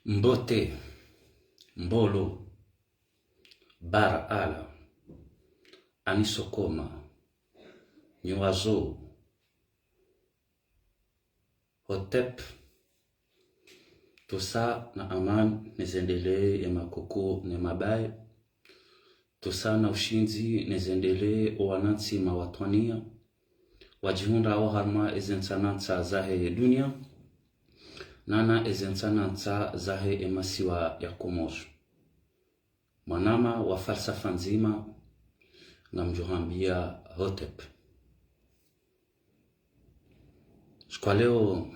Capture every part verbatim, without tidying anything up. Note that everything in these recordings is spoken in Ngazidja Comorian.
Mbote, Mbolo, Bara Ala, Anisokoma, Nyowazo, Hotep, tusa na amani nezendelee ye makoko ne mabaye, tusa na ushindzi nezendelee owanantsi mawatwaniya, wadjihundrawo harumwa eze ntsanantsa zahe dunia, nana eze ntsanantsa zahe emasiwa ya Komori. Mwanama wa falsafa ndzima, ngamdjohambia Hotep. Siku wa leo,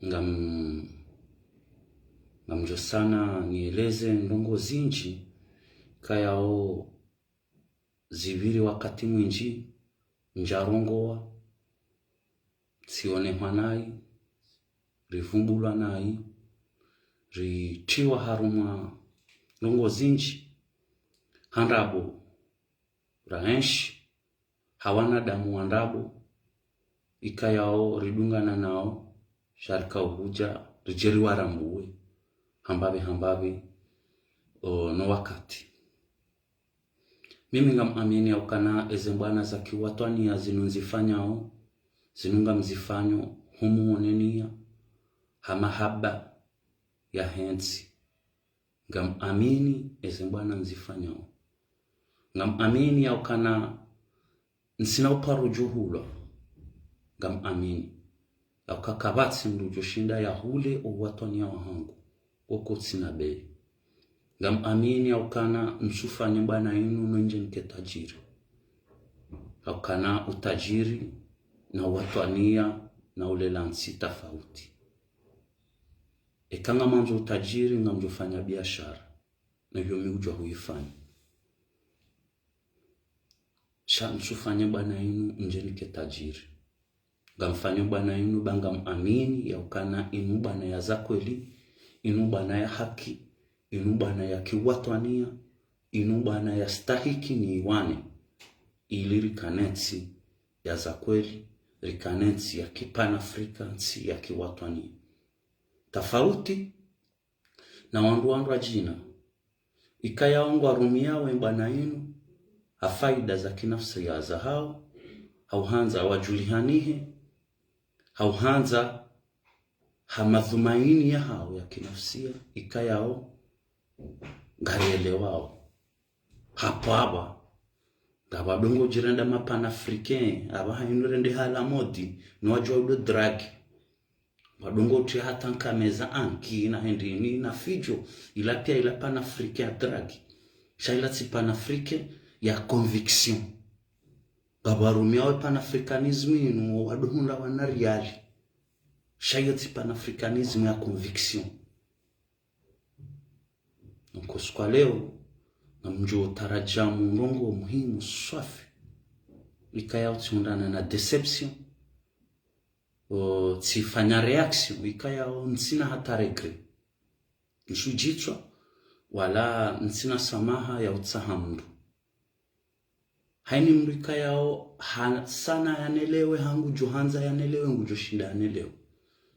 ngam-, ngamdjosana nieleze ndrongoo zindji, ikayao zipviri wakati mwindji, ndjarongowa, tsionehwa nayi, rivumbulwa nayi, ritriwa harumwa ndrongoo zindji, ha ndrabo raenshi, ha wanadamu wa ndrabo, ikayao ridungana nao, sha rikao hudja, ridje riwarambuwe, hambapvi hambapvi, o, no wakati. Mimi ngamamini yaukana eze mbwana za kiwatwaniya zinu nzifanyao, zinu ngamzifanyo, ho muonenia, ha mahaba yahe ntsi. Ngamamini eze mbwana nzifanyao. Ngamamini yaukana ntsina uparo djohulwa. Ngamamini yauka kapvatsi mndru djoshinda yahule owatwaniya wahangu, woko tsina bei. Ngamamini yaukana ntsufanye mbwana inu nondje nike tajiri. Yaukana utajiri na uwatwaniya na ulela ntsi tafauti. Eka ngamandzo utajiri, ngamdjofanya biashara, na iyo mi udjua huifanya. Sha ntsufanye mbwana inu ndje nike tajiri. Ngamfanyo mbwana inu ba ngamamini yaukana inu mbwana ya za kweli, inu mbwana ya haki, inu mbwana ya kiwatwaniya, inu mbwana yastahiki niiwane, ili rikane ntsi ya za kweli, rikane ntsi ya kipanafrika, ntsi ya kiwatwaniya. Tafauti na wandru wandru wadjina, ikayao ngwarumiao embwana inu ha faida za kinafsiya zahao, hau handza wadjulihanihe, hau handza ha madhumaini yahao ya kinafsiya, ikayao ngarielewao. Hapvo apva, ngapvo wadungo djirenda mapanafricain, apvaha inu rende hala modi, no wadjua udo drague. Wadungo utria hata nkameza anki na hindrini na fidjo, ila pia ila panafricain ya drague. Sha ila tsi panafricain ya conviction. Ngapvo warumiao panafricanisme inu, wadohundra wana riali. Sha iyo tsi panafricanisme ya conviction. Donc, siku wa leo, ngamdjotarajamu ndrongoo muhimu swafi, ikayao tsihundrana na déception, o, tsifanya réaction, ikayao ntsina hata regret. Ntsudjitswa, wala ntsina samaha ya utsaha mndru. Haini mndru ikayao ha-, sana yanelewe, ha ngudjo handza yanelewe, ngudjoshinda yanelewe.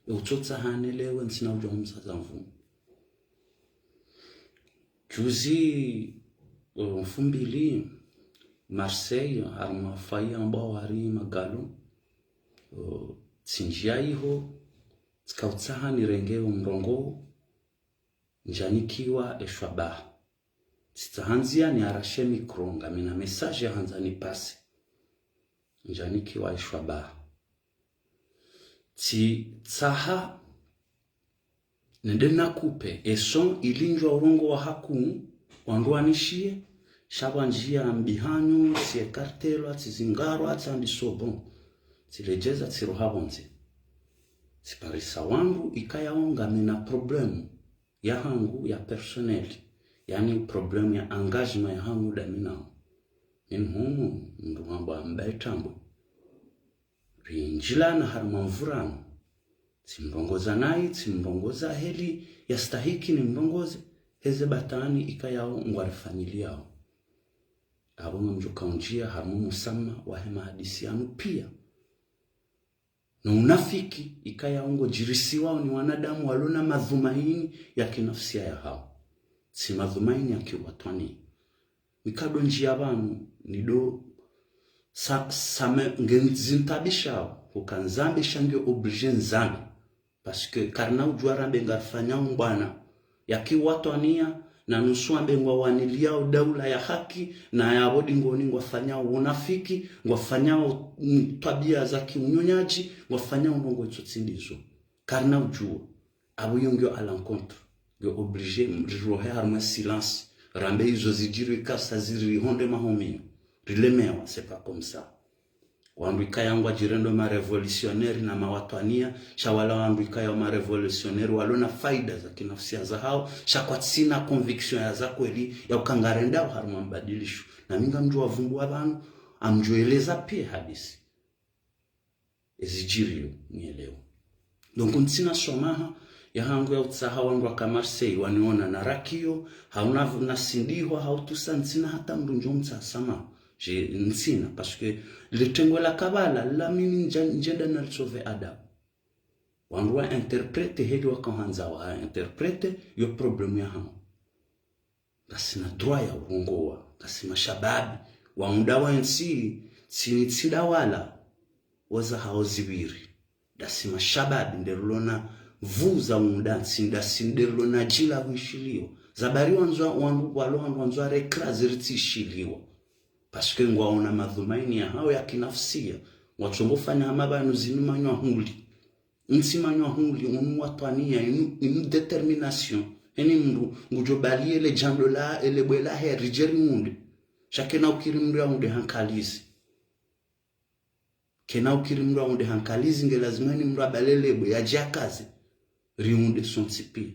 E utsotsaha yanelewe, ntsina udjo humsaza mvumo. Juzi, o, mfumbili, Marseille, harumwa faya ambao hari magalo, o, tsindjia iho, tsika utsaha nirenge omrongoo, ndjanikiwa eshwabaha. Tsitsaha ndzia niarashe micro, ngamina message ya handza nipase. Ndjanikiwa eshwabaha. Tsitsaha nende nakupe e son ili ndjo urongowa hakuu, wandru wanishiye, sha pvwandjia mbihanyo, tsi écartelwa, tsizingarwa, tsandiso bon. Tsiledjeza, tsiroha pvondze. Tsiparisa wandru ikayao ngamina problème yahangu ya personnel, yaani problème ya engagement yahangu dami nao. Mimi humu mndru hambwa Mbaye Tambwe. Rindjilana harumwa mvurano. Tsimrongoza nayi, tsimrongoza heli yastahiki nimrongoze, heze batwani ikayao ngwarifanyiliao. Apvo ngamdjo kaundjia harumwa musamma wahe mahadisi yanu pia. No unafiki ikaya ungodjirisiwao ni wanadamu walo na madhumaini ya kinafsia yahao. Tsi madhumaini ya kiwatwani. Mi kadondjia pvanu, nido sa, same, nge zintabishao, huka nzambe sha nge obligé nzambe. Parce que karina udjua rambe ngarifanyao mbwana ya kiwatwaniya, na nusu ambe ngwawaniliao daula ya haki, na yapvo dingoni ngwafanyao unafiki, ngwafanyao, mm, twabia za kiunyonyaji, ngwafanyao ndrongoo itso tsi ndizo. Karina udjua. Apvo iyo ngiyo à l'encontre. Ngiyo obligé, rirohe harumwa silence. Rambe izo zidjiri kasa zirihonde mahomiyo. Rilemewa, c'est pas comme ça. Wandru ikaya ngwadjirendo ma révolutionnaires na mawatwaniya, sha wala wandru ikaya ma révolutionnaires walo na faida za kinafsia zahao, sha kwatsina conviction ya za kweli ya uka ngarendao harumwa mbadilisho. Na mi ngamdjo wavumbua pvanu, amdjo eleza pia hadisi ezidjiriyo, nielewa. Donc, ntsina swamaha yahangu ya utsaha wandru waka Marseille waniona na rakiyo, hau na, na sindihwa, hau tusa, ntsina hata mndru ndjo mtsaha swamaha. Je, ntsina, parce que le tengo la kabala, la mimi ndja, ndjenda na litsowe adabu. Wandru wa interprète heli waka handza wa interprète, yo problème yahangu. Ngasina droit ya urongowa, ngasi mashababi, waunda wa ntsi, tsini tsi dawala, wazahao zipviri. Ndasi mashababi, nde rilo na nvu za unda ntsi, ndasi nde rilo na djila huishiliwa. Zabari wandzwa, wandru, walo wandru wandzwa recraser ritsi ishiliwa. Parce que ngwaona madhumaini yahao ya kinafsia, ngwatsongo fanya hama pvanu zinu manywa huli. Ntsi manywa huli, unu watwaniya, inu, inu détermination. Heni mndru, ngudjo bali ele djando la, ele bwe lahe, ridje riunde. Sha kena ukiri mndru yaunde hankalizi. Kena ukiri mndru yaunde hankalizi, nge lazima heni mndru abale ele bwe, yadje akaze. Riunde sontsi pia.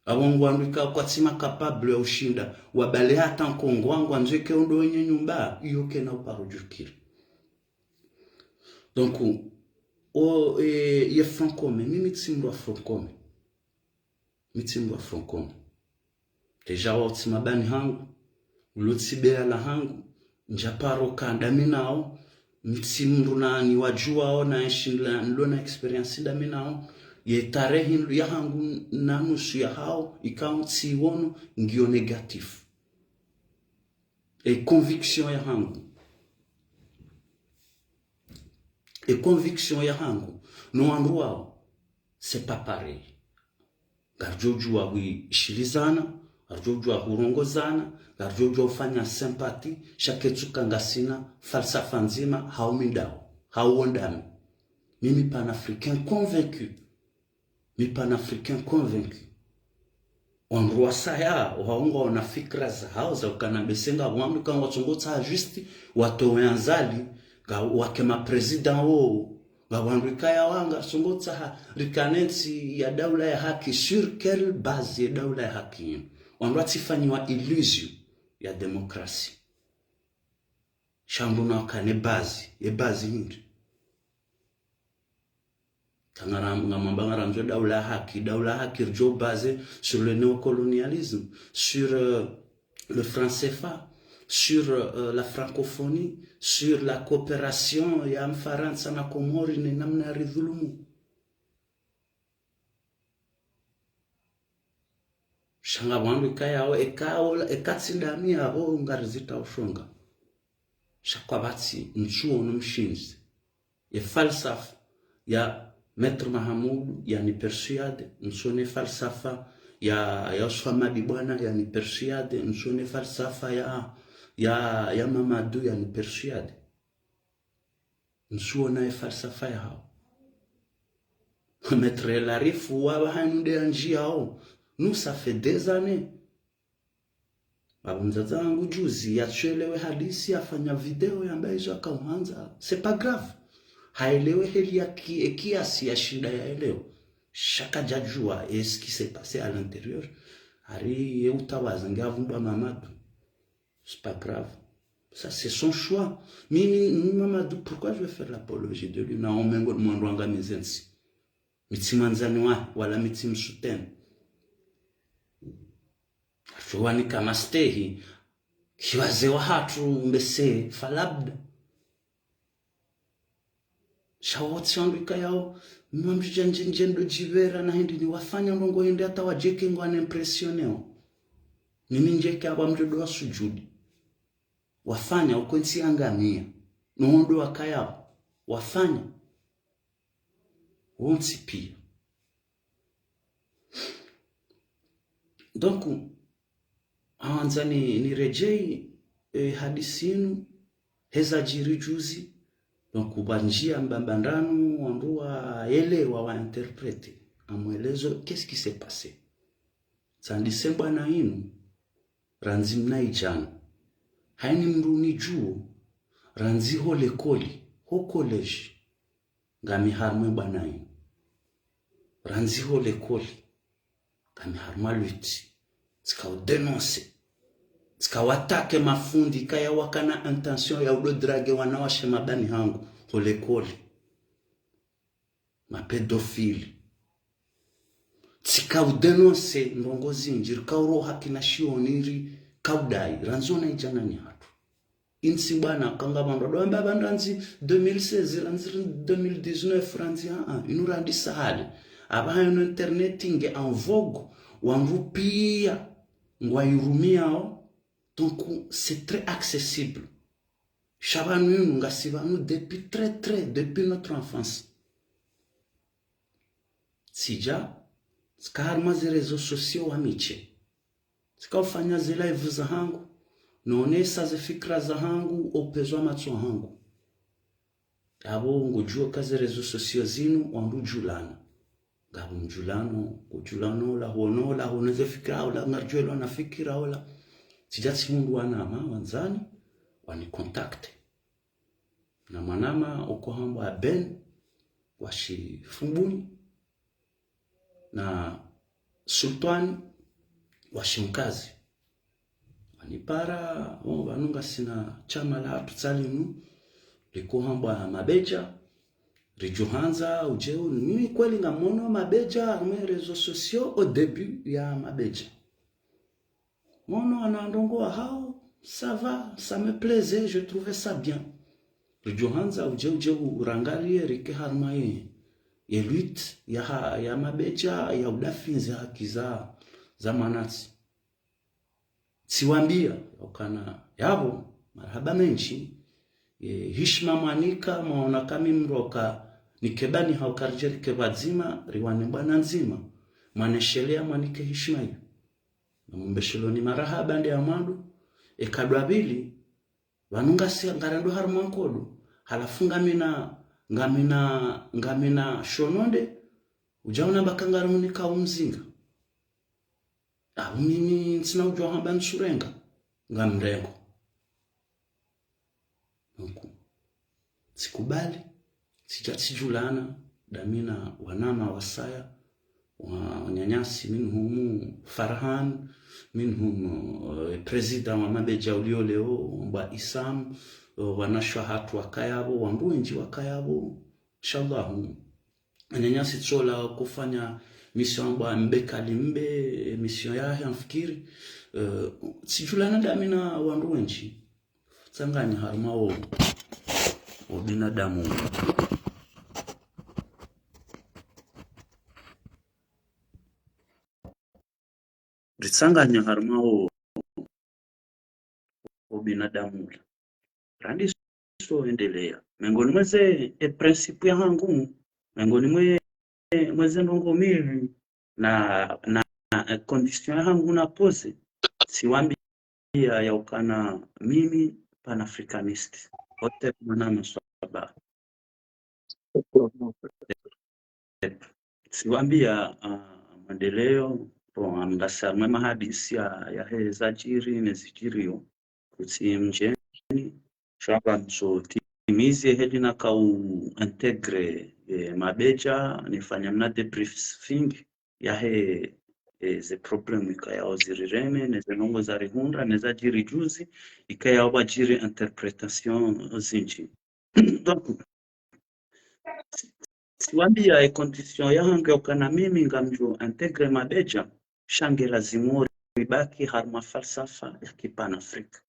Apvo ngwandru ikao kwatsi ma capable ya ushinda, wabale hata nkongo wangu, wandzo ike undo wenye nyumba, iyo kena uparo djukiri. Donc, o, e, ye Front Commun, mi, mi tsi mndru wa Front Commun. Mi tsi mndru wa Front Commun. Déjà wao tsi mabani hangu, ulo tsi beya lahangu, ndja paro ka ndami nao, mi tsi mndru na niwadjuwao na eshindla, nilo na expérience ndami nao, ye tarehi yahangu na nusu yahao, ikao tsi wono, ngiyo négatif. E conviction yahangu. E conviction yahangu. No wandru wao. C'est pas pareil. Ngaridjodjuwa huishilizana, ngaridjodjuwa hurongozana, ngaridjodjuwa ufanya sympathie, sha ketsuka ngasina falsafa ndzima, hau mi ndao, hau wo ndami. Mimi panafricain convaincu. Mi panafricain convaincu. Wandru wasaya, wao ngwaona fikira zahao za ukana bese nga wandru ka ngwatsongo tsaha juste, watowe Azali, nga wake ma président wo, nga wandru ikaya wanga tsongo tsaha, rikane ntsi ya daula ya haki, sur quelle base ye daula ya haki yinu? Wandru watsifanyiwa illusion ya démocratie. Sha mndru na wakane base, ye base hindri? Kangara-, ngamwamba ngarandzo daula ya haki, daula ya haki ridjo basé sur le néocolonialisme, sur, euh, le franc CFA, sur, euh, la francophonie, sur la coopération ya Mfarantsa na Komori ne namna ya ridhulumu. Sha nga wandru ikayao, eka ola, eka tsi ndami yapvo ngarizita ushonga. Sha kwapvatsi, ntsuono mshindzi. Ye falsafa ya Maître Mahamoudou yani persuadé, ntsuone falsafa ya, ya Uswamadi Bwana yani persuadé, ntsuone falsafa ya, ya, ya Mamadou yani persuadé. Ntsuona ye falsafa yahao. Maître Larifou wapvahanu nde yandjiyao. Nous, ça fait des années. Apvo mdzadze wangu juzi, yatsuelewe hadisi, yafanya video, yamba izo yakauhandza. C'est pas grave. Haelewe heli ya ki-, e kiasi yashinda yaelewe. Sha kadjadjuwa, est-ce qui s'est passé à l'intérieur? Hari ye utawaza nge avumbwa Mamadou. C'est pas grave. Ça, c'est son choix. Mi, mi, mi, Mamadou, pourquoi je vais faire l'apologie de lui? Na omengo mwandru wanga mizensi. Mi tsi mwandzani wahe, wala mi tsi msoutenir. Atsowani kama stehi, ki wazee wahatru mbese falabda. Sha wontsi wandru ikayao, mimi mdjudja ndje ndje ndo djipvera na hindri ni wafanya ndrongo hindri hata wadjeke ngwa ni impressionné wo. Mimi ndjeke apvo mdjodo wa sujudi. Wafanya uko ntsi yangamia. No wondo wakayao. Wafanya. Wontsi pia. Donc, handza ni, niredjei, eh, hadisi inu, heza djiri juzi, donc, pvwandjia mbambandranu, wandru waelewa, wa interpréter, amwelezo, qu'est-ce qui s'est passé ? Tsandise bwana inu, randzi mnaidjana. Haini mndru unidjuo, randzi ho likoli, ho collège, ngami harumwa bwana inu. Randzi ho likoli, ngami harumwa lutte. Tsika udénoncer. Tsika wattaquer mafundi ikaya wakana intention ya udo draguer wanawashe mabani hangu, ho likoli. Ma pédophiles. Tsika udénoncer ndrongo zindji, rika uroha kina shioni rika udai, randzi onaidjana ni hatru. Intsi bwana, kanga pvandru wandru wamba pvandru randzi deux mille seize, randzi deux mille dix-neuf, randzi, ah, ah, inu randisa hale. Apvaha inu internet nge en vogue, wandru pia ngwairumiao, donc c'est très accessible. Sha pvanu inu ngasi pvanu depuis très, très, depuis notre enfance. Tsidja, tsika harumwa ze réseaux sociaux wa miche. Tsika ufanya ze live zahangu, nonesa ze fikira zahangu, opvwadzwa matso hangu. Apvo ngudjuo ka ze réseaux sociaux zinu, wandru udjulana. Ngapvo mdjulano, ngudjulano, ola huono, ola huono ze fikira, ola ngaridjuelwa na fikira, ola. Tsidja tsihundru wanama, wandzani, wani contacter. Na mwanama uko hambwa Ben, wa Shifumbuni, na Sultwani, wa Shimkazi. Wanipara, oh, pvanu ngasina shama la hatru tsalinu, liko hambwa Mabedja, ridjuhandza, udjeu, mimi kweli ngamono Mabedja, harumwa réseaux sociaux, au début ya Mabedja. Mono ana ndrongo wahao, ça va, ça me plaisait, je trouvais ça bien. Ridjuhandza udje, udje urangarie rike harumwa ye, ye lutte ya ha, ya Mabedja, ya udafinzi haki za, za mwanantsi. Tsiwambia, ukana, yapvo, marahaba mendji, ye, hishima mwanika, mwaona kami mroka, nike bani hau karidje rike pvwadzima, riwane bwana ndzima, mwaneshelea mwanike hishima iyo. Namumbesheloni marahaba nde ya mwando, eka dwa pvili, pvanu ngasi ngarendo harumwa nkodo, halafu ngamina, ngamina, ngamina shononde, udja unamba ka ngarimunika umzinga. Apvo mimi ntsina udjua hamba ntsurenga, ngamrengo. Donc, tsikubali, tsidja tsidjulana, damina wanama wasaya, wa, wananyasi, minhum Farhan, minhum, eh, président wa Mabedja ulio leo, wa Isam, eh, wanashe wahatru wakayapvo, wandru wendji wakayapvo, inshallah. Ananyasi tsola kufanya mission amba mbe kali mbe, mission yahe amfikiri. Eh, tsidjulana damina wandru wendji. Tsanganya harumwa wo, wo binadamu. Ritsanganya harumwa wo, wo binadamu ula. Randiso endelea. Mengoni mweze e principe yahangu, mengoni mwe, mweze ndrongo mimi na, na, na condition yahangu na poser, tsiwambia ya ukana mimi panafricaniste. Wote mwana maswaba. Tsiwambia, ah, maendeleo, bon, amdasa mwe mahadisi ya, ya heza djiri, ne zidjiriyo, kutsi mdjeni, shaba mso timizi heli na kau intégrer, eh, Mabedja, nifanya mna débriefing, yahe, eh, ze problème ikayao zirireme, ne ze ndrongo zarihundra, ne zadjiri juzi, ikayao pvwadjiri interprétation zindji. Donc, tsiwambia e condition yahangu ya ukana mimi ngamdjo intégrer Mabedja, sha nge lazimu ribaki harumwa falsafa ya kipanafrika.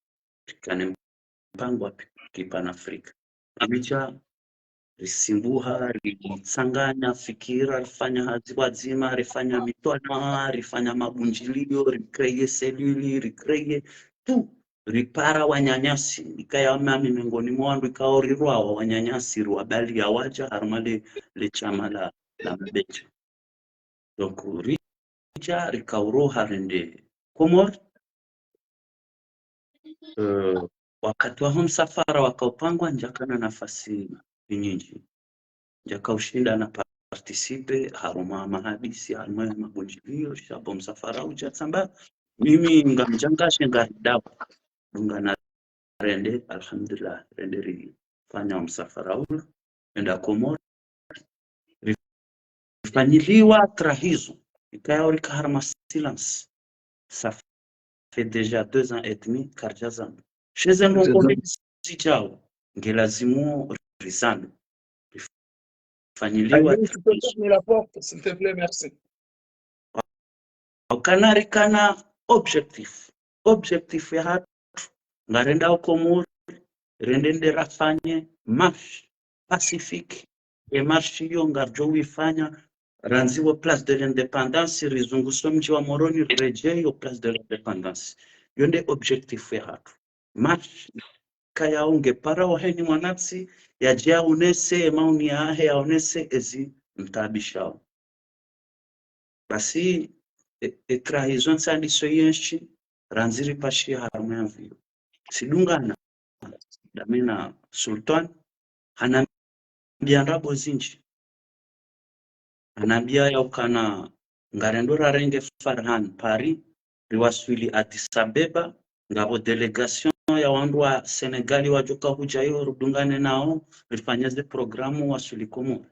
Rikane mpango wa kipanafrika. Mabedja, risimbuha, ritsanganya fikira, rifanya hazi pvwadzima, rifanya mitwalaa, rifanya mabundjilio, ricréer cellule, ricréer tout. Ripara wananyasi, ikaya mami mengoni mwa wandru ikao rirwawa wananyasi, riwabalia wadja harumwa le, le shama la, la Mabedja. Donc, ridja, rikauroha rende Komori. Euh, wakati waho msafara wakaupangwa, ndjakana nafasi nyindji. Ndjakaushinda na participer harumwa mahadisi, harumwa mabundjilio, sha bo msafara udja tsamba, mimi ngamdjangashe ngaridao. Dungana rende, alhamdulillah, rende rifanya msafara ula, renda Komori. Rifanyiliwa trahison, ikaya rika harumwa silence. Ça fait déjà deux ans et demi, karidjazamba. Sha ze ndrongoo ndezidjao, nge lazimu rizambe. Rifanyiliwa trahison. Allez, s'il te plaît, ferme la porte, s'il te plaît, merci. Ukana rikana objectif. Objectif yahatru, ngarendao Komori, rende nde rafanye marche pacifique. E marche iyo ngaridjo uifanya, randzi wo Place de l'Indépendance, rizunguso mdji wa Moroni, riredjei yo Place de l'Indépendance. Iyo nde objectif yahatru. Marche ikayao nge para waheni mwanantsi, yadje yaonese e maoni yahe, yaonese ezi mtaabishao. Basi, e, e trahison ntsandiso yenshi, randzi ripashia harumwa ya mvio. Tsidungana, dami na Sultan, hanambia ndrabo zindji. Hanambia yaukana ngarendo rarenge Farhan Paris, riwaswili Addis Abeba, ngapvo délégation ya wandru wa Sénégal wadjoka hudja iyo ridungane nao, rifanye ze programme waswili Komori.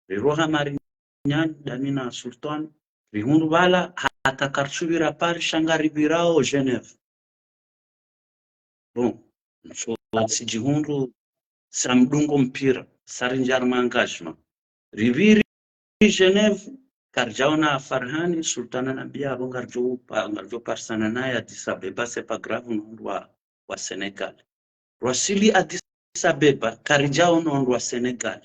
Riroha Marignane, dami na Sultan, rihundru pvala, hata karitsupvira Paris, sha ngaripvirao Genève. Bon, ntso tsidjihundru sa mdungo mpira, sa rindjia harumwa engagement. Ripviri Genève, karidjaona Farhani, Sultan hanambia apvo ngaridjo upa-, ngaridjo parisana naye Addis Abeba, c'est pas grave, no wandru wa, wa Sénégal. Rwaswili Addis Abeba, karidjaona wandru wa Sénégal.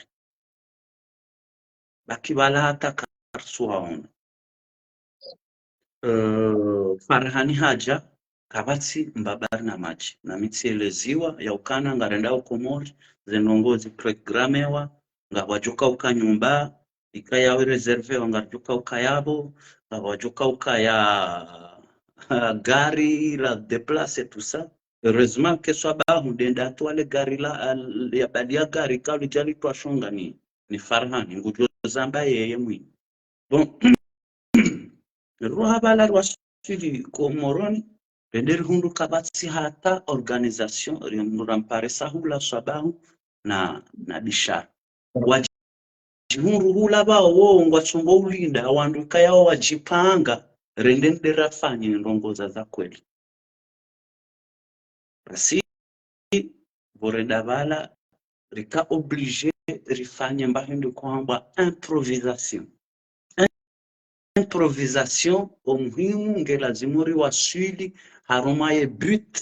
Baki pvala hata karitsuwaona. Euh, Farhani hadja, kapvatsi mbaba rina madji. Nami tsieleziwa, yaukana ngarendao Komori, ze ndrongoo ziprogrammewa, ngapvwadjoka uka nyumba, ikayao iréservéwa, ngaridjoka uka yapvo, ngapvwadjoka uka ya, gari la déplacer, tout ça. Heureusement que swabahu ndenda twale gari la, al-, yabalia gari kalidja litwashonga ni, ni Farhani, ngudjo zamba yeye mwinyi. Bon, riroha pvala riwaswili Komoroni, rende rihundru kapvatsi hata organisation, rihundru rampare sahula swabahu na, na bishara. Wadjihundru hula pvao wo ngwatsongo ulinda, wandru ikayao wadjipanga, rende nde rafanye ndrongoo za, za kweli. Basi, pvo renda pvala, rika obligé rifanye mba hindru kwamba improvisation. Improvisation, o muhimu nge lazimu riwaswili harumwa ye but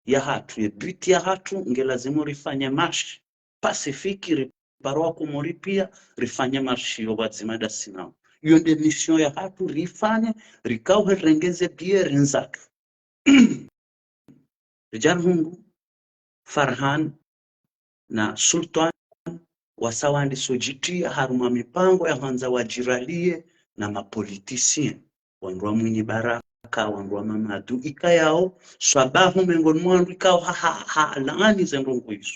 yahatru. Ye but yahatru nge lazimu rifanye marche pacifique, ripare Wakomori pia, rifanye marche yo pvwadzima dasi nao. Iyo nde mission yahatru, rifanye, rikauhe rengeze bie rindzatru. Ridja rihundru Farhan na Sultan wasa wandiso djitria harumwa mipango ya hwandza wadjiralie na mapoliticien, wandru wa Mwinyi Baraka, wandru wa Mamadu, ikayao swabahu mengoni mwa wandru ikao ha, ha, ha, laani ze ndrongoo izo.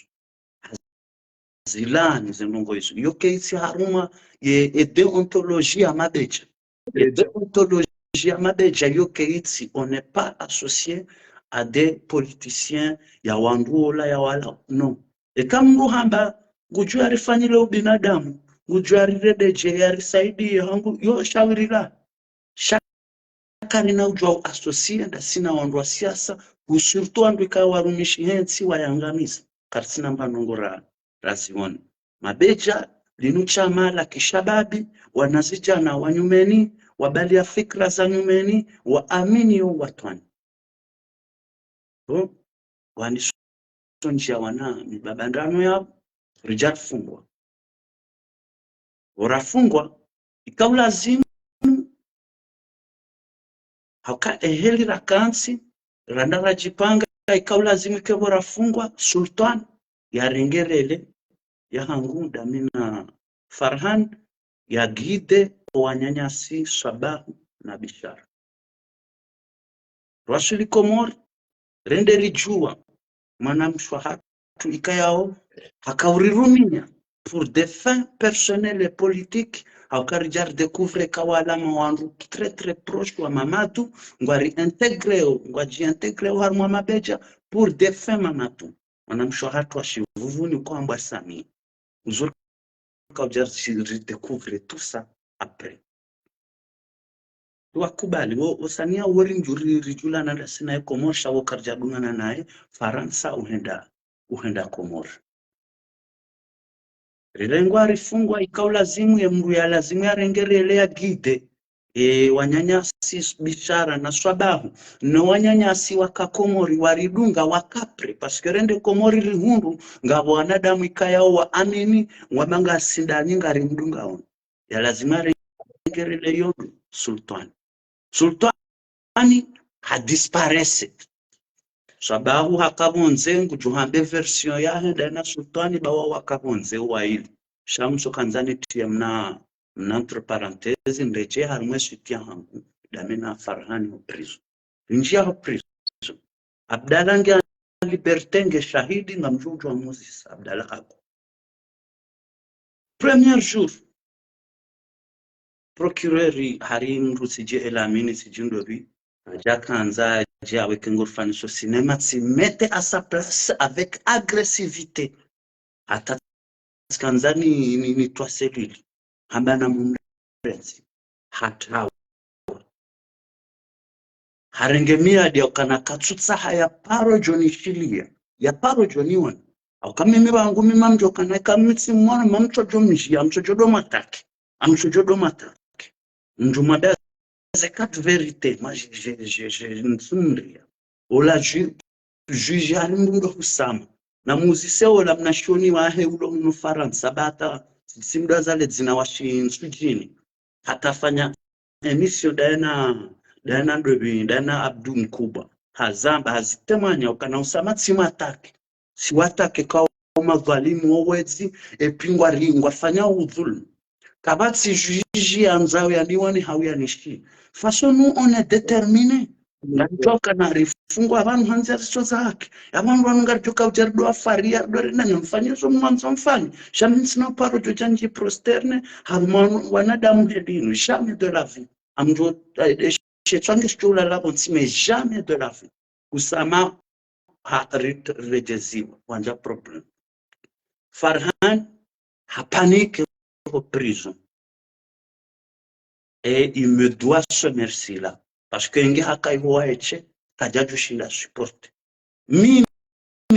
Zilaani ze ndrongoo izo. Iyo kayitsi harumwa ye, ye déontologie ya Mabedja. Ye déontologie ya Mabedja iyo kayitsi, on n'est pas associé à des politiciens ya wandru wola ya wala, non. Eka mndru hamba ngudjo yarifanyile ubinadamu, ngudjo yarirededje, yarisaidie, hangu, yo shawiri la. Sha karina udjwa u associé ndasi na wandru wa siasa, ou surtout wandru ikao warumishi he ntsi wayangamiza. Karitsina mba ndrongoo ra, razione. Mabedja, linu shama la kishababi, wanazidjana wa nyumeni, wabalia fikira za nyumeni, waaminio watwani. Bon, wandiso ndjia wana mibaba ndrano yao, ridja rifungwa. Pvo rafungwa, ika ulazimu, hauka eheli rakantsi, randa radjipanga, ika ulazimu ike pvo rafungwa, Sultan, yarenge relais, yahangu, dami na Farhan, yaguide, owananyasi, Swabahu, na Bishara. Rwaswili Komori, rende ridjua, mwanamshe wahatru ikayao, hakaurirumia, pour des fins personnelles et politiques, hauka ridja ridécouvre ka wala mawandru très, très proche wa Mamadou, ngwari intégreo, ngwadji intégreo harumwa mabedja, pour des fins Mamadou. Mwanamshe wahatru wa Shivuvuni uko ambwa Sami. Uzuri kaudja ri-, ridécouvre tout ça après. Wakubali, wo, wo Sania wo ri ndjuri ridjula nanda sina ye Komori, sha wo karidja dungana naye, Farantsa uhenda, uhenda Komori. Rirengwa rifungwa, ika ulazimu ye mndru yalazimu yarenge relais yaguide, e, wananyasi Bishara na Swabahu, no wananyasi waka Komori waridunga waka prêt, parce que rende Komori rihundru, ngapvo wanadamu ikayao waamini, wamba ngasi ndani ngarimdungao. Yalazimu yarenge relais yo ndo Sultan. Sultwani hadisparaître. Swabahu haka pvondze, ngudjo hambe version yahe ndaye na Sultwani, ba wao waka pvondze waili. Sha mtso kandza nitriye mna, mna entre parenthèses, ndedje harumwa ye suite yahangu, dami na Farhani ho prison. Rindjia ho prison. Abdallah nge en liberté, nge shahidi, ngamdjo udjua muzisa, Abdallah hako. Premier jour, procureur hari mndru tsidje Elamine tsidje ndopvi, hadja kandza adje aweke ngorfaniso cinéma, tsi mettre à sa place avec agressivité. Hata tsikandza ni, ni, nitwa cellule. Hamba na mumrenzi. Hatawa. Harenge miadi ya ukana katsutsaha ya paro djo nishiliya. Ya paro djo niwona. Hauka mimi pvangu mimi mamdjo kana ika mitsi mwana mamtsodjo mdjiya, amtsodjo do m'attaquer. Amtsodjo do m'attaquer. Mndru mwambe ze quatre vérités, ma je, je, je, je, ntsumriya. Ola ju-, juge hari mndru ndo husama. Na muzise ola mnashioni wahe ulo hunu Farantsa, ba hata tsi mndru azale dzina wa shintsu djini. Hata fanya émission ndaye na, ndaye na ndopvi, ndaye na Abdou Mkubwa. Hazamba, hazitemanya, ukana usama tsi m'attaquer. Tsi w'attaquer ka wo madhwalimu wo wedzi, epvi ngwari, ngwafanya udhulumu. Kapvatsi juge yandzao yaniwone hau yanishiye. Façon nous on est déterminé. Ngaridjoka na rifungwa pvanu ha ndzia zitso za haki. Ya pvanu pvanu ngaridjoka udja rido afariya, rido rina nyamfanye zo mwandzo mfanye. Sha mi ntsina paro djo dja ndji prosterner, harumwa wanadamu he dinu. Jamais de la vie. Amdjo, eh, eh, shetwani ngeshidjo ulala pvontsi, mais jamais de la vie. Usama ha, ri-, redjeziwa, wandja problème. Farhan ha paniquer ho prison. Et il me doit ce merci-là. Parce que nge haka iho waye she, kadjadjo shinda supporter. Mimi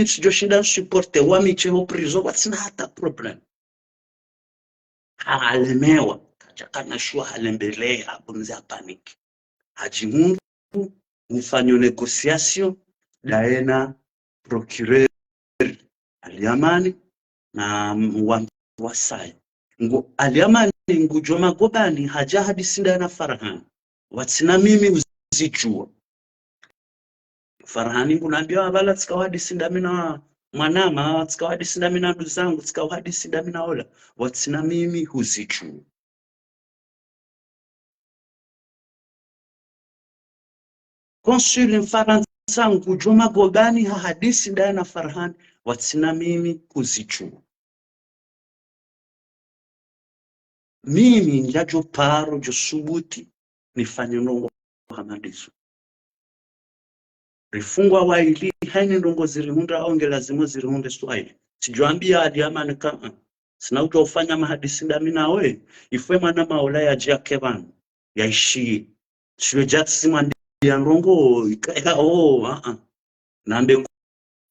tsidjo shinda supporter, wami she ho prison, watsina hata problème. Halemewa, kadjakana shuwa, halembeleya, ha pvondze ha paniquer. Hadjihundru, ufanya négociation, ndaye na procureur Aliamani, na wandru wasaya. Ngu Aliamani, ngudjo magobani, hadja hadisi ndaye na Farhan. Watsina mimi uzidjuwa. Farhani ngunambia wapvala tsika uhadisi ndami na mwanama, tsika uhadisi ndami na nduzangu, tsika uhadisi ndami na ola. Watsina mimi huzidjuwa. Consul Mfarantsa ngudjo magobani hahadisi ndaye na Farhani, watsina mimi huzidjuwa. Mimi ndjadjo paro djo subuti nifanye ndrongo hama ndizo. Rifungwa waili, haina ndrongo zirihundra, au nge lazimu zirihundre Swahili. Tsidjo ambia Aliamani ka, ah, tsina udjuwa ufanya mahadisi ndami nawe, ifwe mwanama ola yadje yake pvanu, yaishiye. Shiwe djatsi mwambia ndrongo, ikaya, oh, ah, ah. Nambe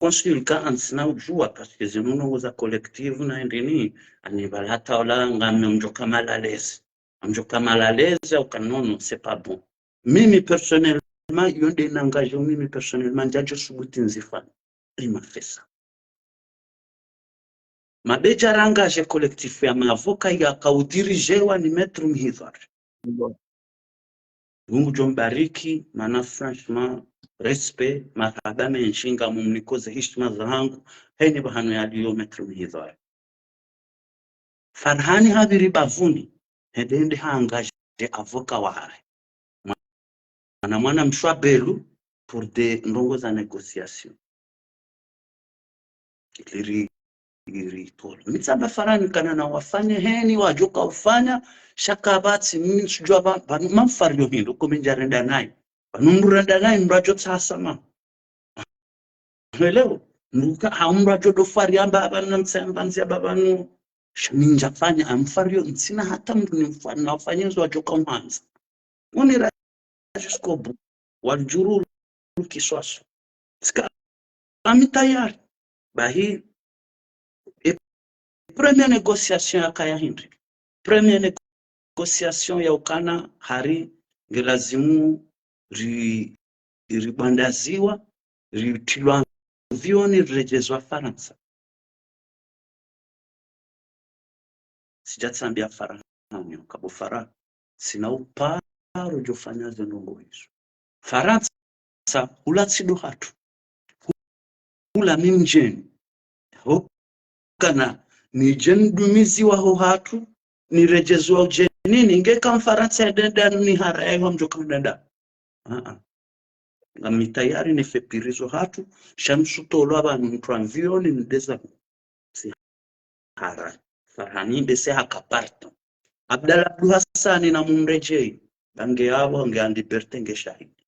consul ka ntsina udjuwa, parce que zinu ndrongo za collectif na ndrini, ani pvala hata ola ngami mdjoka mal à l'aise. Mdjoka mal à l'aise, au ka non, non, c'est pas bon. Mimi personnellement, yo nde na engagé, mimi personnellement, ndjadjo subuti nzifanye. Il m'a fait ça. Mabedja rangadje collectif ya maavoka yaka udirijewa ni Maître Mhidhwar. Mungu ngudjo mbariki, mana franchement, respect, marahaba mendji, ngamumniko ze hishima zahangu, heni pvahanu yaliyo Maître Mhidhwar. Farhani hapviri bavuni, hende hende haangadje avoka wahahe. Mwana, mwana mshe wa Belu pour des ndrongo za négociation. Ili ri, ri, ri tole. Mi tsamba Farhani kana nawafanye heni, wadjoka ufanya, sha kapvatsi, mi ntsudjuwa pva, pva, mamfariyo hindru, ko mi ndjarenda nayi. Pvanu mrenda nayi, mradjo tsahasama. Hello, nuka hamdru adjo do fari amba apvanu na mtsa amba ndzia apvanu. Sha mi ndjafanya, amfariyo, ntsina hata mdru nimfanya, nafanya ndzo adjoka umwandza. Unira jusqu'au bout, wadjuru kiswaso. Tsika, ami tayari. Bahi, e première négociation yakaya hindri. Première négociation ya ukana hari ngelazimu ri, ribwandaziwa, ritilwa avioni, riredjezwa Farantsa. Tsidja tsambia Farantsa nyo, kabo Farantsa, tsina uparo djofanya ze ndrongo izo. Farantsa, hula tsi ndo hatru. Hula mi mdjeni. Ho kana, nidje nidumiziwa ho hatru, niredjezwa udjenini, nge ka Mfarantsa yadenda nihara yayi wa mdjoka mdenda. Ah, ah. Ngami tayari nife pirizo hatru, sha ntsutolwa pvanu mtru avioni nideza. Tsi hara. Farhani ndese haka partant. Abdallah Abdou Hassani namumredjeyi. Ba nge apvo, nge en liberté, nge shahidi.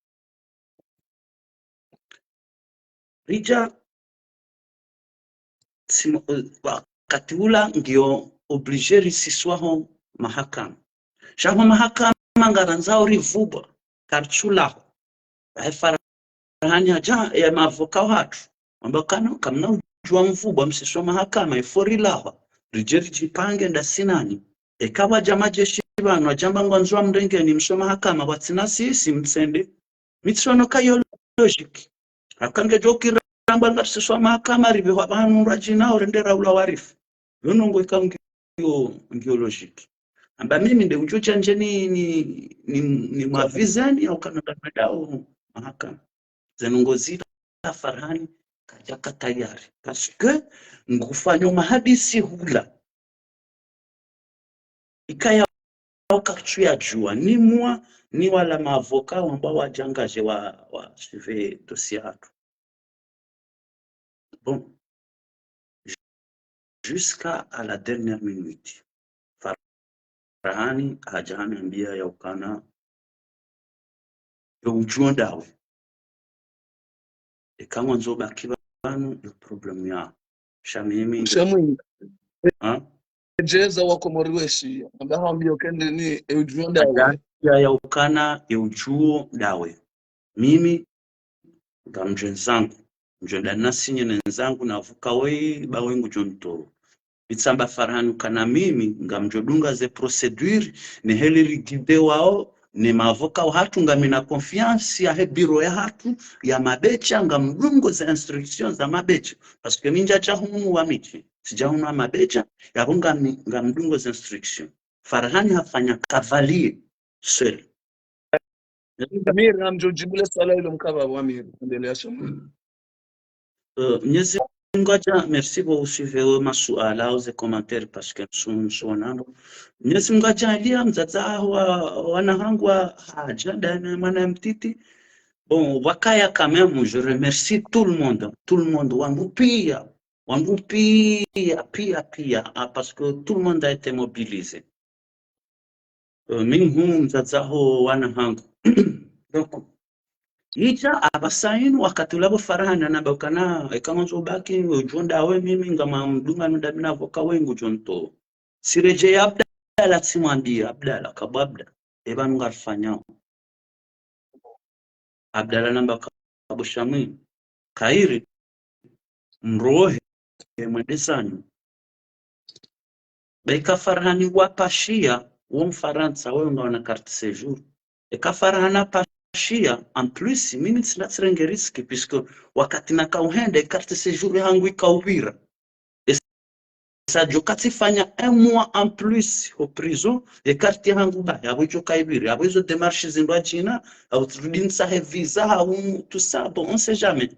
Ridja, simo, wakati ula ngiyo obligé risiswa ho mahakama. Sha ho mahakama ngarandzao rivubwa, kartsulahwa. Bahi Farhani hadja ya maavoka wahatru. Wamba kana, kamna udjuwa mvubwa msiswa mahakama, ifo rilahwa. Ridje ridjipange ndasi nanyi. Eka wadja madjeshi pvanu, wadjamba ngwandzo wamrengeni msiswa mahakama, watsina sisi mtsende. Mi tsiwono ka iyo logique. Haka ngedjo kira ramba ngarisiswa mahakama, ripvehwa pvanu radjina, urende raula warifu. Yo ndrongo ika ngiyo, ngiyo logique. Amba mimi nde udjo djandje ni, ni, ni, nimwavizeni, au kana ngamdao mahakama. Ze ndrongo zila Farhani kadjaka tayari. Parce que ngufanyo mahadisi hula. Ikaya ukartsuyadjuwa, ni mwa, ni wala maavoka wamba wadja ngaje wa, wa suivre dossier hatru. Bon. Jusqu'à la dernière minute. Farhani hadja hanambia ya ukana, yo udjuwo ndawe. Eka ngwandzo baki pvanu, yo problème ya. Sha mimi. Sha mimi. Ha? Djeza wa Komori weshi. Amba hambio kende ni, e udjuwo ndawe. Hadja ya ukana, yo udjuwo ndawe. Mimi, ngamdjo ndzangu. Ndjo nda nasinye ne ndzangu na avuka weyi, ba weyi ngudjo ntoro. Mi tsamba Farhani ukana mimi, ngamdjo dunga ze procédure, ne heli riguidé wao, ne maavoka wahatru ngamina confiance ya he bureau yahatru, ya mabedja, ngamdungo ze instruction za mabedja. Parce que mi ndjadja hunu wa midji, tsidja hunu wa mabedja, yapvo ngami, ngamdungo ze instruction. Farhani hafanya cavalier seul. Amir, ngamdjo djibu le swala ilo mkapvapvo, Amir. Endelea, sha mimi. Euh, Mnyezi Mungu hadja, merci bo usuivre we masuala au ze commentaires parce que nsu, nsu wanando. Mnyezi Mungu hadja aliya mdzadze wa, wana hangu wa, hadja ndani mwana mtiti. Bon, wakaya quand même, je remercie tout le monde, tout le monde, wangu pia, wangu pia, pia, pia, ah, parce que tout le monde a été mobilisé. Euh, minhum mdzadze ho wana hangu. Donc, idja apvasa inu wakati ula bo Farhani hanamba ukana, eka ngwandzo ubaki, udjuwo ndawe mimi, ngamdunga nunda mina avoka weyi ngudjo nto. Tsiredjeyi Abdallah tsimwambia, Abdallah, kabo Abdallah. Eba nunga rifanyao. Abdallah namba kabo sha mimi. Kayiri, mrohe, mwende zanyu. Ba eka Farhani wapashia, wo Mfarantsa, wewe ngawana carte séjour. Eka Farhani hapashia, en plus, mimi tsina tsirenge risque, puisque wakati naka uhenda, carte séjour yahangu ika upvira. E Sa djo katsifanya un mois en plus ho prison, ye quartier hangu ba, yapvo idjo kaipviri, yapvo izo démarche zindru adjina, au trudinisa he visa, au tout ça, bon, on sait jamais.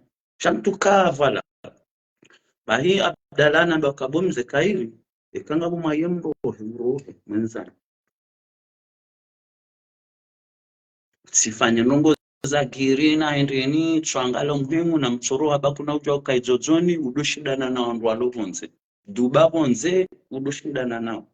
En tout cas, voilà. Bahi Abdallah na baka bo mze Kairi, eka ngapvo mwaye mrohe, mrohe, mwenzani. Tsifanye ndrongo za giri na endeni, tswangala muhimu na mtsoro haba kuna udjua uka idzodzoni, udo shindana na wandru walo pvondze. Duba pvondze, udo shindana nao.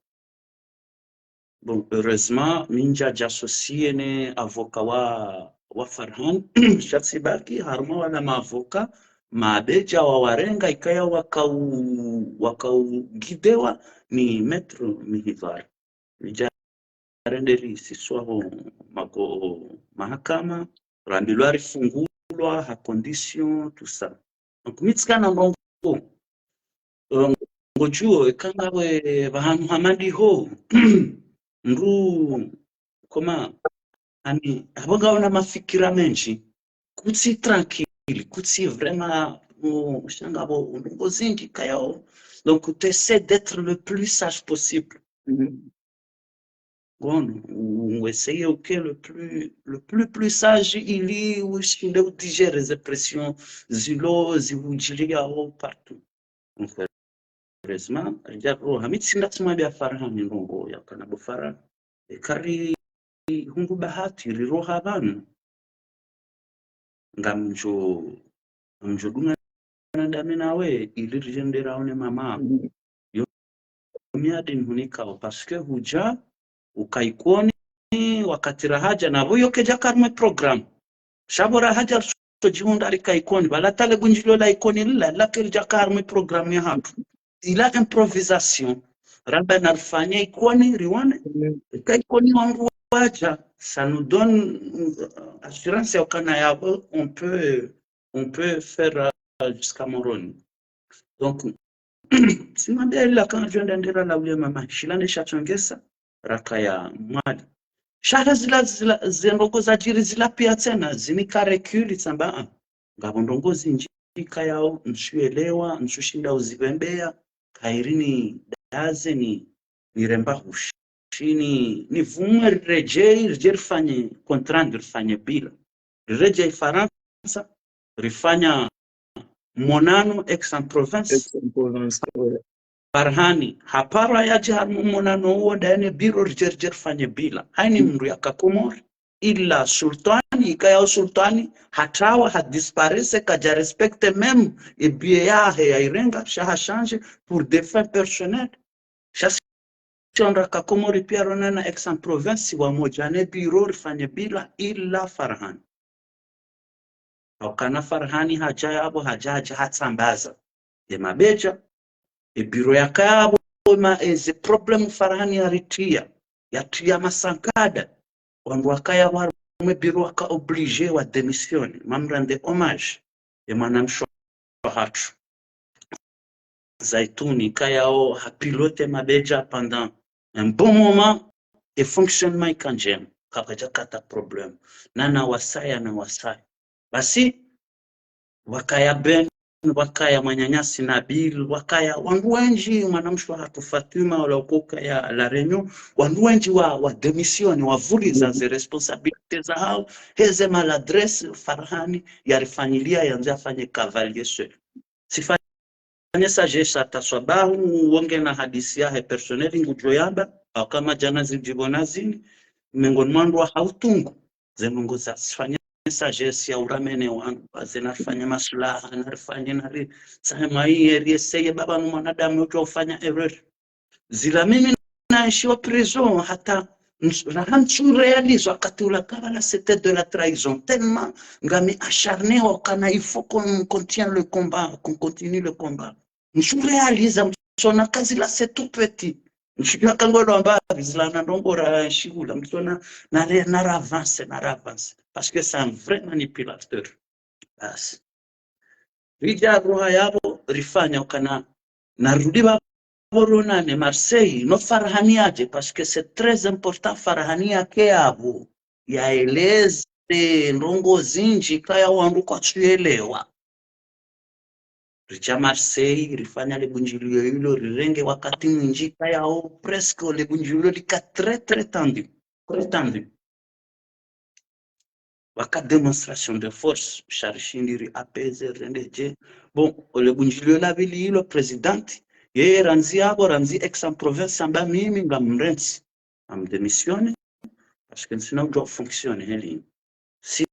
Bon, heureusement, mi ndja dja associé ne avocat wa, wa Farhan, sha tsibaki, harumwa wala ma avocat, mabedja wa warenga, ikaya wakau, wakau guidewa ni maître Mihivara. Ridja rende risiswa ho mako-, mahakama, rambilwa rifungulwa, ha condition, tout ça. Donc, mi tsikana ndrongo, eh, ngodjuo, eka ngawe pvahanu hamadi ho, ndru, koma, ani, hapvo ngaona mafikira mendji, kutsi tranquille, kutsi vraiment, mm, shangapvo ndrongo zindji kayao. Donc, tu essaies d'être le plus sage possible. Mhm. Bon, u-, u-, essayer uke le plus, le plus, plus sage, ili ushinde u digérer ze pression zilo zihudjiliao partout. Donc, heureusement, ridja roha. Mi tsinda tsimwambia Farhan ndrongo ya kana bo Farhan. Eka rihundru bahati, riroha pvanu. Ngamdjo, ngamdjo dungana ndami nawe, ili ridje nderaone mama. Mhm. Yo miadi nhunikao, parce que hudja, uka Ikoni, wakati rahadja, na pvo yo kedjaka harumwa programme. Sha pvo rahadja so djihundra rika Ikoni, pvala tale bundjilio la Ikoni lila, lila kelidjaka harumwa programme ya hatru. Ila improvisation, ramba narifanye Ikoni, riwane, mhm, eka Ikoni wandru wadja, ça nous donne, euh, assurance ya ukana yapvo, on peut, on peut faire, euh, jusqu'à Moroni. Donc, tsimwambia lila kana djo ndandira la ulia mama, shila nde shatsongesa, rakaya Mwali. Sha ha zila, zila, ze ndrongo zadjiri zila pia tsena, zinika recul, tsamba, ah, ngapvo ndrongo zindji kayao, ntsuelewa, ntsushinda uzipvembea, Kairi nidaze ni, niremba hushi. Shini, nivumwe riredjei, ridje rifanye compte rendu, rifanye bilan. Riredjei Farantsa, rifanya monano Aix-en-Provence. Aix-en-Provence, ouais. Farhani, hapara yadje harumwa monano uwo ndaye ne biro ridje, ridje rifanye bilan. Haini mndru yaka Komori, ila Sultwani, ikayao Sultwani, hatrawa, ha disparaître, kadja respecter même e billet yahe yairenga, sha ha changer pour des fins personnelles. Sha si ondra ka Komori pia ronana Aix-en-Provence, wamodja ne biro rifanye bilan, ila Farhani. Haukana Farhani hadja yapvo, hadja, hadja hatsambaza ye mabedja, e biro yakaya yapvo, ma, e ze problème Farhani yaritria, yatria masankada. Wandru wakaya harumwa e biro waka obligé wa démissionner, mamrande hommage, ye mwanamshe wahatru. Zaituni, kayao hapiloté mabedja pendant un bon moment, e fonctionnement ika ndjema, kapvadja kata problème. Nana wasaya, na wasaya. Basi, wakaya Ben, wakaya mwananyasi Nabil, wakaya wandru wendji, mwanamshe wahatru Fatuma, wala uko kaya La Réunion, wandru wendji wa, wa démissionner, wavuliza ze responsabilités zahao, heze maladresse, Farhani, yarifanyilia, yandze afanye cavalier seul. Tsifanye sagesse hata swabahu, wonge na hadisi yahe personnel ngudjo yamba, hau kama djana zidjipvona zini, mengoni mwa wandru wa hautungu, ze ndrongo za tsifanye sagesse ya uramene wandru, waze narifanye maslaha, narifanye nari, tsahe mwaye, rieseye baba no mwanadamu udjo ufanya erreur. Zila mimi naenshi wa prison hata ns-, raha ntsu réalise wakati ula kabala c'était de la trahison. Tellement ngami acharné wa ukana il faut qu'on continue le combat, qu'on continue le combat. Ntsu réalise, mtsona ka zila c'est tout petit. Ntsu yaka ngolo amba zila na ndrongo raenshi ula, mtsona nare, nara avance, nara avance. Parce que c'est un vrai manipulateur. Basi. Ridja roha yapvo, rifanya ukana, narudi pvapvo ronane Marseille, no Farhani yadje, parce que c'est très important Farhani yake yapvo, yaeleze ndrongo zindji kaya wandru kwatsuelewa. Ridja Marseille, rifanya le bundjilio lilo, rirenge wakati mwindji kayao, presque le bundjilio lika très, très tendu. Très tendu. Waka démonstration de force, sha rishindi ri apaiser, rirende dje. Bon, o le bundjilio la pvili ilo président, yeye randzi yapvo, randzi Aix-en-Provence, amba mimi ngamrentsi. Ngamdémissionner, parce que ntsina udjuwa fonctionner heli. Si,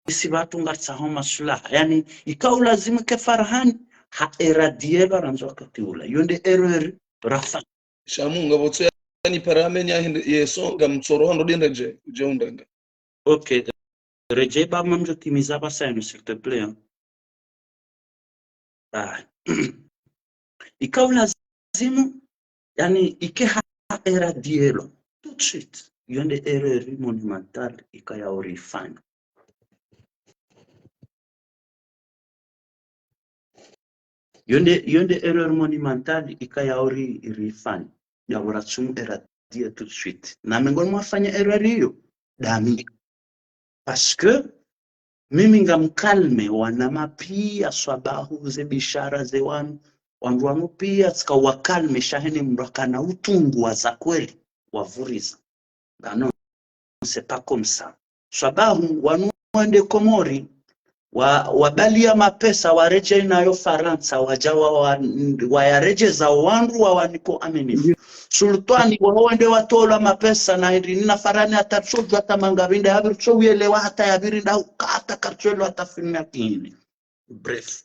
si pvatsu ngartsaho maswilaha. Yaani, ika ulazimu ke Farhani, ha éradier pvo randzi wakati ula. Yo nde erreur rafa. Shamu, ngapvo tso yaani paramenya hende, yeso, ngamtsoro hando dende dje, dje undanga. Ok. Redjei ba mamdjo timiza pvasa yinu, s'il te plaît, hein. Ah. Ika ulazimu, yaani, ike ha éradier pvo tout de suite. Yo nde erreur monumentale ikayao rifanya. Yo nde, yo nde erreur monumentale ikayao ri, rifanya. Yapvo ratsumu éradier tout de suite. Na mengoni mwa wafanya erreur iyo, ndami. Parce que mimi ngamcalme wanama piya swabahu ze bishara ze wanu, wandru wanu piya tsika wacalme sha hene mndru akana utungu wa za kweli, wavuriza. Ba non, c'est pas comme ça. Swabahu wanu wende Komori, wa, wabaliya mapesa, waredjei nayo Farantsa, wadja wa, wa, wayaredjeza wandru wawaniko aminifu. Sultwani, waho wende watolwa mapesa na hindri, nina Farhani hata tsodjuwa hata mangapvi nda yapviri tsouyelewa hata yapviri nda uka hata kartsuelewa hata filmu ya kihindi. Bref.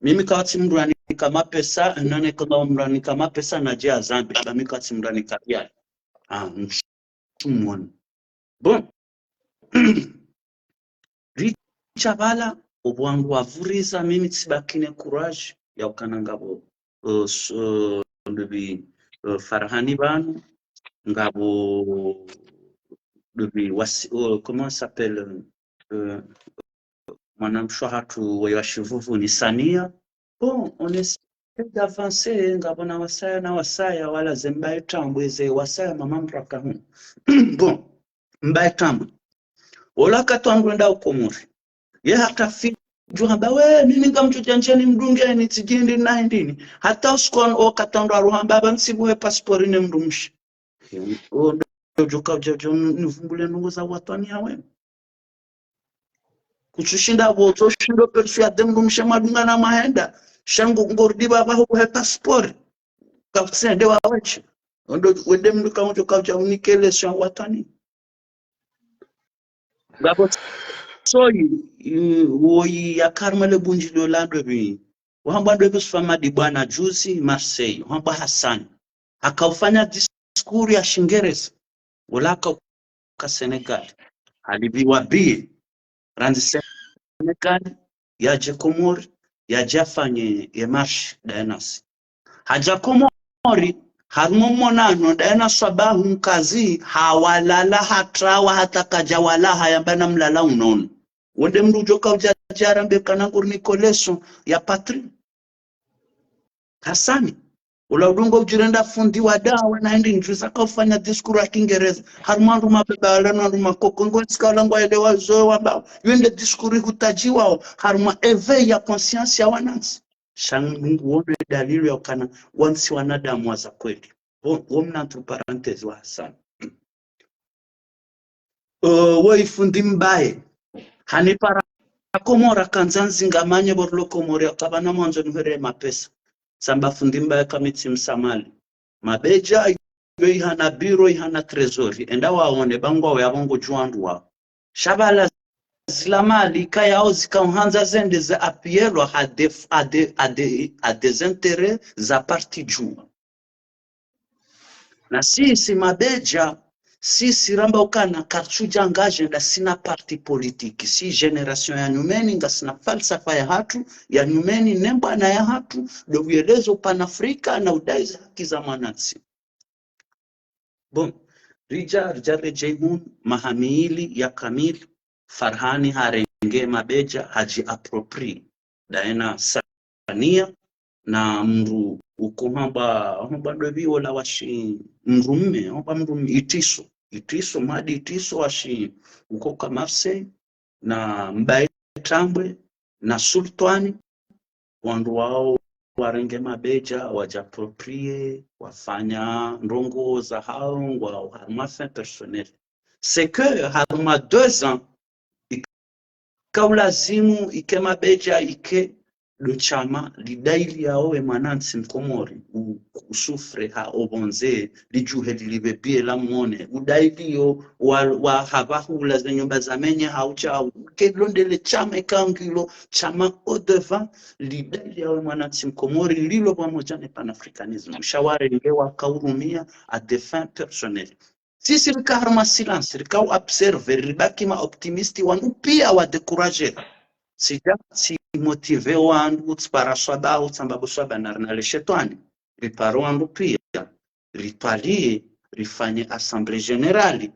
Mimi kawatsi mndru anika mapesa, nane kama mndru anika mapesa nadje azambe, ba mi kawatsi mndru anika riali. Ah, mshu-, mshu mwoni. Bon. Ridja pvala, opvo wangu wavuriza, mimi tsibaki ne courage, ya ukana ngapvo, euh, s-, euh, ndopvi, euh, Farhani pvanu, ngapvo, ndopvi, wasi-, euh, comment ça s'appelle, euh, mwanamshe hatru weya Shivuvuni Sania. Bon, on essaie d'avancer, ngapvo na wasaya na wasaya, wala ze mbaye tambwe ze wasaya mama mraka hu. Bon, mbaye tambwe. Ola katwandru enda Komori. Ye hata fidju hamba we, mimi ngamdjo dja ndjeni mdunge ni tsidjindi na hindrini. Hata usiku wanu o katwandru aruhamba ba msibu he pasipori ne mdrumshe. O ndo djoka udja udjo nivumbule ndrongo za watwani hawe. Kutsushinda pvo, tsoshindo persuader mdrumshe mwadungana mwahenda. Sha ngu, ngorudi pvapvo hukuhe pasipori. Kakusende wawache. O ndo wende mndru kaudjo kaudja unike leçon ya watwani. Ngapvo soyi, mm, woyi ya karma le bundjilio la ndopvi. Wahambwa ndopvi Sufamadi bwana juzi Marseille. Wahambwa Hassan. Hakaufanya discours ya Shingereza. Ola hakauka Sénégal. Halipviwa billet. Randzi Sénégal, yadje Komori, yadje afanye ye marche daye nasi. Hadja Komori, harumwa monano, daye na swabahu nkazi, hawalala hatrawa hata kadja walaha yamba na mlala unono. Wende mndru udjoka udja djarambe kana nguri niko leçon ya patrie. Hasani. Ola udungo udjirenda fundi wa dawa na hindri ndjuza kaufanya discours ya Kingereza. Harumwa wandru mababa wala na wandru makoko. Ngo ntsika wala ngwaelewa zo wamba. Yo nde discours hutadjiwao. Harumwa éveil ya conscience ya wanantsi. Sha ngu wono dalili ya ukana wantsi wanadamu wa za kweli. Wo, wo mna entre parenthèses wa Hasani. Euh, woyi fundi mbaye. Hanipara Komori kandza nzingamanye pvo rilo Komori akapvana mwandzo nuhere mapesa. Samba fundi mbaye kamitsi msamali. Mabedja, yo ihana biro, ihana trésor. Enda waone ba ngwawo yapvo ngodjuwa wandru wawo. Sha pvala zila mali kayao zikauhandza zende za apiyelwa ha des, à des, à des, à des intérêts za parti djuu. Na sisi mabedja, sisi ramba ukana kartsudja engagé nda sina parti politique. Si génération ya nyumeni ngasina falsafa ya hatru, ya nyumeni ne mbwana ya hatru, ndo uyelezo panafrika na udayi za haki za mwanantsi. Bon, ridja, ridja redjei hunu, maha mili ya kamili, Farhani harenge mabedja, hadji approprié. Daye na Sania, na mndru uko hamba, hamba ndopvi ola washi mndru mme, hamba mndru mme Itriso. Itriso, Madi Itriso washi uko ka Marseille, na Mbaye Tambwe, na Sultwani, wandru wao warenge mabedja, wadjiapproprier, wafanya ndrongoo zahao ngwao harumwa fin personnel. C'est que harumwa deux ans, ika ulazimu ike mabedja ike ndo shama lidaili yao we mwanantsi mkomori u-, usouffre ha opvondze, lidjuhe lilipve billet la mone, udaili yo wa, wa hapvahula ze nyumba za menye hautsha, uke londele shama ikao ngilo shama au devant, lidaili yao we mwanantsi mkomori lilo pvamodja ne panafricanisme. Usha warenge wakaurumia à des fins personnelles. Sisi rika harumwa silence, rika u observer, ribaki ma optimiste, wandru pia wa décourager. Sidja, si motiver wandru, utsipara swaba, utsamba bo swaba na rina le shetwani. Ripare wandru pia, ritwalie, rifanye assemblée générale,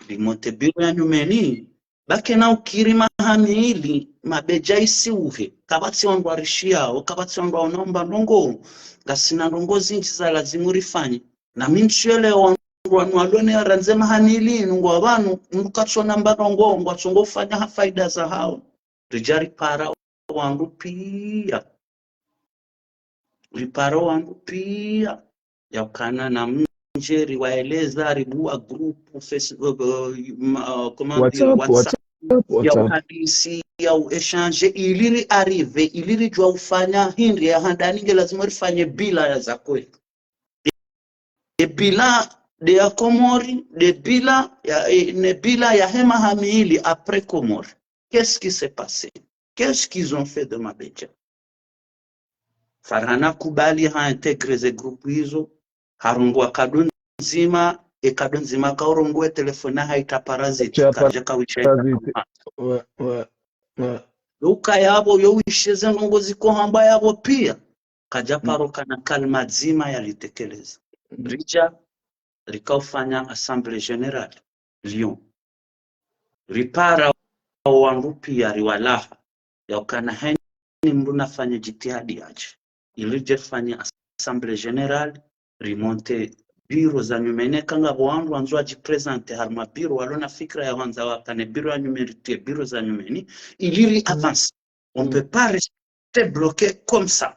rimonte bureau ya nyumeni, ba kena ukiri maha mili, mabedja isiuhe, kapvatsi wandru warishiyao, kapvatsi wandru waonaomba ndrongoo, ngasina ndrongoo zindji za lazimu rifanye. Na mi ntsielewa wandru wanu walone randze maha mili inu ngwa pvanu, mndru katsonamba ndrongoo, ngwatsongo ufanya ha faida zahao. Ridja ripara wandru pia. Ripara wandru pia. Yaukana na mdje riwaeleza, ribua groupe, Facebook, euh, ma-, euh, comment dire, WhatsApp, WhatsApp, WhatsApp, ya WhatsApp. Uhadisi, ya uéchange, ili ri arriver, ili ridjua ufanya hindri ya handani nge lazima rifanye bilan ya za kweli. E bilan de ya Komori, de bilan ya, e, ne bilan yahe maha mili après Komori. Qu'est-ce qui s'est passé? Qu'est-ce qu'ils ont fait de mabedja? Farhani hakubali ha intégrer ze groupe izo, harongoa cadeau ndzima, e cadeau ndzima kaurongoa e telefoni haita parasite, kadja kawisha ita parasite. Ouais, ouais, ouais. Yo ukaya pvo, yo wishe ze ndrongoo ziko hambwa yapvo pia. Kadja paro kana kalima dzima yalitekeleza. Ridja, rikaufanya assemblée générale, Lyon. Ripara wandru pia riwalaha, yaukana heni mndru nafanye jitihadi yadje. Ili ridje rifanye assemblée générale, rimonte bureau za nyumeni, eka ngapvo wandru wandzo wajiprésenter harumwa bureau, walona fikira ya hwandza wakane bureau ya nyumeni, ritie bureau za nyumeni, ili ri avance. On peut pas rester bloqué comme ça.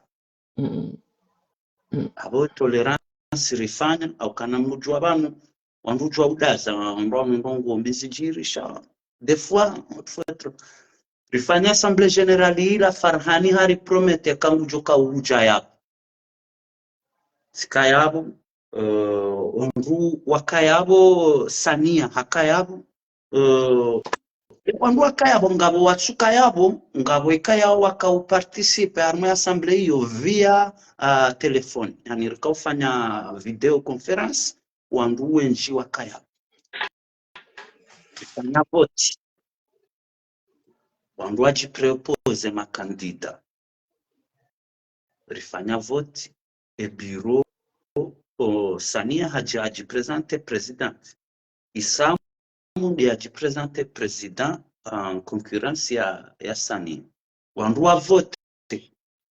Apvo tolérance rifanya, haukana mdjua pvanu, wandru udjua udaza, wandru wanu ndrongoo mbi zidjirisha. Des fois, faut être, rifanya assemblée générale ila Farhani haripromettre eka ngudjo kaudja yapvo. Tsika yapvo, euh, wandru wakaya pvo, Sania hakaya pvo, euh, wandru wakaya pvo ngapvo watsuka yapvo, ngapvo ikayao wakauparticiper harumwa assemblée iyo via, euh, téléphone. Yaani rikaufanya vidéoconférence, wandru wendji wakaya pvo. Rifanya vote. Wandru wajiproposer makandida. Rifanya vote, e bureau, o, Sania hadja hajiprésenter président. Isamu nde hajiprésenter président en concurrence ya, ya Sania. Wandru wavote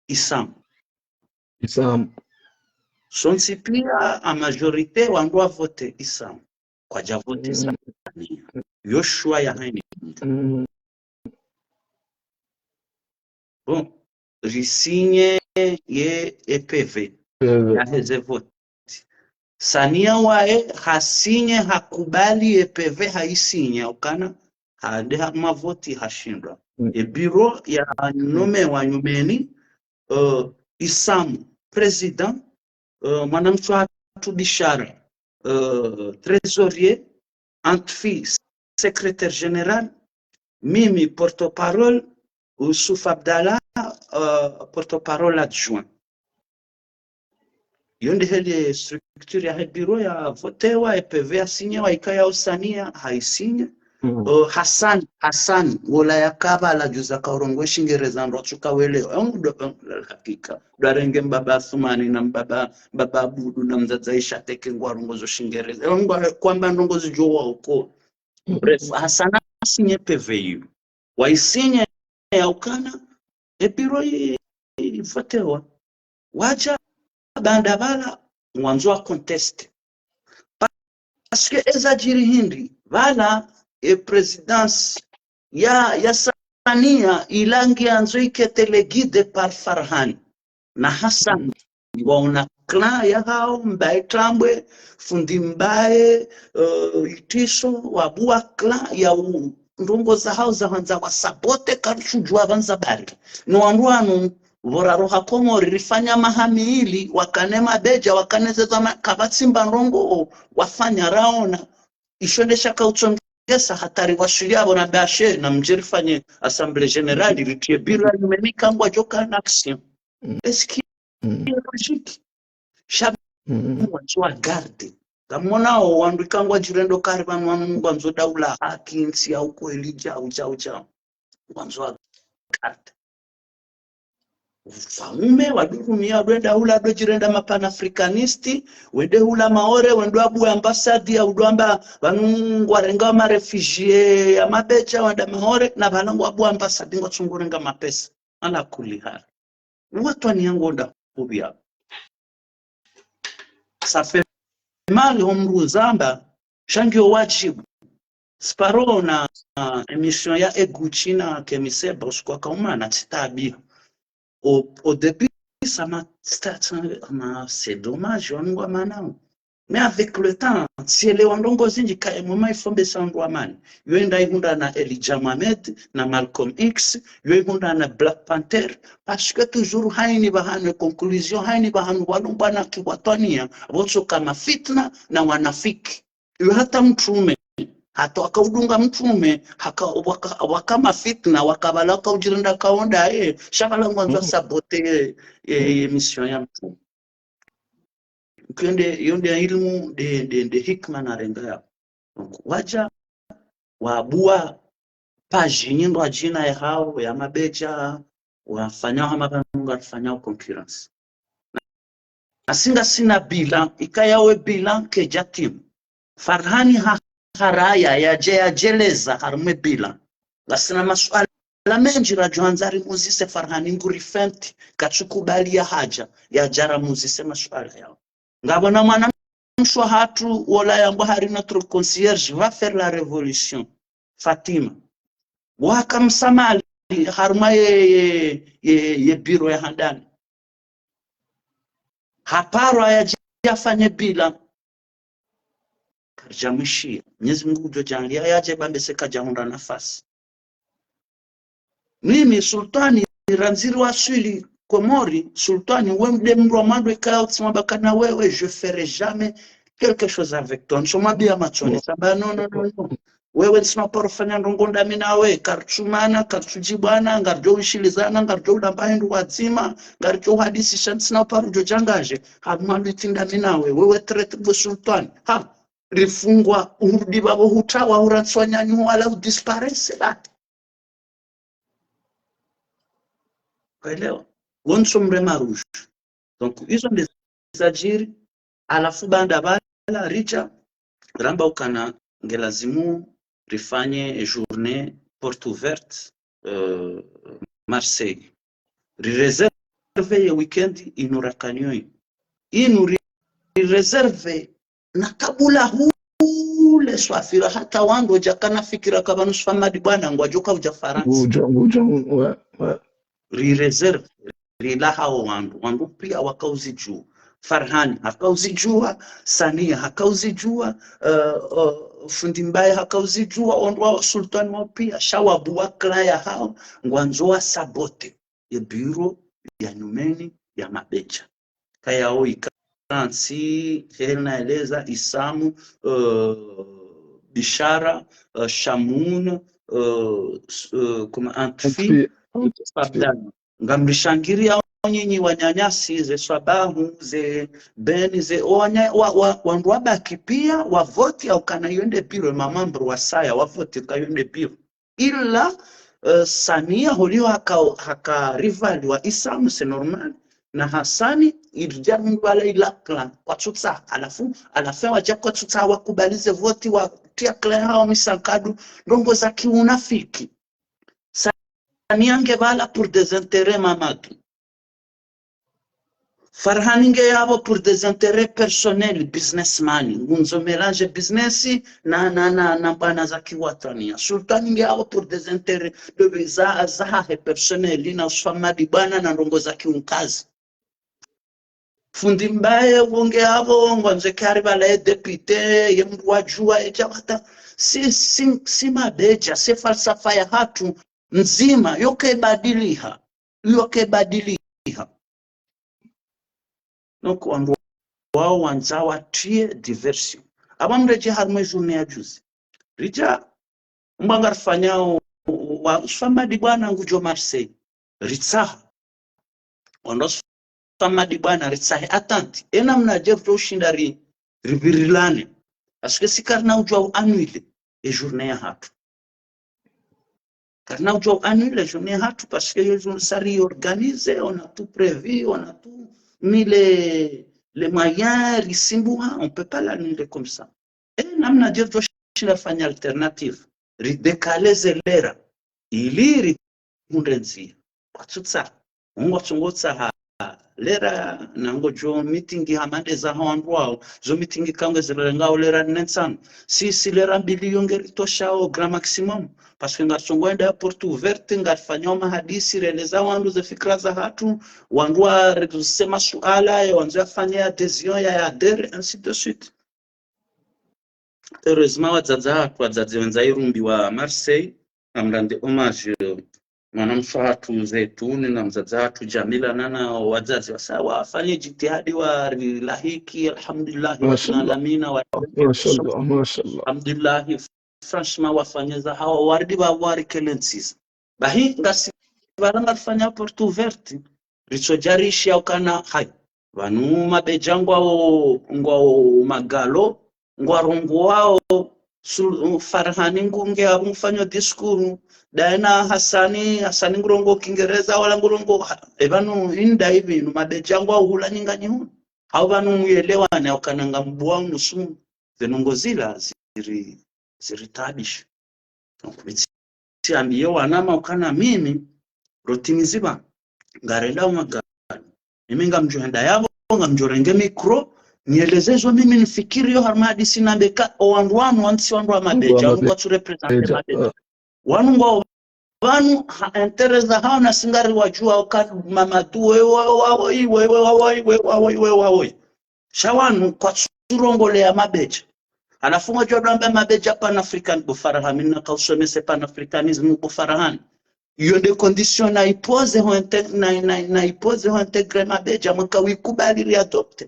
Isamu. Isamu. Sontsi pia a majorité wandru wavote Isamu. Kwadja vote Sania. Yo choix ya heni. Bon, risinye ye, e PV. PV. Yaheze vote. Sania waye hasinye, hakubali e PV, haisinye, ukana hade ha mavoti hashindwa. E bureau ya nomewa nyumeni, euh, Isamu, président, euh, mwanamshe hatru Bishara, euh, trésorier, Antfi, secrétaire général, mimi, porte-parole, Youssouf Abdallah, euh, porte-parole adjoint. Yo nde heli structure yahe bureau yavotewa, e PV yasinyewa, ikayao Sania, haisinye. Euh, Hassan, Hassan, wola yakapvala djuza kaurongoa e Shingereza ndo tsuka wele, euh, ndo, euh, hakika. Ndo arenge mbaba Athumani na mbaba, mbaba Abudu na mdzadze Aisha teke ngwarongozo Shingereza. Euh, ngwa, kwamba ndrongoo zidjo wa uko. Bref, Hassan hasinye PV iyo. Waisinye yaukana, e bureau i, ivotewa. Wadja baanda pvala, ngwandzo wa conteste. Parce que eza djiri hindri, pvala, e présidence ya, ya Sania Sania, ila ngiandzo ike téléguidé par Farhani na Hassan. Ngwaona clan yahao, Mbaye Tambwe, Fundi Mbaye, eh, Itiso, wabua clan ya u-, ndrongoo zahao za hwandza wasaboté, karitsudjua pvanu za bari. No wandru wanu, pvo raroha Komori, rifanya maha mili, wakane mabedja, wakane zezama, kapvatsi mba ndrongoo wafanya raona. Isho nde shaka utsongesa hata riwashilia pvo na bashe, na mdje rifanye assemblée générale, ritie biro ya nyumeni ikao ngwadjo ka en action. Mm. Est-ce que Mm. est logique? Sha Mm. ngwandzo wa garder. Ngamwonao wandru ikao ngwadjirendo kari pvanu wanu ngwandzo daula, haki, ntsi ya ukweli, djau, djau, djau. Ngwandzo wa garder. Ufaume, wadurumia, wadwenda hula, wadodjirenda ma panafricaniste, wende hula Maore, wende wabue ambassade ya udwamba, pvanu ngwarenga ma réfugiés ya mabedja, wenda Maore, na pvala ngwabua ambassade, ngwatsungurenga mapesa. Ala kulli hal. Watwani yangu nda hupvia. Ça fait mal, ho mdru uzamba, sha ngiyo wadjibu. Siparo na, na émission ya Eguchi na Kemiseba, usiku wakaumana, tsitaabia. Au, au début, ça m'a, ça, ça m'a, c'est dommage, wanu ngwamanao. Mais avec le temps, tsielewa ndrongoo zindji ka M M A ifo mbesa wandru wamani. Yo enda ihundra na Elijah Muhammad, na Malcolm X, yo ihundra na Black Panther, parce que toujours haini pvahanu, conclusion haini pvahanu, walo mbwana kiwatwaniya, pvotsoka mafitna na wanafiki. Yo hata mtrume, hata wakaudunga mtrume, haka, waka, waka mafitna, wakapvala wakaudjirenda kaonda, eh, sha pvala ngwandzo Mm. saboté, eh, eh, émission ya mtrume. Kende, yo nde ilmu, nde, nde, nde hikma narenga ya. Donc, wadja, wabua page nyindji djina yahao, ya mabedja, wafanyao hama pvanu ngarifanyao concurrence. Nasi ngasina bilan, ikaya we bilan kedja timu. Farhani ha, haraya, yadje, yadjeleza, harumwa e bilan. Ngasina masuala mendji radjo handza rimuzise Farhani nguri fenti, katsukubali ya hadja, yadja ramuzise masuala yao. Ngapvo na mwana mshe wahatru, wola yambwa hari notre concierge va faire la révolution. Fatima. Waka msamali, harumwa ye, ye, ye, ye biro ya handani. Haparwa yadje yafanye bilan. Karidja mwishiya. Mwenyezi Mungu ngudjo djaanlia yadje bambe se kadja hundra nafasi. Mimi, Sultwani, randzi riwaswili Komori, Sultwani, we nde mdru wa mwando ikao tsimwamba kana wewe, je ferai jamais quelque chose avec toi. Ntsomwambia matsoni, Mm. samba non, non, non, non. Wewe ntsina paro fanya ndrongoo ndami nawe, karitsumana, karitsudjibwana, ngaridjo wishilizana, ngaridjo ulamba hindru wadzima, ngaridjo uhadisisha, ntsina paro djo djangadje, ha mwando itsi ndami nawe, wewe traître bo Sultwani. Ha, rifungwa, urudi pvapvo hutawa, urantswa nyanyu, wala udisparaisse, ba. Kaelewa? Wonso mrema rouge. Donc, izo nde zadjiri, halafu baanda pvala ridja, ramba ukana ngelazimu rifanye journée porte ouverte, euh, Marseille. Riréserve ye week-end inu rakanyo inu. Inu ri, riréserve na kabula hule swafira hata wandru wadjakana fikira ka pvanu Swamadi bwana ngwadjoka udja Farantsa. Ngudjo, ngudjo, wa, wa. Riréserve, rilaha wo wandru, wandru pia wakauzidjua. Farhani hakauzidjua, Sania hakauzidjua, eh, eh, Fundi Mbaye hakauzidjua, wandru wa Sultwani wao pia, sha wabua clan yahao, ngwandzo wasabote ye biro ya nyumeni ya mabedja. Kayao ika ntsi, heli naeleza, Isamu, eh, Bishara, eh, Shamun, eh, s-, eh, kuma Antfi, Antfi, Antfi. Abdallah. Ngamrishangiriao nyinyi wananyasi, ze Swabahu, ze Beni, ze, o wanya-, wa, wa, wandru wabaki pia, wavoti au kana yo nde biro, mamambru wasaya, wavoti ka yo nde biro. Ila, eh, Sania holiho haka, haka rival wa Isamu, c'est normal. Na Hasani, iridja mndru wala ila clan, kwatsutsaha, halafu, halafu wadja kwatsutsaha wakubali ze voti, watria clan yahao misankadu, ndrongoo za kiunafiki. Sania nge pvala pour des intérêts, Mamadou. Farhani nge yapvo pour des intérêts personnels, businessman. Ngundzo mélanger business na, na, na, na mbwana za kiwatwaniya. Sultwani nge yapvo pour des intérêts, de, za, zahahe personnel, na uswamadi bwana na ndrongo za kiunkazi. Fundi Mbaye wo nge yapvo, ngwandzo eka ari pvala ye député, ye mndru wa juwa, ye djawata. Si, si, si mabedja, si falsafa yahatru ndzima, yo kebadiliha, yo kebadiliha. Donc, wandru wao wandza watriye diversion. Apvo mredjeyi harimwa ye journée ya juzi. Ridja, mbwa ngarifanyao, wa, uswamadi bwana ngudjo Marseille. Ritsaha. Wandru uswamadi bwana ritsahe attente. Ye namnadje pvudjo ushinda ri, ripvirilane. Parce que si karina udjuwa u annuler ye journée yahatru. Karina udjuwa u annuler ye journée yahatru, parce que yo jour-, ça ri organisé, on a tout prévu, on a tout mis les, les moyens, risimbuha, on peut pas l'annuler comme ça. Ye namnadje pvudjo ushinda rifanye alternative, ridécaler ze lera, ili rihundre ndzia. Kwatsutsaha. Ngwatsungotsaha lera, na ngodjo meeting hama nde zaho wandru wao, zo meeting kangwe zirengao lera nne ntsanu. Si, si lera mbili yo ngeritosha au grand maximum. Parce que ngaritsungoenda porte ouverte, ngarifanyao mahadisi, rieleza wandru ze fikira zahatru, wandru warisema suala, ye wandzo yafanye adhésion, ya, ya adhérer, ainsi de suite. Heureusement, wadzadze hatru, wadzadze wendza irumbi wa Marseille, ngamrende hommage, mwanamshe hatru Zeituni, na mdzadze hatru Jamila, nana wadzadze wasa, wafanye jitihadi, warilahiki, alhamdulillah, rabbil alamina, wa, mashallah, mashallah. Alhamdulillah, franchement, wafanye zahawo, waridi pvapvo warikele ntsiza. Bahi, ngasi pvala ngarifanya porte ouverte, ritsodja rishi ya ukana, hayi. Pvanu mabedja ngwao, ngwao magalo, ngwarongowao, su-, Farhani ngu nge apvo ngufanyo discours, daye na Hasani, Hasani ngurongo Kingereza, wala ngurongo, ha, e pvanu inda ipvi, nu mabedja ngwao hula nyinga nyihunu. Hau pvanu muyelewane, ukana ngambuwa unusu, ze ndrongo zila ziri, ziritabisha. Donc, mi tsiambiye wanama ukana mimi, rotimizi pvanu, ngarenda umagalo. Mimi ngamdjohenda yapvo, ngamdjorenge micro, nieleze zo mimi nifikiriyo harumwa hadisi nambe ka, o wandru wanu, wanu si wandru wa mabedja, wanu kwatsu représenter mabedja. Wanu ngwao pvanu ha intérêt zahawo na si ngariwadjuwa uka Mamadou we wa, wa, wa, i, we, we, wa, wa, i, we, wa, wa, i, we, wa, wa, i. Sha wanu kwatsurongoleya mabedja. Halafu ngodjo wamba mabedja panafrican, bo Farhani, mi naka usomese panafricanisme bo Farhani. Iyo nde condition na ipoze ho inte-, na, na, na ipoze ho intégrer mabedja, mwaka wikubali ri adopter.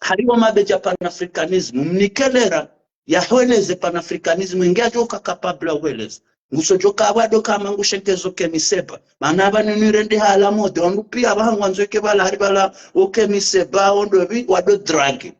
Hariwo mabedja panafricanisme, mnike lera, yahweleze panafricanisme, nge adjoka capable ya uhweleza. Ngusodjoka apvo adoka ama ngushenkezo Kemi Seba. Mana apva nini rende hala mode, wandru piya apvaha ngwandzo eke pvala hari pvala, o Kemi Seba, ondo pvi, wado drague.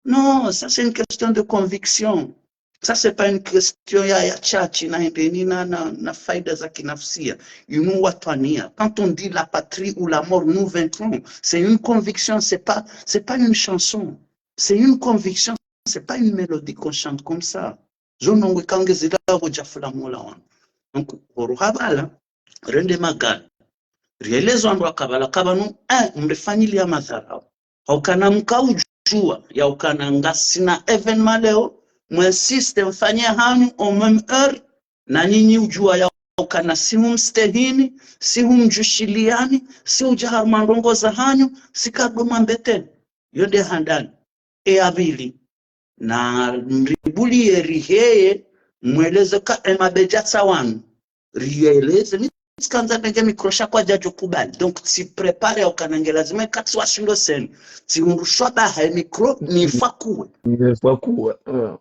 Non, ça c'est une question de conviction. Ça, c'est pas une question ya, ya chachi, na hendeni na, na, na faida za kinafsia. Inu watwaniya. Quand on dit la patrie ou la mort, nous vaincrons. C'est une conviction, c'est pas, c'est pas une chanson. C'est une conviction, c'est pas une mélodie qu'on chante comme ça. Zo ndrongo ikao nge zila pvo djafula mola wanu. Donc, horo ha pvala, rende magalo. Rieleze wandru waka pvala ka pvanu, eh, mrifanyiliya madharau. Haukana mkaudjuwa, ya ukana ngasina événement leo, mwe insiste mfanye hanyu au même heure, na nyinyi udjuwa ya ukana si humstehini, si humdjushiliyani, si udja harumwa ndrongo zahanyu, si kardo mwambeteni. Yo nde handani. E ya pvili, na mribuliye riheye, mweleze ka e mabedja tsi wanu. Rieleze, mi tsikandza nenge micro sha kwadjadjo kubali. Donc, tsi préparer ya ukana nge lazima ikatsi washindo seni. Tsihundru shwa baha e micro, nifakuwe. Nifakuwe, ah.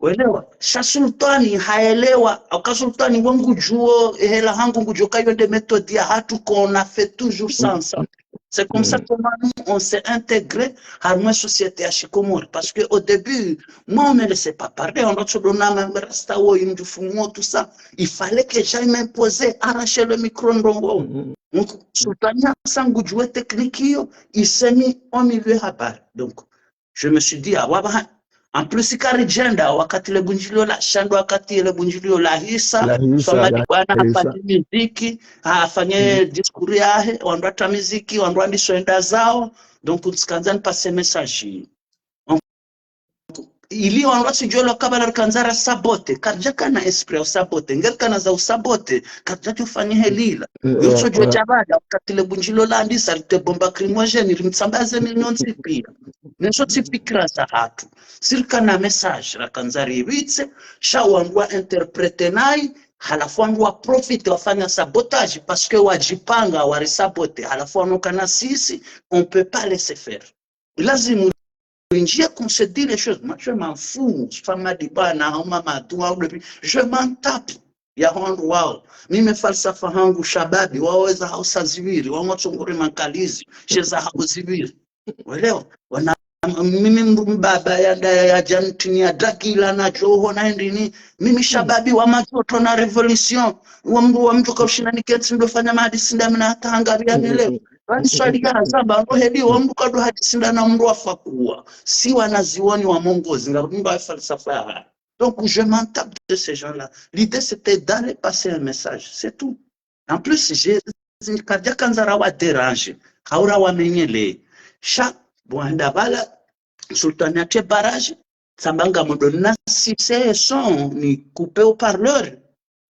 Welewa? Sha Sultwani haelewa, auka Sultwani we ngudjuo, ehela hangu ngudjuo ka iyo nde méthode yahatru qu'on a fait toujours ça ensemble. C'est comme ça que nous, on s'est intégrés harumwa e société ya shikomori. Parce que au début, moi, on me laissait pas parler, on a toujours donné ma rasta wo, une du fumo, tout ça. Il fallait que j'aille m'imposer, arracher le micro, ndrongo. Donc, Sultwani hasa ngudjuo technique iyo, isemi au milieu habari. Donc, je me suis dit, ah, waba, En plus, karidjenda wakati le bundjilio la, sha ndo wakati le bundjilio lahisa, Lahisa, Swamadi bwana lahisa. hafanye miziki, hafanye discours yahe, wandru watra miziki, wandru wandiso enda zao. Donc, ntsikandzani passer message. Ili wandru wasidjue lo kabala rikandza ra saboter, karidjakana esprit ya usaboter, ngerikana za usaboter, karidjadjofanya helila. Yo tsodjo djabada, wakati le bundjilio landisa, rite bombe lacrymogène, rimtsambaze milio ntsi pia. Nezo tsi fikira za hatru. Si rikana message, rakandza rivitse, sha wandru wa interpréter nayi, halafu wandru wa profiter wafanya sabotage, parce que wadjipanga, wari saboter, halafu wanu kana sisi, on peut pas laisser faire. Lazimu rinjie qu'on se dit les choses. Moi, je m'en fous. Swamadi bwana, hau Mamadou, hau le, je m'en tape. Ya wandru wao. Mimi falsafa hangu shababi, wao eza hao sa ziviri, wao watsongore mankalizi, she za hao ziviri. Welewa? Wana, mimi mdru mbaba ya, ya, ya, ya jantini ya dagila na djoho na ndrini. Mimi shababi wa majoto na révolution. Wa mdru, wa mdru kaushina niketsi ndo fanya mahadisi nda mina hata hangari ya mileo. Basi swali ya hazamba, ndo heli wa mdru kado hadisi nda na mdru afakuwa. Si wanazioni wa mongozi, ngarumba falsafa ya haya. Donc, je m'en tape de ces gens-là. L'idée, c'était d'aller passer un message. C'est tout. En plus, j'ai, karidjakandza ra wa déranger. Hau ra wamenyele. Sha, bwanda bala, Sultani atre barrage, tsamba ngamdjo na sise son, ni couper haut-parleur.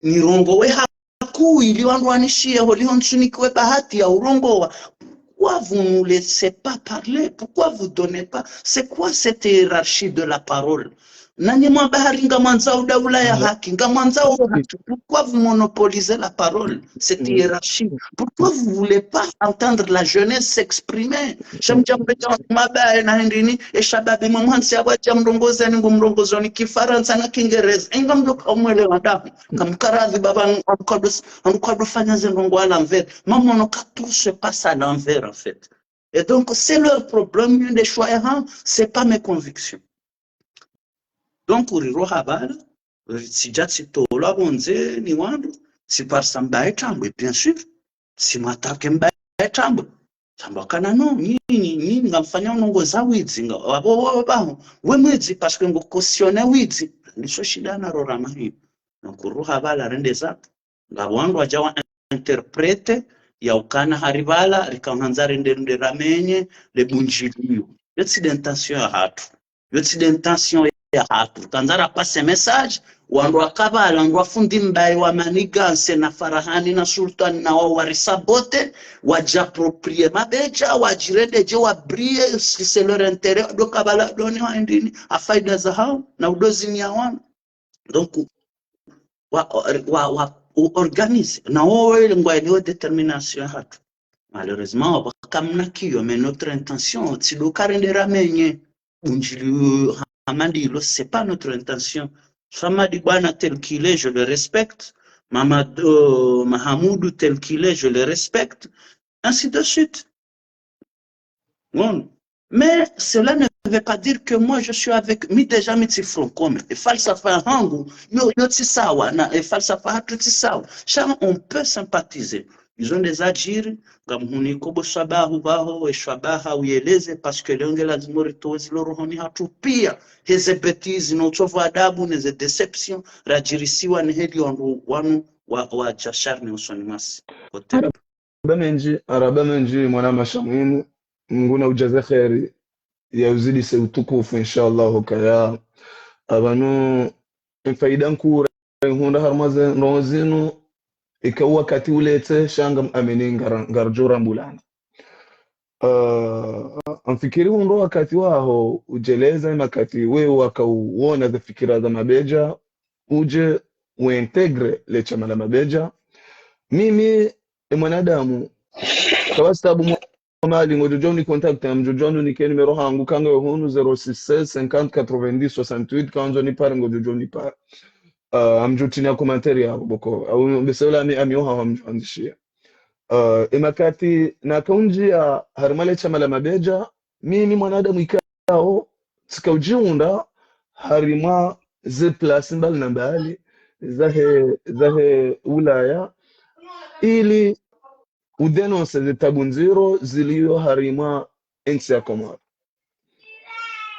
Nirongowe hakuu ili wandru wanishiye, holiho ntsunikiwe bahati ya urongowa. Pourquoi vous nous laissez pas parler? Pourquoi vous donnez pas? C'est quoi cette hiérarchie de la parole? Nanyi mwamba hari ngamwandzao daula ya haki, ngamwandzao haki. Pourquoi vous monopolisez la parole, cette hiérarchie? Pourquoi vous voulez pas entendre la jeunesse s'exprimer? Sha mdja mbeja mabaye na hindrini, e shababi mwe mhandisi ya wadja mrongozeni ngu mrongozoni Kifarantsa na Kingereza. Inga mdjo ka umwelewa ndahu. Kamkaradhi baba, andu kado, andu kado fanya ze ndrongo à l'envers. Mamono ka tout se passe à l'envers, en fait. Et donc, c'est leur problème, ni nde choix yahawo, c'est pas mes convictions. Donc, uri roha bala, uri tsidja tsitolwa pvondze ni wandru, tsiparisa mbaye tambwe, bien sûr. Tsimwattaquer mbaye tambwe. Tsamba kana non, ni, ni, ni, ngamfanya unongoza widzi, nga, wabo, wabo, baho. We mwidzi, parce que ngo cautionner widzi. Niso shida na rora mahiyo. Donc, roha bala rende zatru. Ngapvo wandru wadja wa interpréter, ya ukana hari bala, rikahandza rende, rende ramenye, le bundjilio. Yo tsi nde intention ya hatru. Yo tsi nde intention ya hatru. Kandza ra passer message, wandru waka bala, wandru wa fundi mbaye wa manigance na Farahani na Sultani na wao wari saboter, wadja approprier mabeja, wadjirende dje wa briller, si c'est leur intérêt, ndo ka bala, ndo ni wa hindrini, ha faida zahawo, na udozi ni ya wanu. Donc, wa, wa, wa, u organiser. Na wo wele ngwa iliyo détermination ya hatru. Malheureusement, wa kamna kiyo, mais notre intention, tsi ndo ka rende ramenye. Bundjilio, Hamadi lo, c'est pas notre intention. Swamadi bwana tel qu'il est, je le respecte. Mamadou, euh, Mahamoudou tel qu'il est, je le respecte. Ainsi de suite. Non. Mais cela ne veut pas dire que moi je suis avec, mi déjà mi tsi Front Commun. E falsafa hangu, yo, yo tsi sawa, na e falsafa hatru tsi sawa. Sha on peut sympathiser. Izo nde zadjiri, ngamhuniko bo shabahu baho, e shabaha uyeleze, parce que leo nge lazima ritowe zilo rohoni hatru pia. Heze bêtises, no utovu adabu, neze déception, radjirisiwa ni heli wandru wanu wa, wadja sharni usoni mwasi. Hotel. Marahaba mendji, marahaba mendji, mwana mashamwini, Mngu na udjaze kheri, ya uzidise utukufu, inshallah, hukaya. Apvanu, faida nkuu ra ihundra harumwa ze ndrongo zinu, ika wakati uletse, sha ngam amini ngara, ngaridjo rambulana. Ah, ngamfikiri hundro wakati waho, udjeleza makati, we waka uona ze fikira za mabeja, udje uintégrer le shama la mabeja. Mimi, e mwanadamu, kawastabu mwa mali, ngodjo djua uni contacter, ngamdjo djua nunike numéro hangu, kanga yo hunu zéro six seize cinquante quatre-vingt-dix soixante-huit, kandzo nipare, ngodjo djua unipare. Ah, ngamdjo tinya commentaire yaho, boko. Au, bese ula ami, ami oha, ngamdjo andishia. Ah, e makati, naka undjia, harumwa le shama la mabeja, mimi mwanadamu ikao, tsika udjihundra, harumwa ze place mbali na mbali, zahe, zahe Ulaya, ili udénoncer ze tabu ndziro zilio harumwa entsi ya Komori.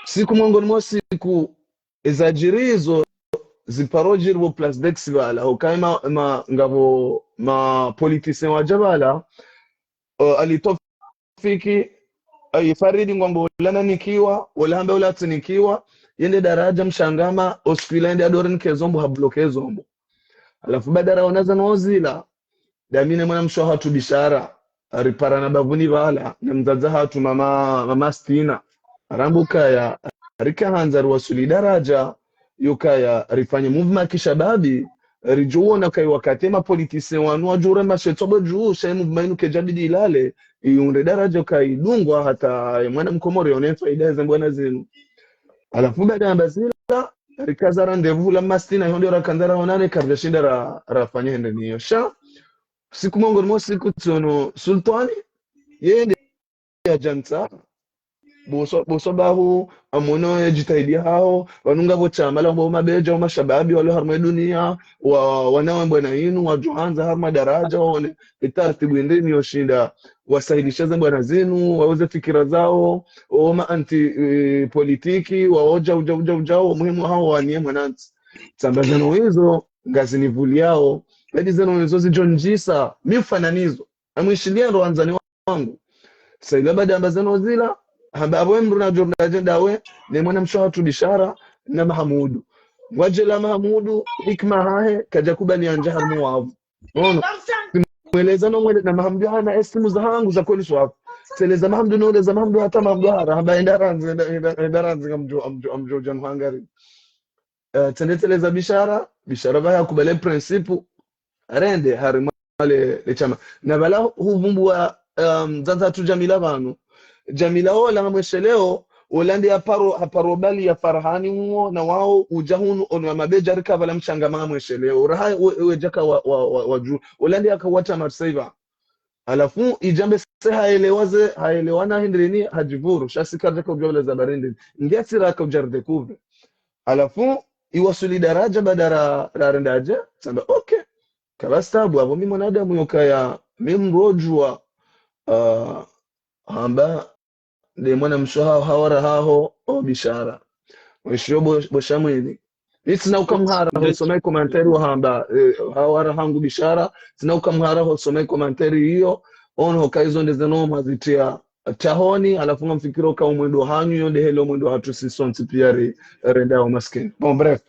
Siku mongoni mwa siku, ezadjiri izo ziparo djiri pvo Place d'Aix pvala, hukaya ma, ma, ngapvo ma politiciens wadja pvala, uh, Ali Tofiki, ayi Faridi ngwambo ola nanikiwa, ola hamba ola tsinikiwa, yende daradja mshangama, ospila yende adore nike zombo, habloke zombo. Halafu baada raona zanu zila, dami ne mwana mshe wahatru Bishara, riparana bavuni pvala, ne mdzadze hatru mama, mama Stina. Ramba ukaya, rika handza riwasuli daradja, yukaya rifanye mouvement kishababi, ridjo wona ukaya wakati ma politiciens wanu wadjo urema shetso bo dju, sha ye mouvement inu kedjabidi ilale, iunde daradja ukaya idungwa hata ye mwana mkomori yaone faida ze mbwana zinu. Halafu baada yamba zila, rikaza rendez-vous la mama Stina, iho ndo rakandza raonane, karidjashinda ra, rafanye hende niyo. Sha, siku mongoni mwa siku tsono Sultwani, yende yadja ntsaha. Boso, boso bahu, amono ye jitihadi haho, wanu ngapvo shama la mbo mabedja, wa mashababi, walo harumwa dunia, wa, wana wa mbwana inu, wadjo handza harumwa daradja, waone, etaratibu yende niyo shinda, wasahilishe ze mbwana zinu, wauze fikira zawo, o ma anti, eh, politiki, waodja, udja, udja, udja, o muhimu hawo waniye mwanantsi. Tsamba zanu izo, ngazinivuliao, edi zanu izo zidjo ndjisa, mi ufananizo. Amwishilia ndo wandzani wangu. Sa ila baada yamba zanu zila, hamba apvo emdru nadjo mdadjenda we, ne mwana mshe wahatru Bishara, na Mahamudu. Wadje la Mahamudu, hikima hahe, kadja kubali yandje harumwa wavu. Ono, mweleza no mwele, na Mahamudu hana estimu zahangu za kweli swafu. Tseleza Mahamudu, no leza Mahamudu hata Mahamudu hara, hamba enda randzi, enda, enda, enda randzi ngamdjo, amdjo, amdjo djanu hangari. Eh, tsende tseleza Bishara, Bishara pvahe hakubali principe, rende harumwa le, le shama. Na pvala huvumbua, um, mdzadze hatru Jamila pvanu. Jamila ola ngamwesheleo, ola nde haparo, haparo bali ya Farhani uwo, na wao, udja hunu, ono wa mabedja rika pvala mshangama ngamwesheleo. Uraha we, we djaka wa, wa, wa, wa dju. Ola nde haka wata Marseille pva. Halafu, idjambe se haelewa ze, haelewa na hindrini, hadjivuru, sha si karidjaka udjua pvala za barindi. Nge si raka udja ridécouvre. Halafu, iwasuli daradja baada ra, ra rendadje, tsamba, ok. Kapvatsi tabu, apvo mi mwanadamu yukaya, mi mdru odjua, ah, hamba, nde mwana mshe wahaho, hawara haho, o Bishara. Mwishiyo bo, bo Shamwini. Mi tsina ukamhara, hosoma ye commentaire wahamba, eh, hawara hangu Bishara, tsina ukamhara, hosoma ye commentaire iyo, ono hukaya izo nde zanu mwazitia tahoni, halafu ngamfikiri uka umwendo hanyu, yo nde hele umwendo hatru si sontsi pia ri, renda wa maskini. Bon, bref.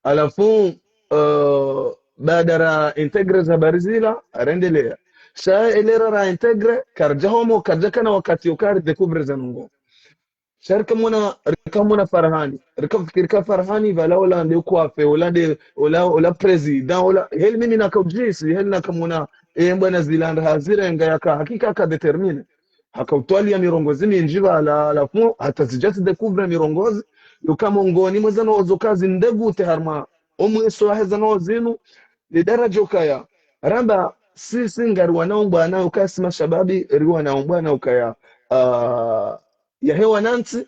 Halafu, eh, baada ra intégrer ze habari zila, rendelea. Sha elera ra intégrer, karidja homo, karidja kana wakati yukaya ridécouvre zanu ngo. Sha rika mwana, rika mwana Farhani. Rika fikiri ka Farhani, pvala ola nde coiffeur, ola nde, ola, ola président, ola, heli mimi naka udjisi, heli naka mwana, e mbwana zila nda hazirenga yaka, hakika haka déterminé. Haka utwaliya mirongozi mindji pvala, halafu hata zidja zi découvre mirongozi, yuka mongoni mwa zanu zo kazi ndegute harumwa omweso wahe zanu zinu, ni daradja ukaya. Ramba, si, si ngari wana mbwana ukaya si mashababi, ri wana mbwana ukaya, ah, yahe wanantsi,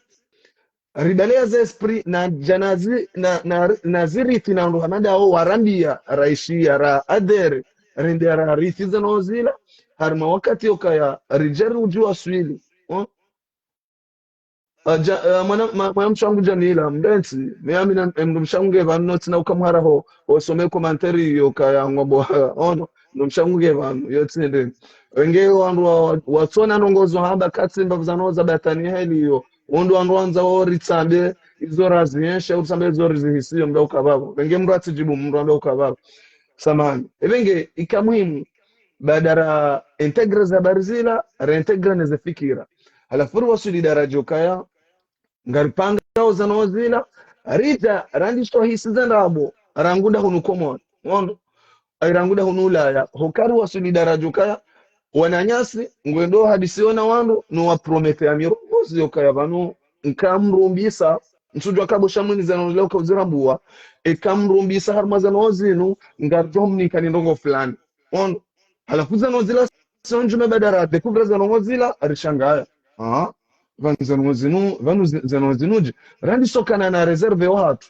ribaleya ze esprit na djanazi, na, na, na zirithi na ndo hamada wo warambia, raishiya, ra adhérer, rende rarithi zanu zila, harumwa wakati yukaya, ridjeri udjuwa swili. Hmm? Ah, ja, ah, mwana, ma, mwana mshe wangu Jamila, mbentsi, mi amina, em, mdru mshe wangu nge pvanu, no tsina ukamhara ho, hosoma ye commentaire iyo kaya ngwambo, ono, mdru mshe wangu nge pvanu, yo tsinde. Wenge wandru wa, wa, watsona ndrongo zo hamba katsi mbapvi zanu za batwini heli iyo. Wondro wandru wandza wo ritsambe, izo raziensha, utsambe izo rizihisiyo, mdru ukapvapvo. Wenge mdru atsidjibu, mdru amba ukapvapvo. Samahani. Epvenge, ika muhimu, baada ra intégrer ze habari zila, ra intégrer ne ze fikira. Halafu riwasuli daradja ukaya, ngaripanga wo zanu zila, ridja, randisa hisi za ndrabo, rangu nda hunu Komori. Wondro, ayi rangu nda hunu Ulaya, hukaya riwasuli daradja ukaya, wananyasi, ngwendo hadisiyo na wandru, no wapromettre ya mirongozi yukaya pvanu, nkamrumbisa, ntsudjuwa ka bo Shamwini zanu zila uka uzirambua, e kamrumbisa harumwa zanu zinu, ngaridjo mnika ni ndrongo fulani. Wondro. Halafu zanu zila, sio ndjume baada ra découvre zanu zila, rishangaya. Ah, pvanu zanu zinu, pvanu zi, zanu zinu dje. Randisa ukana na réserve yo hatru.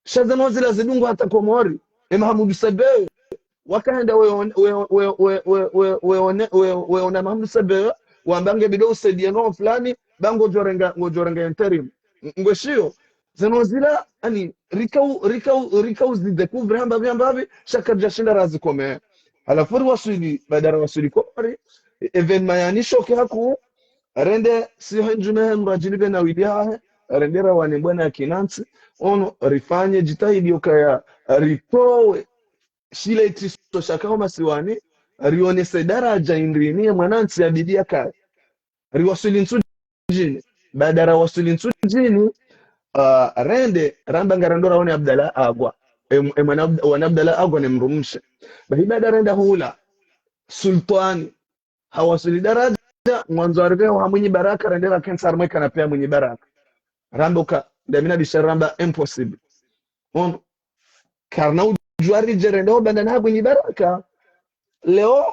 Sha zanu zila zidungu hata Komori. E Mahamudu Sebe, wakahenda we on, we, we, we, we, we, we one, we, we ona Mahamudu Sebe, wamba nge bidi usaidiye ndrongo fulani, ba ngodjorenga, ngodjorenga intérim. ngweshiyo. Zeno zila, ani, rikau, rikau, rikau zidécouvrir hambapvi, hambapvi, sha karidjashinda razikome. Halafu riwaswili, baada rawaswili Komori, événement yani choc hakuu, rende, si hindru mehe mradjini be na wili hahe, rende rawane bwana ya kinantsi, ono, rifanye djitihadi yokaya, ritowe, shile itsiso shakao masiwani, rionese daraja indrini ye mwanantsi yabidi yakaye. Riwaswili Ntsudjini. Baada rawaswili Ntsudjini, ah, rende, ramba ngarendo raone Abdallah Agwa. E, e mwana Abd-, wana Abdallah Agwa ne mdrumshe. Bahi baada renda hula, Sultwani, hawaswili daraja, ngwandzo ariveho ha Mwinyi Baraka, rende rakentsi harumwa ye canapé ya Mwinyi Baraka. Ramba uka, ndami na Bishara ramba impossible. Ono. Karina udjua ridje rende ho bandani ha Mwinyi Baraka. Leo,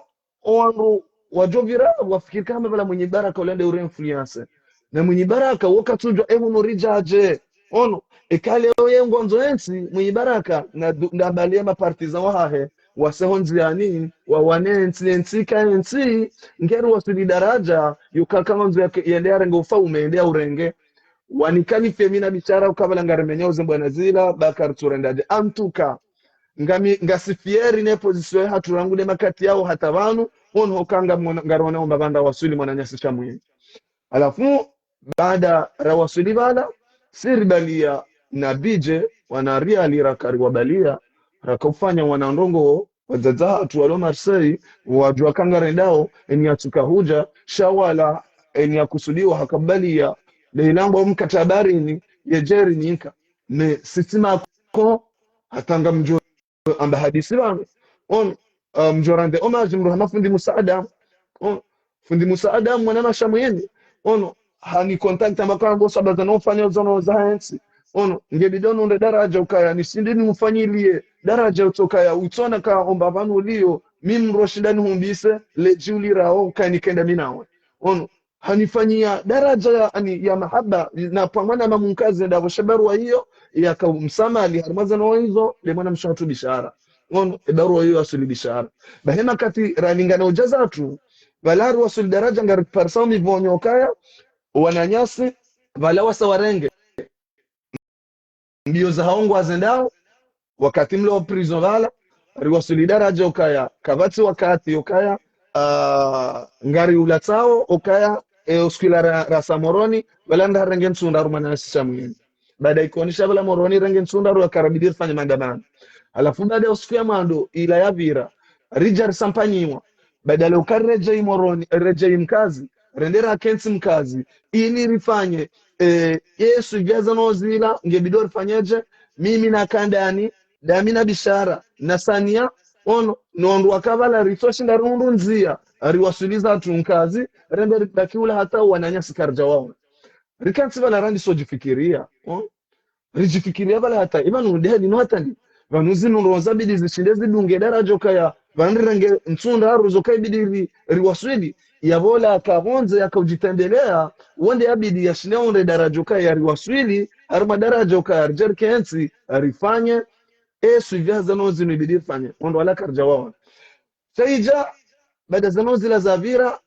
owandru wadjopvira, wafikiri kama pvala Mwinyi Baraka ulende ure influence. Na Mwinyi Baraka, wo katsudjua ehunu ridjadje. Ono, eka leo ye ngwandzo entsi, Mwinyi Baraka, na du-, na bali ya mapartisan wahahe, wase ho ndziyani, wawane entsi, entsi ka entsi, ngeri waswili daraja, yukaka ngwandzo yake, yende yarenge ufaume, yende yaurenge. Wanikalifie mi na Bishara uka pvala ngarimenyao ze mbwana zila, ba karitsurendaje. En tout cas, ngami, ngasi fier ne position yahatru rangu ne makati yao hata pvanu, ono hoka ngamwona, ngariona omba pvanda waswili mwananyasi Shamwini. Halafu, baada rawaswili pvala, si ribalia na budget, wana riali raka riwabalia, raka ufanya wana ndrongoo, wadzadze hatru walo Marseille, wadjua ka ngarendao, eni yatsuka hudja, sha wala, eni yakusudiwa hakabalia, de ilangwa mkatabarini, yedjeri ninka. Mais, sisi mako, hata ngamdjo amba hadisi pvanu. Ono, ah, mdjo rendre hommage mdru hama fundi Musa Adam. Ono, fundi Musa Adam, mwana Mashamwini. Ono, hani contact amba ka mbo sababu zano ufanya zano za entsi. Ono, ngebidi ono nde daraja ukaya, nishinde nimfanyilie daraja utsokaya, utsona ka omba pvanu ulio, mi mdru shinda nihumbise, ledji ulirao, ka nikenda mi nawe. Ono, hanifanyia daraja ya, ani, ya mahaba, na pvamwana mamunkazi ndapvo she barua iyo, yaka umsamali, harumwa zano izo, de mwanamshe hatru Bishara. Ono, e barua iyo yaswili Bishara. Bahi makati ralingana udja zatru, pvala riwaswili daraja ngariparisa umivonyo kaya, wananyasi, pvala wasa warenge. Mbio zahao ngwazendao, wakati mlo prison pvala, riwaswili daraja ukaya, kapvatsi wakati ukaya, ah, ngari ulatsao, ukaya, e, usiku ila ra, rasa Moroni, pvala nda renge ntsu ndraru mwananyasi Shamwini. Baada ikonisha pvala Moroni renge ntsu ndraru yakaribidi rifanye maandamano. Halafu baada usiku ya mwando, ila yapvira, ridja risampanyiwa. Badala uka ridjei Moroni, ridjei Mkazi, rende rakentsi Mkazi, ili rifanye, eh, yesu ivyaza no zila, ngebidi rifanyeje, mimi na Kandani, dami na Bishara, na Sania, ono, no wandru waka pvala ritsoshinda rihundru ndzia, riwaswili zatru Mkazi, rende ribaki ula hata wananyasi karidja waona. Rikentsi pvala randisa udjifikiria, ono. Ridjifikiria pvala hata, ipvanu nde hali inu hata ndi. Pvanu zinu ndrongoo zabidi zishinde zidunge daraja ukaya, pvanu rirenge ntsu ndraru zoka ibidi ri, riwaswili, yapvo ola aka pvondze yaka udjitembelea, wo nde yabidi yashinde onde daraja ukaya riwaswili, harumwa daraja ukaya ridje rikentsi, rifanye, e suivi ha zano zinu ibidi rifanye, wo ndo wala karidja waona. Sha idja, baada zano zila zapvira,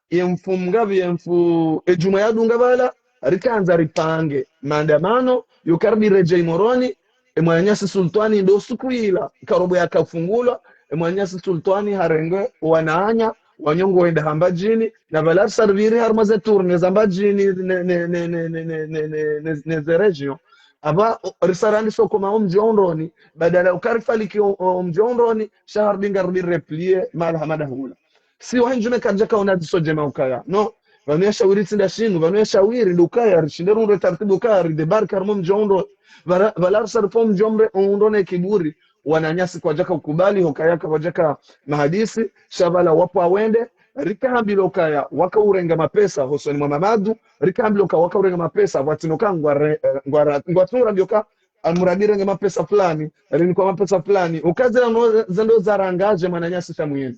ye mfumo ngapvi, ye mfu, e djumwa yadunga pvala, rikandza ripange maandamano, yo karibidi ridjei Moroni, e mwananyasi Sultwani ndo suku ila, karobo yakafungulwa, e mwananyasi Sultwani harenge wananya, wanyongo wenda ha Mbadjini, na pvala risa ripviri harumwa ze tournée za Mbadjini, ne, ne, ne ze région. Apva, o, risa randisa ukoma o mdji wa Undroni, badala uka rifaliki o, o mdji wa Undroni, sha harudi ngarudi replier, mahala hama nda hula. Si wahindru me karidja kaona dziso djema ukaya. No, pvanu ya shawiri tsi nda shinu, pvanu ya shawiri ndo ukaya, rishinde rundre taratibu ukaya, ridébarque harumwa o mdji wa Undroni. Pvala, pvala risa ripvo o mdji wa mre, Undroni kiburi, wananyasi kwadjaka ukubali, hukaya ka kwadjaka mahadisi, sha pvala wapvo wende, rikahambilwa ukaya, waka urenga mapesa, hosoni mwa Mamadu, rikahambilwa ukaya waka urenga mapesa, pvwatsina uka ngware, eh, ngwara, ngwatsungu rambia uka, amuradi renge mapesa fulani, rinikwa mapesa fulani, uka zila no, zendo zarangaje mwananyasi Shamwini.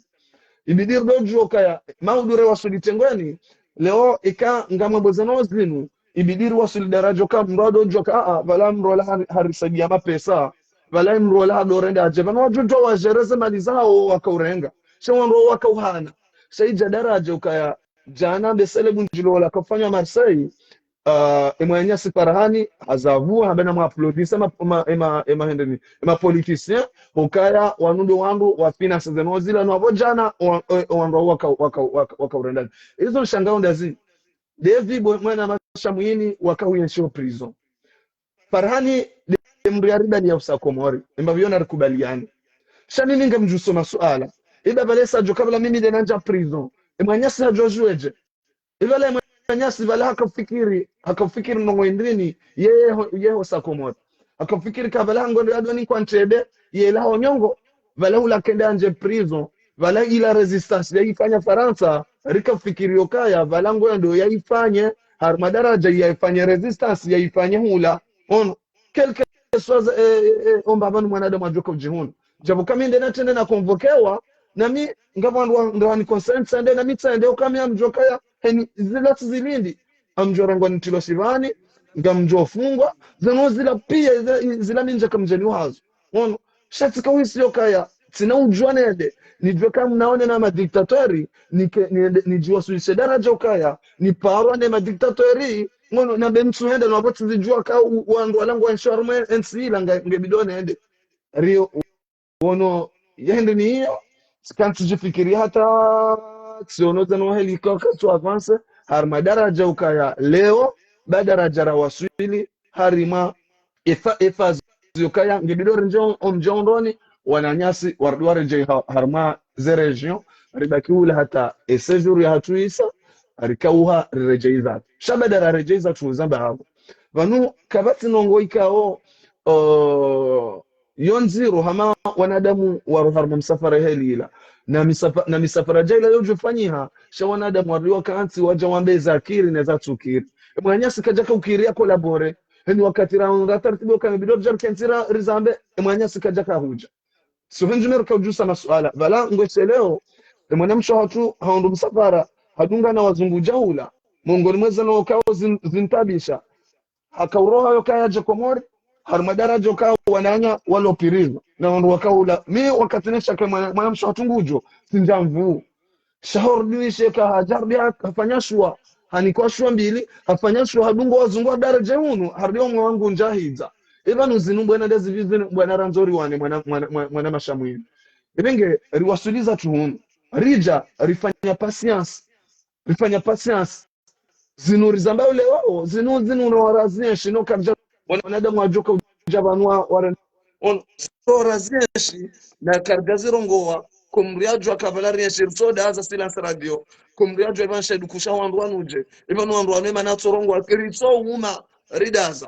Ibidi ridodjua ukaya, maudu re waswili tengweni, leo ika ngamwambo zano zinu, ibidi riwaswili daraja uka mdru adodjua uka, a, a, pvala mdru ola hari, harisaidia mapesa, pvala mdru ola hadorenda aje, pvanu wadjudjua wadjereze mali zawo waka urenga, sha wandru waka uhana, sha idja daraja ukaya, djana be sele bundjilo ola kafanya Marseille, Ah, emwananyasi Farhani, hazavu, hamba namwaplodise ema, ema, ema, ema hindrini, ema politiciens, hukaya wanu ndo wandru wa finance zinu zila, no wapvo djana, wa, wa, wandru waka, waka, waka, waka urendani. Izo nishangao ndazi, David bo, mwana masha mwini, waka uyenshio prison. Farhani, nde mndru yaribaliya usa Komori, embapvi yona rikubaliani. Sha mimi ngamdjuso masuala. Iba pvale sa djo kabla mimi nde nandja prison. Emwananyasi hadjo djuwa dje. Ipvala emwananyasi pvala hakafikiri, hakafikiri ndrongoo hindrini, yeye ho, yeye hosa Komori. Hakafikiri ka pvala hangu ndo yadoni kwa ntrebe, yela ho nyongo, pvala hula kende yandje prison, pvala ila résistance yayifanya Farantsa, rikafikiri yokaya, pvala ngondo yayifanye, harumwa daraja yayifanye résistance, yayifanye hula. Ono, quelque soit, eh, eh, eh, omba pvanu mwanadamu adjoka udjihundra. Djapvo kami nde natrende na convoquewa, nami ngapvo wandru wa, ndo wani consent tsende, nami tsende, ukami ngamdjokaya, heni, zila tsi zilindi. Ngamdjorengwa nitrilwe shivani, ngamdjofungwa, zinu zila piya, zila, zila mi ndjaka mdjeni wazo. Ono, sha tsika uhisi yokaya, tsina udjuwa nende, nidjuwe ka mnaone na madictateur, nike, niende, nidjiwaswilishe daraja ukaya, niparwa ne madictateur, ono, nambe mtsuhenda, no wapvo tsizidjuwa ka u, wandru wala ngwaenshio harumwa entsi ila nga, ngebidi nende. Rio, ono, yende ni iyo, tsika ntsidjifikiri hata, tsiono zinu heli koka tsu avance, harumwa daraja ukaya leo, ba daraja rawaswili, harumwa, efa, efa zokaya, ngebidi rindje o, omdji ondroni, wananyasi, warudi waredjeyi ha, harumwa ze région, ribaki hula hata e séjour yahatru yisa, rikauha riredjeyi zatru. Sha baada raredjeyi zatru uzamba hapvo. Pvanu, kapvatsi ndrongoo ikao, o, yo ndziro hama wanadamu waro harumwa msafara heli ila. Na misafa, na misafara dja ila yodjofanyiha, sha wanadamu wariwa kantsi wadja wambe zakiri ne zatsukiri. Emwananyasi kadjaka ukiri ya collaborer. Heni wakati raonga taratibu yokaya bidi ridja rikentsi ra, rizambe, emwananyasi kadjaka hudja. So hendji meruka udjusa masuala. Pvala ngwesheleo, emwanamshe hatru, haundru msafara, hadunga na wazungu djahula. Mongoni mwa zinu ukao zin, zintabisha. Haka uroha yokaya yadje Komori, harumwa daraja ukaya wananya walo prison. Na wandru waka hula. Mi wakati neshaka mwana, mwanamshe hatru ngudjo, tsindja mvuu. Sha horudi nisheka hadja harudi ha, hafanya shuwa. Hanikwa shuwa mbili, hafanya shuwa hadunga wazungu wa daraja hunu, harudi omwe wangu ndjahidza. Ipvanu zinu mbwana ndezi pvi zinu mbwana randzo riwane mwana, mwana, mwana, mwana masha mwini. Ipvinge, riwaswili zatru hunu. Ridja, rifanya patience. Rifanya patience. Zinu rizamba ule wao, zinu, zinu no warazienshi, no karidja, wana, wanadamu wadjoka udja pvanu wa, ware, ono, so warazienshi, na karidja zirongowa, ko mdru yadjuwa ka pvala rienshi, ritsodaza silence radio, ko mdru yadjuwa ipvansha idukusha wandru wanu udje, ipvanu wandru wanu emana tsorongowa, ritsouma, ridaza.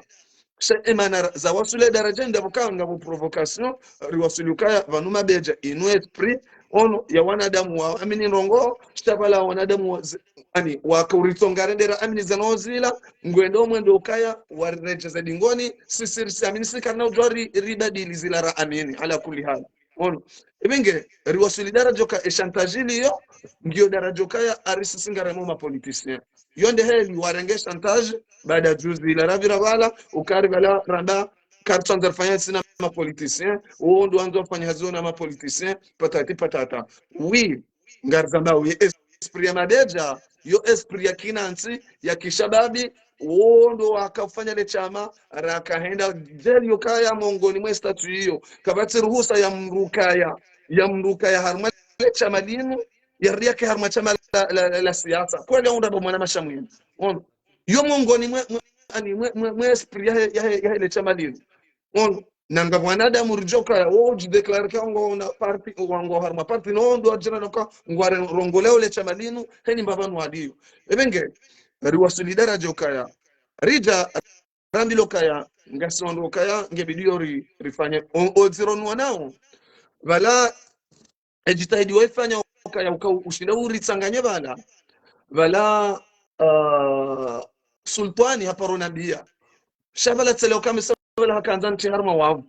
Sha emana ra, zawaswili daraja ndapvo kanga pvo provocation, riwaswili ukaya pvanu mabedja, inu esprit, ono, ya wanadamu wa, amini ndrongoo, sha pvala wanadamu wa, zi, ani, waka uritsonga rendera, amini zinu zila, ngwendo mwendo ukaya, wariredjeze dingoni, sisi risi, amini si karina udjuwa ri, ribadili zila ra amini, ala kulli hali. Ono. Ipvinge, riwaswili daraja uka e chantage liyo, ngiyo daraja ukaya ari sisi ngaremo ma politiciens. Yo nde heli warenge chantage, baada juzi ila ravira pvala, ukari pvala ramba, karitsandza rifanya hazi na ma politiciens, wo ndo wandzo wafanya hazi na ma politiciens, patati patata. Oui, ngarizamba oui, esprit ya mabedja, yo esprit ya kinantsi, ya kishababi, wo ndo wakafanya le shama, rakahenda, djeli yokaya mongoni mwe statut iyo, kapvatsi ruhusa ya mdru ukaya, ya mdru ukaya harumwa le shama linu, ya riake harumwa shama la, la, la, la siasa. Kweli unda bo mwana masha mwini. Ono. Yo mongoni mwe, mwe, ani, mwe, mwe, mwe esprit ya he, ya he, ya he le shama linu. Ono. Nanga wanadamu ridjoka ya, wo udjidéclarer ka ngo na parti, wango harumwa parti, no ndo adjira noka, ngware rongoleo le shama linu, heni mbapvanu waliyo. Ipvinge, riwaswili daraja ukaya. Ridja, rambilwa ukaya, ngasi wandru ukaya, ngebidi yo ri, rifanye, o, o ziro nuwa nao. Pvala, e jitihadi waifanya ukaya, uka, ushinda uritsanganye pvala. Pvala, ah, Sultwani haparo nambiya. Sha pvala tsele uka misa pvala hakandza ntsi harumwa wavu.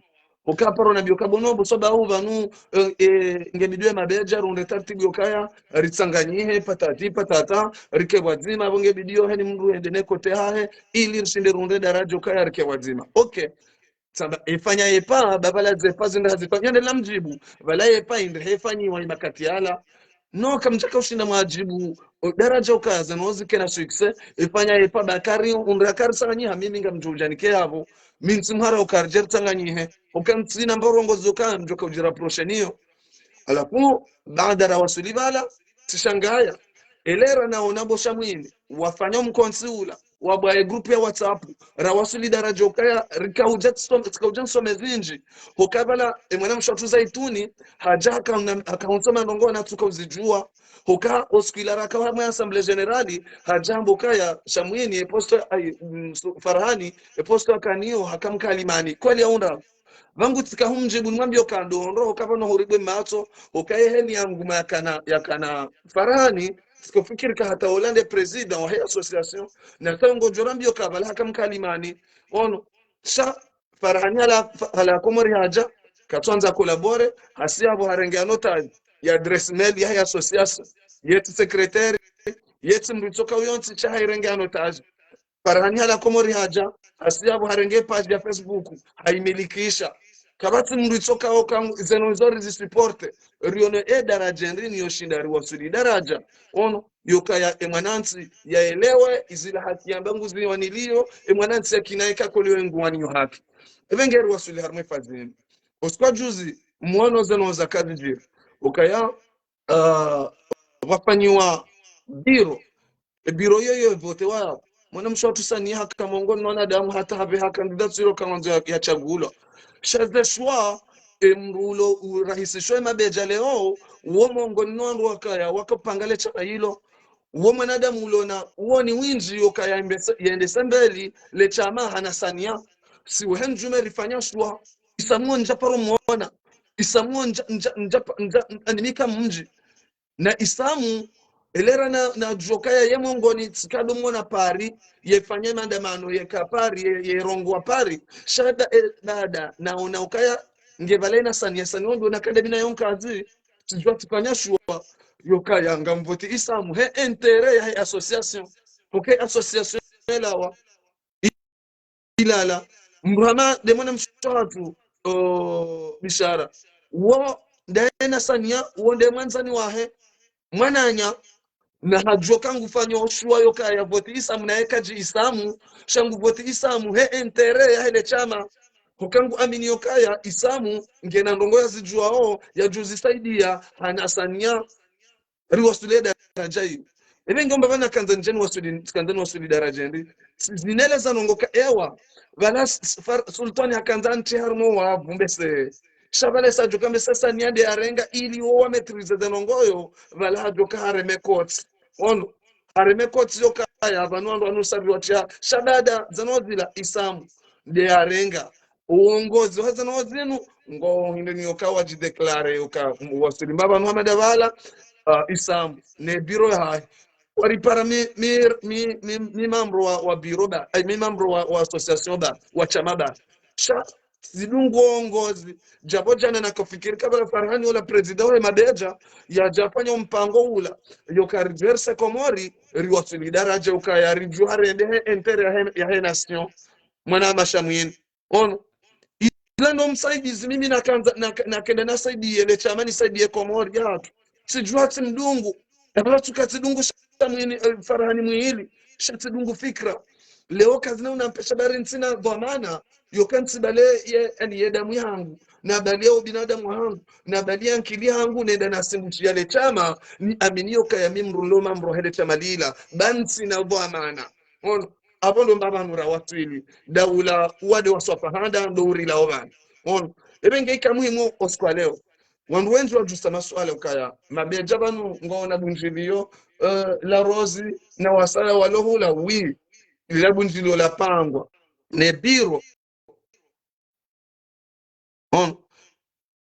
Uka haparo nambiya uka bo no, bo so bahu pvanu, eh, eh, ngebidi ye mabedja, runde taratibu yokaya, ritsanganyihe, patati, patata, rike pvwadzima, pvo ngebidi yo heni mdru ende ne côté hahe, ili rishinde runde daraja ukaya rike pvwadzima. Ok. Tsamba, efanya epa, ba pvala zepa zinde hazifa, yende la mdjibu, pvala epa inde hefanyiwa imakati yala, No, kamdjaka ushinda mwadjibu, o, daraja ukaya zeno zikena succès, ifanya epa bakari, undra kari tsanganyiha, mimi ngamdjo udjanike yapvo, mi ntsi mhara ukaya ridje ritsanganyihe, uka ntsina mba urongozi ukaya mdjoka udjira prochaine iyo. Halafu, baada rawaswili pvala, tsishangaya. Elera naona bo Shamwini, wafanya omkontsi ula, wabwaye groupe ya WhatsApp, rawaswili daraja ukaya, rikaudja tsom-, tsikaudja nsome zindji. Hoka pvala, e mwana mshe watru Zaituni, hadja hakauna-, hakaunsoma ndrongoo natsuka uzidjua. Hoka o siku ila raka harumwa Assemblée Générale, hadja hamba ukaya, Shamwini, e poste, ai, mm, so-, Farhani, e poste yakaniyo, haka mkalimani. Kweli ya undra. Pvangu tsika humdjibu nimwambie uka ndo ndro, hoka pvanu huribwe matso, hoka ye heli yangu ma yakana, yakana Farhani, tsikofikiri ka hata ola nde président wahe association, na tsa ngodjo rambia uka pvala haka mkalimani, ono, sha Farhani hala, hala Komori hadja, katsuandza collaborer, hasi yapvo harenge anotaji, ye adresse mail yahe association, yetsi secrétaire, yetsi mdru tsoka uyontsi sha hairenge anotaji. Farhani hala Komori hadja, hasi yapvo harenge page ya Facebook, haimilikisha. Kapvatsi mdru tsoka oka ngu-, zeno ndzo rizisupporte, rione e daraja ndrini yoshinda riwaswili daraja. Ono, yokaya e mwanantsi, yaelewe, izila haki yamba nguziwaniliyo, e mwanantsi yakinaye kakoliwe nguwaniyo haki. Epvenge riwaswili harumwa e phase ini. O siku wa juzi, mwono zeno zaka zidjiri. Ukaya, ah, pvafanyiwa bureau. E bureau iyo yo evotewa. Mwana mshe watru Sania haka mongoni mwa wanadamu hata hapve haka candidature ilo ka ngwandzo ya, yatsungulwa. Sha ze choix, e mdru ulo urahisishwa e mabedja leo, wo mongoni mwa wandru wakaya, wakapanga le shama ilo. Wo mwanadamu ulona, wo ni windji yokaya yembese-, yendese mbeli, le shama hana Sania. Si wehe ndjume rifanya choix. Isamu ndja paro mwona. Isamu ndja, ndja, ndja, ndja, animika mdji. Na Isamu, elera na, nadjokaya ye mongoni tsikado mwona Paris, yefanya maandamano, yeka Paris, ye, yerongoa Paris. Sha da, e, dada, naona ukaya, nge pvale na Sania, Sania wandru nakanda mina yo nkazi, tsidjua tsifanya choix, yokaya, ngamvote Isamu, he intérêt yahe association. Ok, association elawa. Ilala, mdru hama nde mwana mshe watru, o, Bishara. Wo, nde na Sania, wo nde mwandzani wahe, mwananya, na hadjua ka ngufanyo choix yokaya vote Isamu, naye kadji Isamu, sha ngu vote Isamu, he intérêt yahe le shama. Hoka ngu amini yokaya, Isamu, ngena ndrongoo yazidjuao, yadjo uzisaidia, hana Sania. Riwaswili daraja iyo. Epvenge ngomba pvanu kandza ndjeni waswili, kandza niwaswili daraja ndri. Si-, zineleza ndrongoo ka ewa. Pvala s-, s-, far-, Sultani hakandza ntsi harumwa wapvu mbese. Sha pvale sadjoka mbese Sania nde yarenga ili wo wa maîtriser ze ndrongoo yo. Pvala hadjoka hareme koti. Ono. Hareme koti yokaya pvanu wandru wanu sabi watria. Sha dada zeno zila Isamu. Nde yarenga. Uongozi wa zeno zinu, ngo hindri ni yoka wadjidéclarer yoka waswili mba pvanu hama nda pvala, ah, Isamu, ne bureau yahahe. Waripara mi, mi, mi, mi, mi membre wa, wa bureau ba, ai, mi membre wa, wa association ba, wa shama ba. Sha, zidungu uongozi, djapvo djana nakafikiri ka pvala Farhani ola président wahe mabedja, yadjafanya mpango ula, yoka ridjwerse Komori, riwaswili daraja ukaya ridjua rende he intérêt yahe, yahe nation. Mwana mashamwini. Ono. Ila ndo msaidizi, mimi nakandza, nak-, nakenda nasaidiye le shama, nisaidiye Komori yahatru. Tsidjua tsimdungu. Epvala tsuka tsidungu Shamwini, eh, Farhani Mwili. Sha tsidungu fikira. Leo kazina unampesha bari ntsina dhwamana. Yoka ntsi pvale ye, yani ye damu yahangu. Na pvale ye ubinadamu wahangu. Na pvale ye ankili yahangu, nenda nasimbushi ya le shama, niamini yokaya mi mdru nlo membre wahe le shama lila. Ba ntsina dhwamana. Ono. Apvo ndo mba pvanu rawaswili. Daula wade waswapahanda ndo urilao pvanu. Ono. Epvenge ika muhimu o siku wa leo. Wandru wendji wadjusa masuala ukaya. Mabedja pvanu ngwaona bundjilio, eh, la Rose na wasaya walo hula, oui. Lila bundjilio lapangwa. Ne bureau. Ono.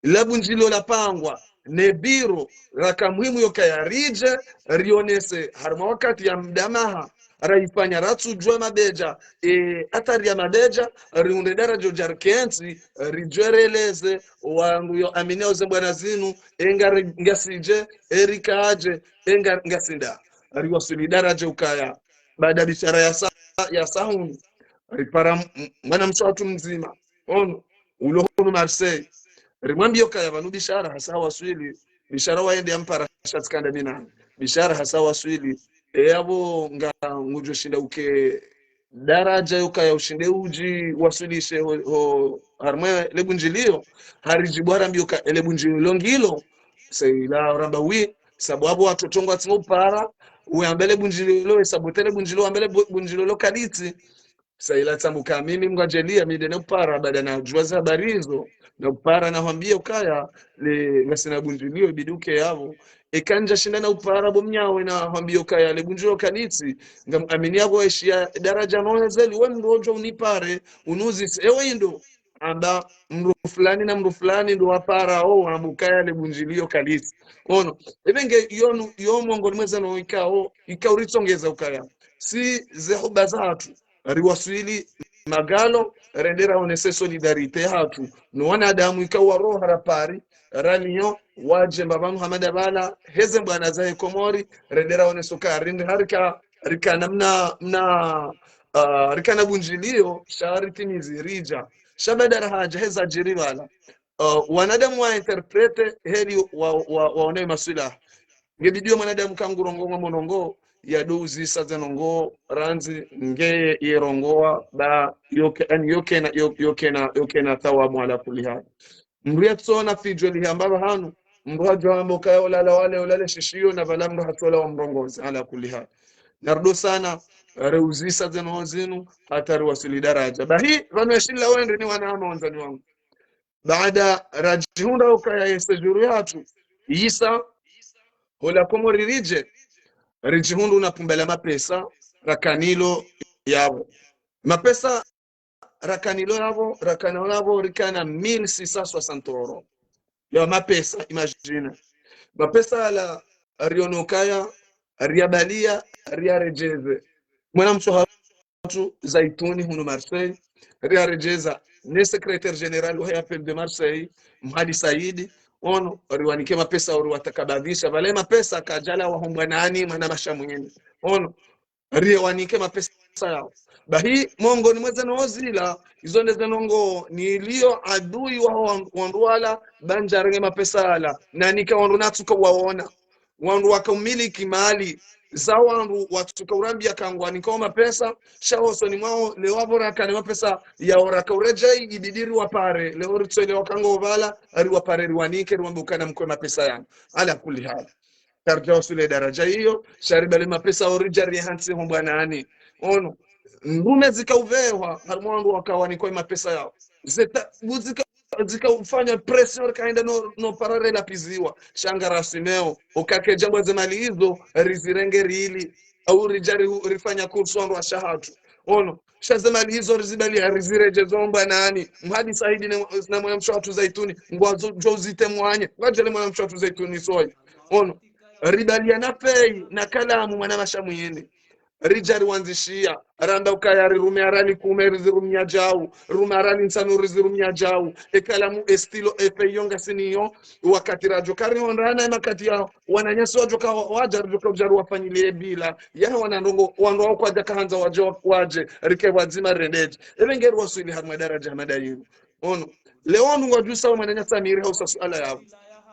Lila bundjilio lapangwa ne bureau, raka muhimu yokaya ridje, rionese, harumwa wakati ya mdamaha, rayifanya ratsudjua mabedja, e, athari ya mabedja, rihundre daraja udja rikentsi, ridjue releze, wandru yo amini uze mbwana zinu, enga ri-, ngasidje, erikadje, enga ngasinda. Riwaswili daraja ukaya, baada Bishara yasa, yasa hunu, ripara m-, m-, mwana mshe watru mdzima, ono, ulo hunu Marseille. Rimwambie yokaya pvanu Bishara hasa waswili. Bishara waende yampara sha tsi kanda mina. Bishara hasa waswili. E yapvo nga ngudjo shinda uke daraja yokaya ushinde udji waswilishe ho, ho harumwa le bundjilio. Haridjibu harambiya uka ele bundjilio ngilo. Sa ila uramba wi, sabu apvo watoto ngwatsi no upara, uyambe le bundjilio, e sabu tsi le bundjilio, ambe le bu-, bundjilio kalitsi. Sa ila tsambuka mimi Mngu adjaliya mi nde na upara, baada nadjuwa ze habari izo, na upara nahwambiye ukaya, le, ngasina bundjilio, ibidi uke yapvo. Eka ndja shinda na upara bo mnyawe nahwambiye ukaya, le bundjilio kalitsi, ngam amini yapvo eshiya daraja no hezeli, we mndru odjo unipare, unuzise, ewe indo, amba mndru fulani na mndru fulani ndo wapara o, wamba ukaya le bundjilio kalitsi. Ono, ebe nge yonu, yo mongoni mweza no ikao, ikao ritsongeza ukaya. Si ze huba zahatru, riwaswili Magalo, rende raonese solidarité hatru no wanadamu ikao waro hara Paris, ra Lyon, wadje mbapvanu hamada pvala, heze mbwana zahe Komori, rende raonese uka rinde harika, rika namna, mna, ah, rika na bundjilio, sha ritimizi ridja. Sha baada rahadja, heza djiri pvala. Ah, wanadamu wa interprete, heli wa, wa, waone maswilaha. Ngebidi yo mwanadamu kangurongoa mwa monongo, yado uzisa ze nongo, randzi, ngeye, yerongoa, ba, yoke, yani yokena, yo-, yokena, yokena thawabu ala kulli hal. Mndru yatsona fidjo lihamba pvahanu, mndru hadjo hamba ukaya ulala wale, ulale shishiyo, na pvala mndru hatsola wa mrongozi, ala kulli hal. Nardo sana, reuzisa ze nongo zinu, hata riwaswili daraja. Bahi, pvanu yashila wende ni wana ama wandzani wangu. Baada radjihundra ukaya ye séjour yahatru, yisa, hola Komori ridje, ridjihundru na pumba la mapesa, rakanilo yapvo. Mapesa rakanilo yapvo, rakanilo yapvo, rikana mille six cent soixante euros. Ya mapesa, imagine. Mapesa ala riono ukaya, riabaliya, riaredjeze. Mwana msho hatru Zaituni hunu Marseille, riaredjeza ne secrétaire général wa Appel de Marseille, Mhadi Saidi, ono, riwanike mapesa, ori watakabadhisha, pvale mapesa kadjala wahombwa nani, mwana mashamwini. Ono, riwanike mapesa yao. Bahi, mongoni mweze nongo zila, izo nde ze nongo nilio adui wa wan-, wandru wala, ba ndjarenge mapesa ala, nanika wandru natsuka waona. Wandru waka umiliki mali za wandru watsuka urambia kangwa nikao mapesa, sha hosoni mwao, leo apvo rakana mapesa yao raka uredjei, ibidi riwapare, leo ritswele wakango pvala, riwapare riwanike, riwambe ukana mkwe mapesa yanu. Ala kulli hal. Karidja waswili daraja iyo, sha ribali mapesa oridja rihantsi hombwa nani. Ono, ndume zika uvehwa, harumwa wandru waka wanikwa mapesa yao. Zeta, buzika zika ufanya pression kaenda no, no parare la piziwa. Sha ngarasimeo, ukake djambwa ze mali izo, rizirenge rili, au ridja ri-, rifanya kursu wandru washe hatru. Ono, sha ze mali izo rizibali, riziredjeze hombwa nani. Mhadi Saidi ne, na mwana msho hatru Zaituni, ngwazo djo uzite mwanye, ngwadjele mwana msho hatru Zaituni soyi. Ono, ribaliana fei, na kalamu mwana mashamwini. Ridja riwandzishia, ramba ukaya rirume arali kume rizirumia djau, rirume arali ntsanu rizirumia djau, ekalamu estilo efe iyo ngasiniyo, wakati radjo karihondrana emakati yao, wananyasi wadjo ka wa-, wadja ridjo ka udja riwafanyilie bila, yahe wana ndrongo, wandru wao kwadja kahandza wadje, wadje, rike pvwadzima rendedje. Ebe ngeri waswili harumwa daraja hamada yinu. Ono, leo ndungu wadjusa wa mwananyasi amiri hausa suala yapvo.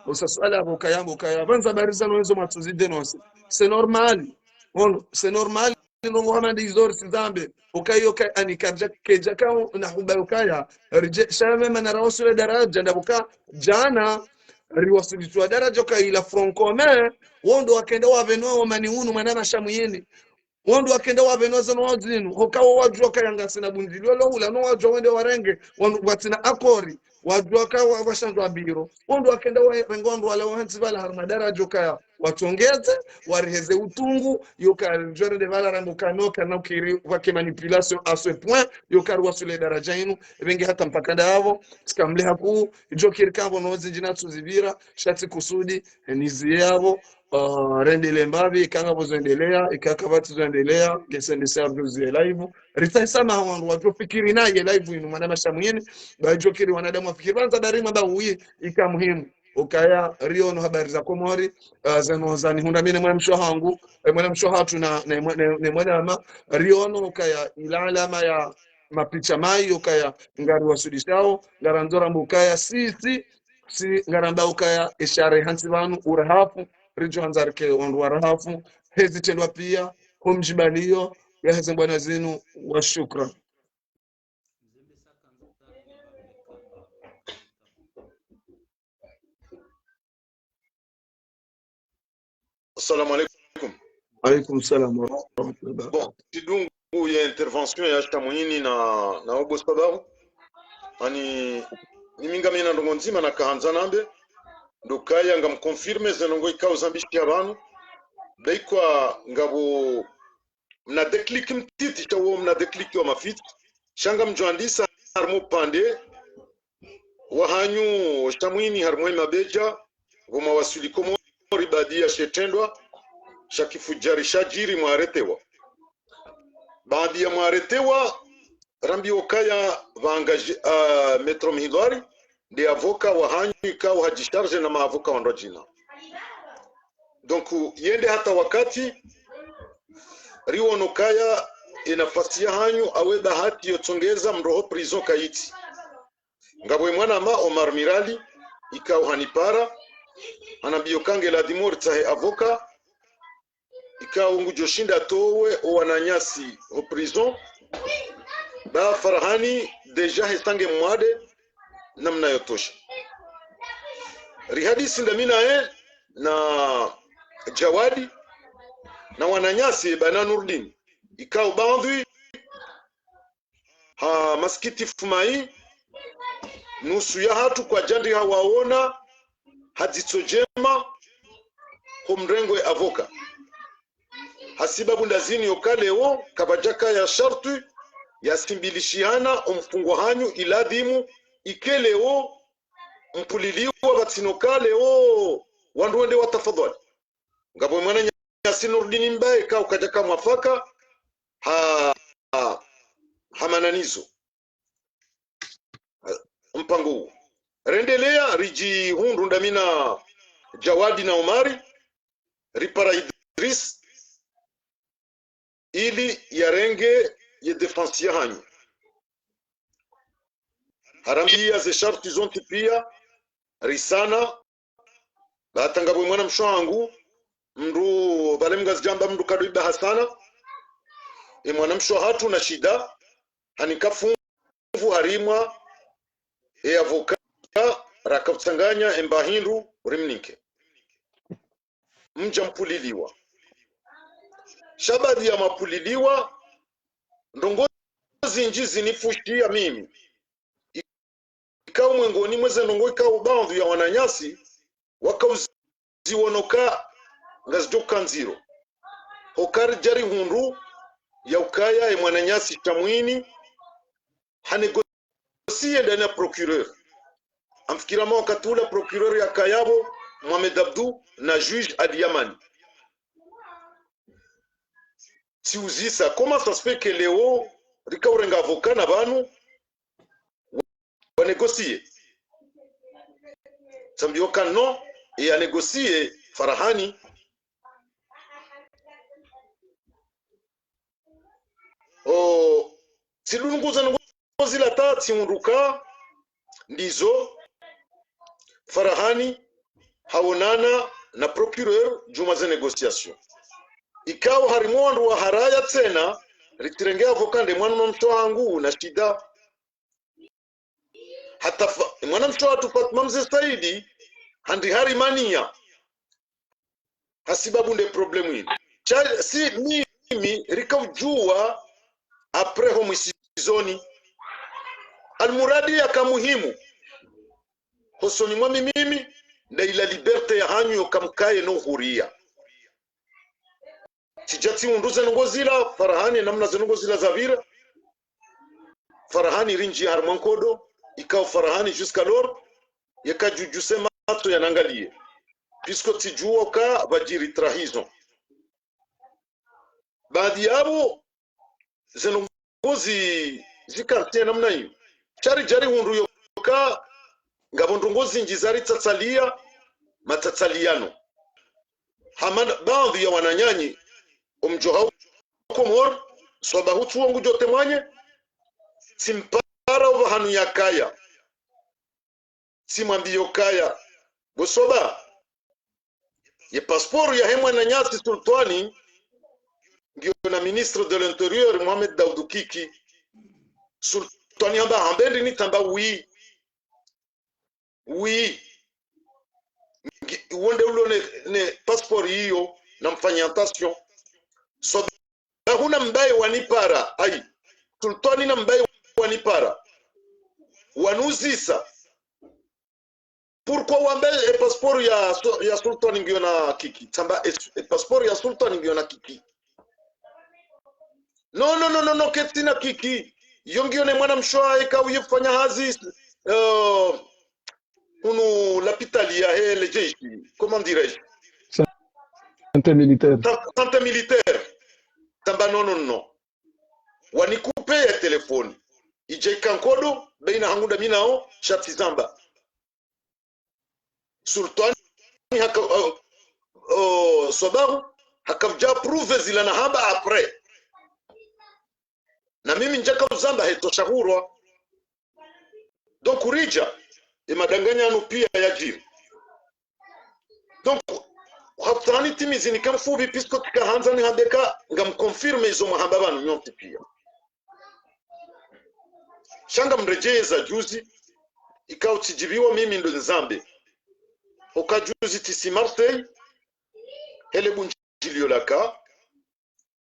Hausa suala yapvo ukaya, ukaya, pvandza habari zanu ezo mwatsu zidénoncer. C'est normal. Ono, c'est normal. Ndrongo hama nde izo risizambe. Ukaya, ukaya, ani kadja, kedja ka na huba ukaya. Ridje, sha mema na rawaswili daraja, ndapvo ka, djana, riwaswili tu daraja ukaya ila Front Commun, wondo wakenda wapvenua womani unu mwana mashamwini. Wondo wakenda wapvenua ze nongo zinu, hoka wo wadjua ukaya ngasina bundjilio lo hula, no wadjua wende warenge, wanu-, watsina akori, wadjua ka wa-, washandwa biro. Wondo wakenda warenge wandru wala wahantsi pvala harumwa daraja ukaya, watsongeze, wariheze utungu, yoka djwere nde pvala rambo kanoka na ukiri wake manipulation à ce point, yoka riwaswili daraja inu, ebe nge hata mpaka ndapvo, tsikamle haku, idjo kiri kambo no zindji natsuzipvira, sha tsi kusudi, niziye yapvo, ah, rendele mbapvi, ikanga pvo zoendelea, ikaka pvatsi zoendelea, ngesendese apvo ziye live. Ritsahisa ma wandru wadjo fikiri naye live inu, mwana mashamwini, ba idjo kiri wanadamu wafikiri, pvandza habari mwa ba uyi, ika muhimu. Ukaya, riono habari za Komori, ah, zeno zanihundra mi ne mwana msho hangu, eh, mwana msho hatru na, ne mwa-, ne, ne mwanama, riono ukaya ila alama ya mapicha mayi, ukaya ngariwaswilishao, ngarandzo rambo ukaya, si, si, si, ngaramba ukaya, eshara hantsi pvanu, urahafu, ridjo handza rike wandru wa rahafu, hezi trendwa pia, ho mdji baliyo, ya heze mbwana zinu, wa shukran. Assalamu alaikum. Alaikum salam wa rahmatullahi wa barakatuh. Bon, tsidungu ye intervention ya Shamwini na, na Obo Sababu. Ani, mimi ngamina ndrongo ndzima nakahandza nambe. Ndo ukaya ngam confirmer ze ndrongo ikao zambishiha pvanu. Be ikao ngapvo mna déclic mtiti, sha wo mna déclic wa mafiti. Sha ngamdjo andisa harumwa upande wahanyu Shamwini harumwa ye mabedja, pvo mwawaswili Komori baada ya she trendwa sha kifudjari shadjiri mwaretewa. Baada ya mwaretewa, rambiwa ukaya pvanga dji-, ah, Maître Mhidhwari, nde avocat wahanyu ikao hadjisharge na maavocat wandru wadjina. Donc, yende hata wakati, riwono ukaya ye nafasi yahanyu, awu ye bahati yo tsongeza mndru ho prison kayitsi. Ngapvo ye mwanama Omar Mirali, ikao hanipara, hanambiya uka nge ladhimu ritsahe avocat, ikao ngudjo shinda atowe o wananyasi ho prison, ba Farhani déjà hesa nge mwade namna yotosha. Rihadisi ndami naye na Djawadi, na wananyasi bana Nurdin, ikao baadhwi ha masikitifu mayi, nusu yahatru kwadjandi hawaona ha dzitso djema ho mrengo ye avocat. Hasibabu ndazini yoka leo, kapvadjaka ya shartwi, yasimbilishihana, o mfungwa hanyu iladhimu, ike leo, mpuliliwa pvatsina uka leo, wandru wende watafadhwali. Ngapvo mwananyasi Nurdin Mbaye ka ukadjaka mwafaka ha, ha, ha mananizo. Ha, mpango uwo. Rendelea ridjihundru ndami na Djawadi na Omari, ripara Idris, ili yarenge ye défense yahanyu. Harambiya ze sharti zontsi pia, risana, ba hata ngapvo mwanamshe wahangu, mndru, pvale mngazidjamba mndru kadjo iba hasana, ye mwanamshe wahatru na shida, hanika funvu harimwa, ye avocat, raka utsanganya, emba hindru, urimnike. Mdja mpuliliwa. Sha baada ya mapuliliwa, ndrongo zindji zinifushiya mimi. Ikao mwengoni mwa ze ndrongo ikao baadhwi ya wananyasi, wakao ziwono uka ngazidjo uka ndziro. Hoka ridja rihundru ya ukaya ye mwananyasi Shamwini, hanego- négocier ndani ya procureur. Ngamfikira mo wakati ula procureur yakaya pvo, Mohamed Abdou na juge Ali Yamani. Tsiuzisa, comment ça se fait que leo, rika urenga avocat na pvanu, wa négocier. Tsambiwa uka non, ye ya négocier, Farahani. O, tsidunguza ndrongo zila hata tsihundru uka ndizo Farahani hawonana na procureur djuu mwa ze négociation. Ikao harimwa wandru waharaya tsena, ritsirenge avocat nde mwanamshe wahangu na shida. Hata fa-, mwanamshe wahatru Fatuma Mze Saidi, handi harimaniya. Hasibabu nde problème inu. Sha, si mimi, rika udjuwa après ho mwisizoni. Almuradi yaka muhimu. Hosoni mwa mimi, nde ila liberté yahanyu yoka mkaye no huriya. Tsidja tsihundru ze ndrongo zila, Farahani, namna ze ndrongo zila zapvira. Farahani rindji harimwa nkodo, ikao Farahani jusqu'alors, yeka djudjuse matso yanangaliye. Puisque tsidjuwa uka pvadjiri trahison. Baadhwi yapvo, ze ndrongo zi, zikantsi namna iyo. Sha ridja rihundru yoka, ngapvo ndrongo zindji zaritsatsaliya, matsatsaliyano. Hama baadhwi ya wananyanyu, omdjo hau Komori, swaba hutsu wangu djote mwanye, tsimpara upvahanu yakaya. Tsimwambiya ukaya, bo swaba, Ye passeport yahe mwananyasi Sultwani ngiyo na ministre de l'Intérieur, Mohamed Daoudou Kiki. Sultwani hamba, hamba ndrini? Tsamba oui. Oui. Ngi-, wonde ulo ne, ne passeport iyo, namfanye attention. Swabahu na mbaye wanipara, ayi, Sultwani na mbaye wanipara, wanuzisa: Pourquoi wambe e passeport ya Su-, ya Sultwani ngiyo na Kiki? Tsamba e, e passeport ya Sultwani ngiyo na Kiki. Non, non, non, non, non, ketsina Kiki. Yo ngiyo ne mwanamshe wahe ikao uye ufanya hazi, euh, unu lapitali yahe le jeshi, comment dirais-je? Santé militaire. Sa-, santé militaire. Tsamba non, non, non. Wanikupe ye telefoni. Idja ika nkodo, baina hangu ndami nawo, sha tsi zamba. Sultwani haka, oh, oh, Swabahu, haka udja prouver zila nahamba après. Na mimi ndjaka uzamba hetosha hurwa. Donc, uridja, e madanganyano pia yadjiri. Donc, hapvutsa hanitimizi nika mfupvi, puisque tsika handza nihambe ka, ngam confirmer izo mwahamba pvanu nyontsi pia. Sha ngamredjeza juzi, ikao tsidjibiwa mimi ndo nizambe. Oka juzi tsisi Marseille, hele bundjilio laka,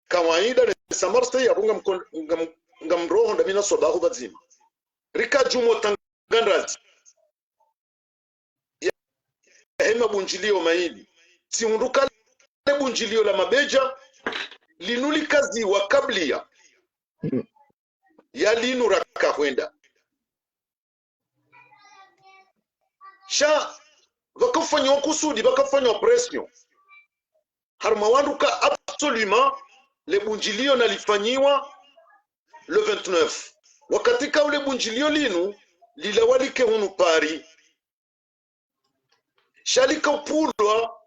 kawaida nesa Marseille, apvo ngam kon-, ngam, ngamroho ndami na Swabahu pvadzima. Rika djumwa tangandrazi yahe mabundjilio mayili. Tsihundru ka le bundjilio la Mabedja, linu likaziwa kabla ya linu raka hwenda. Sha, pvaka ufanyiwa kusudi, pvaka ufanyiwa pression harumwa wandru ka absolument le bundjilio nalifanyiwa le vingt-neuf. Wakati ka ule bundjilio linu, lilawa like hunu Paris. Sha lika upvulwa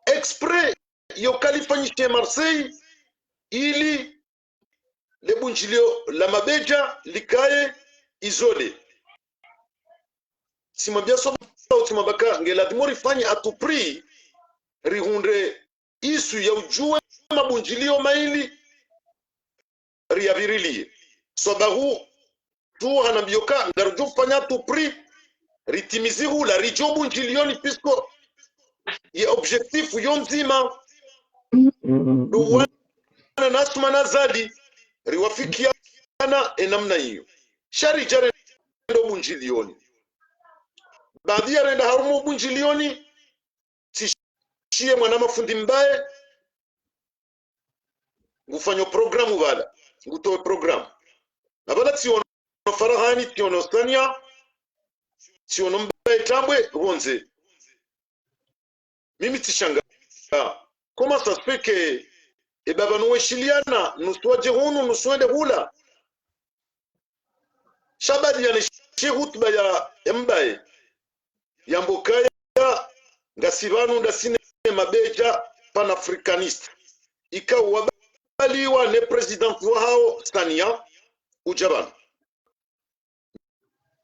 exprès yoka lifanyishe Marseille, ili le bundjilio la Mabedja likaye isolé. Tsimwambia Swabahu, tsimwamba ka, nge ladhimu rifanye à tout prix, rihundre issue ya udjuwe mabundjilio mayili, riyavirilie. Swabahu tu hanambio ka, ngarudjo ufanya à tout prix, ritimizi hula, ridjo bundjilioni, puisque ye objectif yo ndzima. Mm, mm, mm, mm. Ndo wana na Assoumani Azali, riwafikiana e namna iyo. Sha ridja rendo bundjilioni. Baadhi yarenda harumwa bundjilioni, tsishiye mwana mafundi mbaye ngufanyo programu pvala, ngutowe programu. Na pvala tsiono Farahani, tsiono Sania, tsiono mbaye Tambwe, pvondze. Mimi tsishanga. Comment ça se fait que e baba nuweshiliana, nusu wadje hunu, nusu wende hula? Sha baadhi ya ne shi hutuba ya, ya mbaye, yamba ukaya ngasi pvanu ndasi ne Mabedja panafricaniste. Ikao wabaliwa ne président wahawo Sania udja pvanu.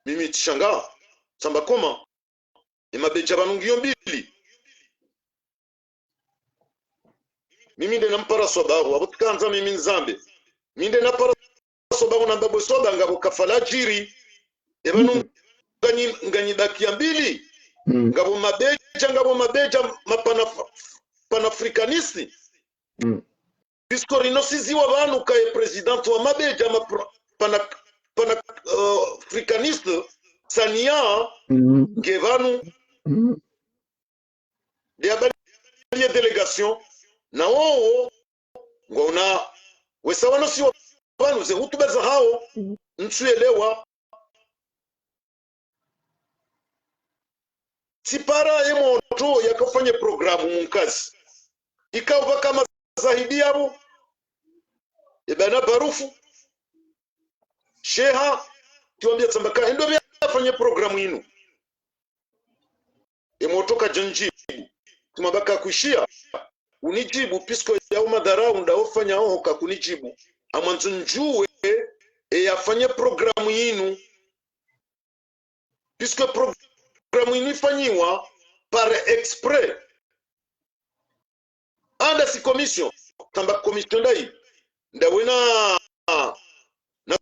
Mimi tsishanga, tsamba comment? E Mabedja pvanu ngiyo mbili. Mimi nde nampara Swabahu, apvo tsikandza mimi nizambe. Mi nde napara Swabahu namba bwe Swabahu ngapvo kafala djiri. E pvanu, mhm, nganyi, nganyi bakia mbili. Mm. Ngapvo Mabedja, ngapvo Mabedja ma panaf-, panafricaniste. Mm. Puisque rino siziwa pvanu kaye président wa Mabedja ma pro-, pana-, pana-, euh, africaniste, Sania, mm, nge pvanu. Mm. Nde yabaliye délégation, na wowo, ngwaona, wesa wano siwa pvanu ze hutuba zahawo, ntsuyelewa. Tsipara ye motro yakafanye programu Munkazi. Ikao pvaka mazahidi yapvo, e bana Barufu, Sheha, tsiwambia tsamba ka, endo pvia yafanye programu inu. E motro kadja ndjibu. Tsimwamba ka kwishiya, unidjibu, puisque yawo madharau ndawo fanya oho kakunidjibu. Amwandzo ndjuwe, e yafanye programu inu. Puisque programu inu ifanyiwa, par exprès. Handasi commission, tsamba commission ndayi, ndawe na, na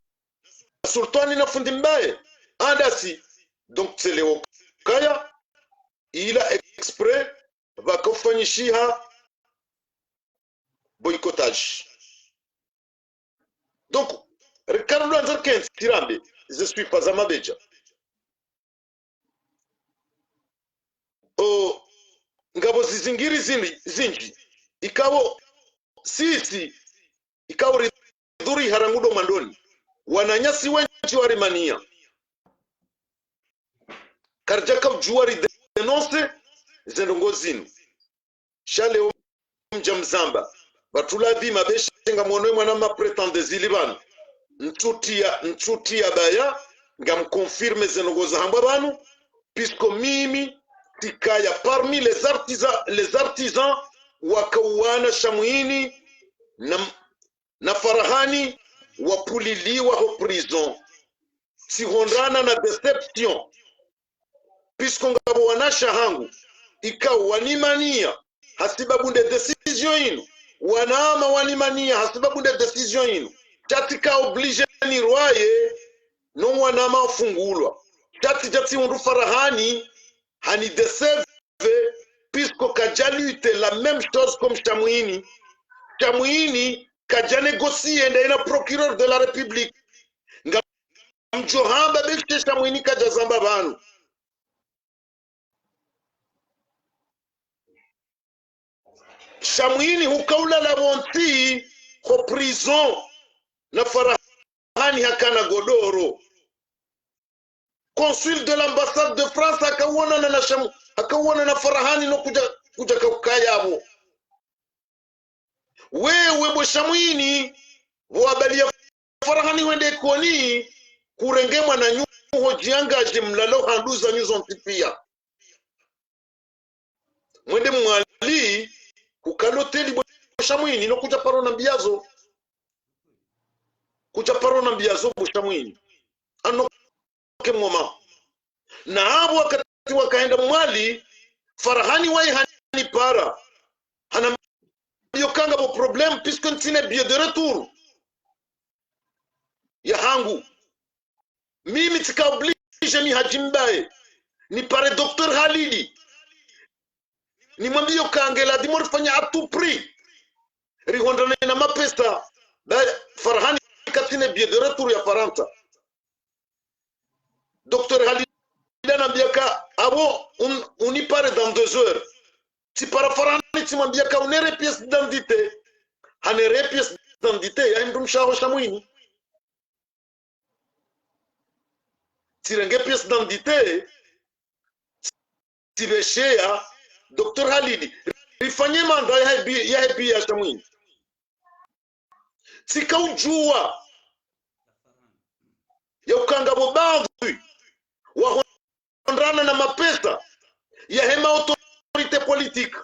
Sultwani na Fundi Mbaye, handasi, donc tsi leo kaya, ila exprès, pvaka ufanyishiha boycottage. Donc, Ricardo Anzar Kensi Tirambe, ze swifa za mabedja. O, ngapvo zizingiri zindji, zindji. Ikao, sisi, ikao ridhuri harangu ndo mwandoni. Wananyasi wendji warimaniya. Karidjaka udjuwa ridénoncer ze ndrongo zinu. Sha leo mdja mzamba. Pvatsu ladhima beshe ngamwono mwana ma prétendants zili pvanu. Ntsuti ya, ntsuti ya baya, ngam confirmer ze ndrongo zahambwa pvanu, puisque mimi, tsikaya parmi les artisans, les artisans, wakauwana Shamwini, na, na Farahani, wapvuliliwa ho prison. Tsihundrana na déception. Puisque ngapvo wanasha hangu, ikao wanimaniya, hasibabu nde décision inu. Wanama wanimaniya, hasibabu nde décision inu. Sha tsika obligé nirwaye, no wanama wafungulwa. Sha tsidja tsihundru Farahani, hani décevé, puisque kadja lutter la même chose comme Shamwini. Shamwini, kadja négocier ndaye na procureur de la République. Nga mdjo hamba beshe Shamwini kadja zamba pvanu. Shamwini hukaulala pvontsi ho prison na Farahani hakana godoro. Consul de l'ambassade de France hakauonana na Shamu, hakauonana na Farahani no kudja, kudja kaukaya pvo. Wewe bo Shamwini, pvo wabaliya Farahani wende Ikoni, kurenge mwananyu ho djiangadje mlalo handru zanyu zontsi piya. Mwende Mwali, hukalo hôtel bo Shamwini, no kudja paro nambiyazo. Kudja paro nambiyazo bo Shamwini. Ano ke mwoma. Na apvo wakati wakahenda Mwali, Farahani wayi hanipara. Hanambiya uka ngapvo problème, puisque ntsina billet de retour yahangu. Mimi tsika obligé mi Hadji Mbaye, nipare Docteur Halidi. Nimwambiye uka nge ladhimu rifanye à tout prix. Rihundrane na mapesa. Ba Farahani katsina billet de retour ya Farantsa. Docteur Halidi hanambiya ka, apvo un, unipare dans deux heures. Tsipara Farahani tsimwambiya ka unere pièce d'identité. Hanere pièce d'identité, yahe mdrumshe waho Shamwini. Tsirenge pièce d'identité, tsipvesheya Docteur Halidi. Rifanye mandat yahe bi, yahe bi ya Shamwini. Tsika udjuwa ya uka ngapvo baadhwi wahundrana na mapesa yahe ma autorité politique.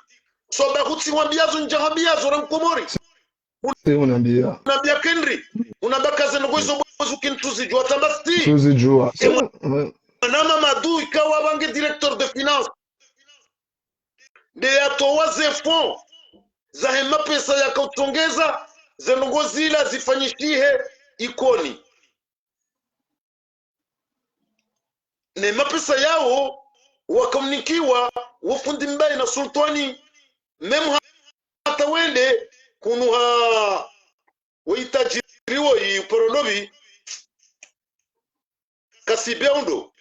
Soba kutsi wambiyazo ndja hambiyazo ra Mkomori. Si unambiya. Unambiya kendri. Unamba ka ze ndrongo izo bo zuki ntsuzidjuwa tsamba sti. Ntsuzidjuwa. Emwa, mwana Mamadou ikao pvange directeur de finance. Nde yatowa ze fonds zahe mapesa yakautsongeza ze ndrongo zila zifanyishihe Ikoni. Ne mapesa yawo wakaunikiwa wo Fundi Mbaye na Sultwani, même hata wende hunu ha, wo itajiri woyi, uparo ndopvi, Kasibe undo.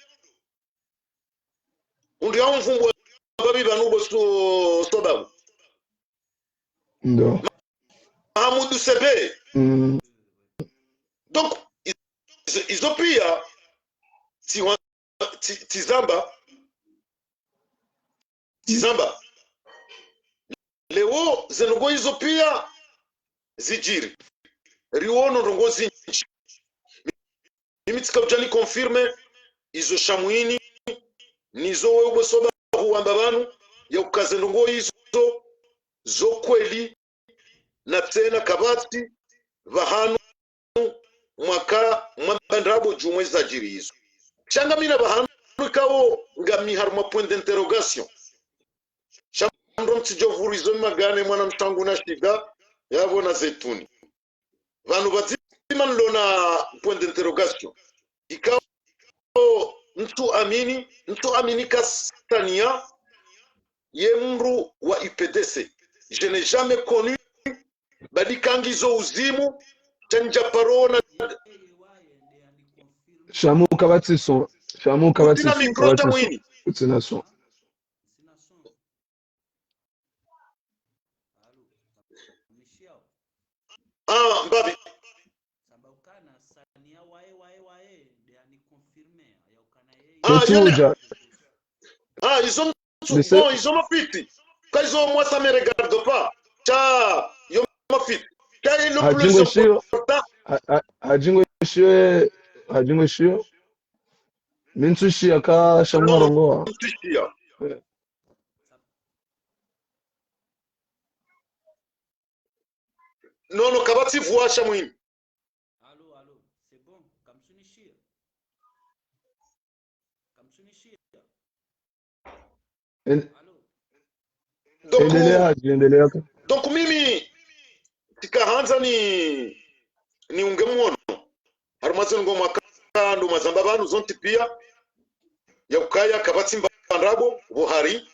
Undi ya umvumbu wa babi pvanu bo so, so babu. Ndo. Mahamudu Sebe. Mm. Donc, izo, izo piya, tsi wa, tsi, tsi zamba, tsi zamba. Leo, ze ndrongo izo piya, zidjiri. Riwono ndrongo zindji. Mimi tsika udja ni confirmer izo Shamwini, nizo wewe bo so babu wamba pvanu, ya uka ze ndrongo izo, zo kweli, na tsena kapvatsi pvahanu mwaka mwamba ndrabo djumwa zadjiri izo. Sha ngamina pvahanu ikao ngami harumwa point d'interrogation. mndru mtsidjo vurizo magane mwana mshangu na shida, yapvo na Zeituni. Pvanu pvadzima nilo na point d'interrogation. Ikao ntsu amini, ntsu amini ka Sania ye mndru wa U P D C. Je n'ai jamais connu, badi kangizo uzimu, tsandja paro ona. Shamu kapvatsi son, Shamu kapvatsi son, kapvatsi son. Kutsina micro, Shamwini. Kutsina son. Ah, Mbabi. Ah, yele. Ah, izo ntsu, bon, izo mafiti. Ka izo, moi, ça me regarde pas. Sha, yo mafiti. Sha, le plus important. Ha, ha, hadjingo shiyo, hadjingo shiyo. Mi ntsu shiya ka Shamu arongowa. Ntsu shiya. Non, non, kapvatsi voix, Shamwini. Allô, allô, c'est bon, kamtsunishiya. Kamtsunishiya. Allô. Donc, endelea, endelea. Donc, mimi, tsikahandza ni, niunge mwono. Harumwa ze ndrongoo mwaka ndo mwazamba pvanu zontsi piya, ya ukaya kapvatsi mba ndrabo, pvo hari,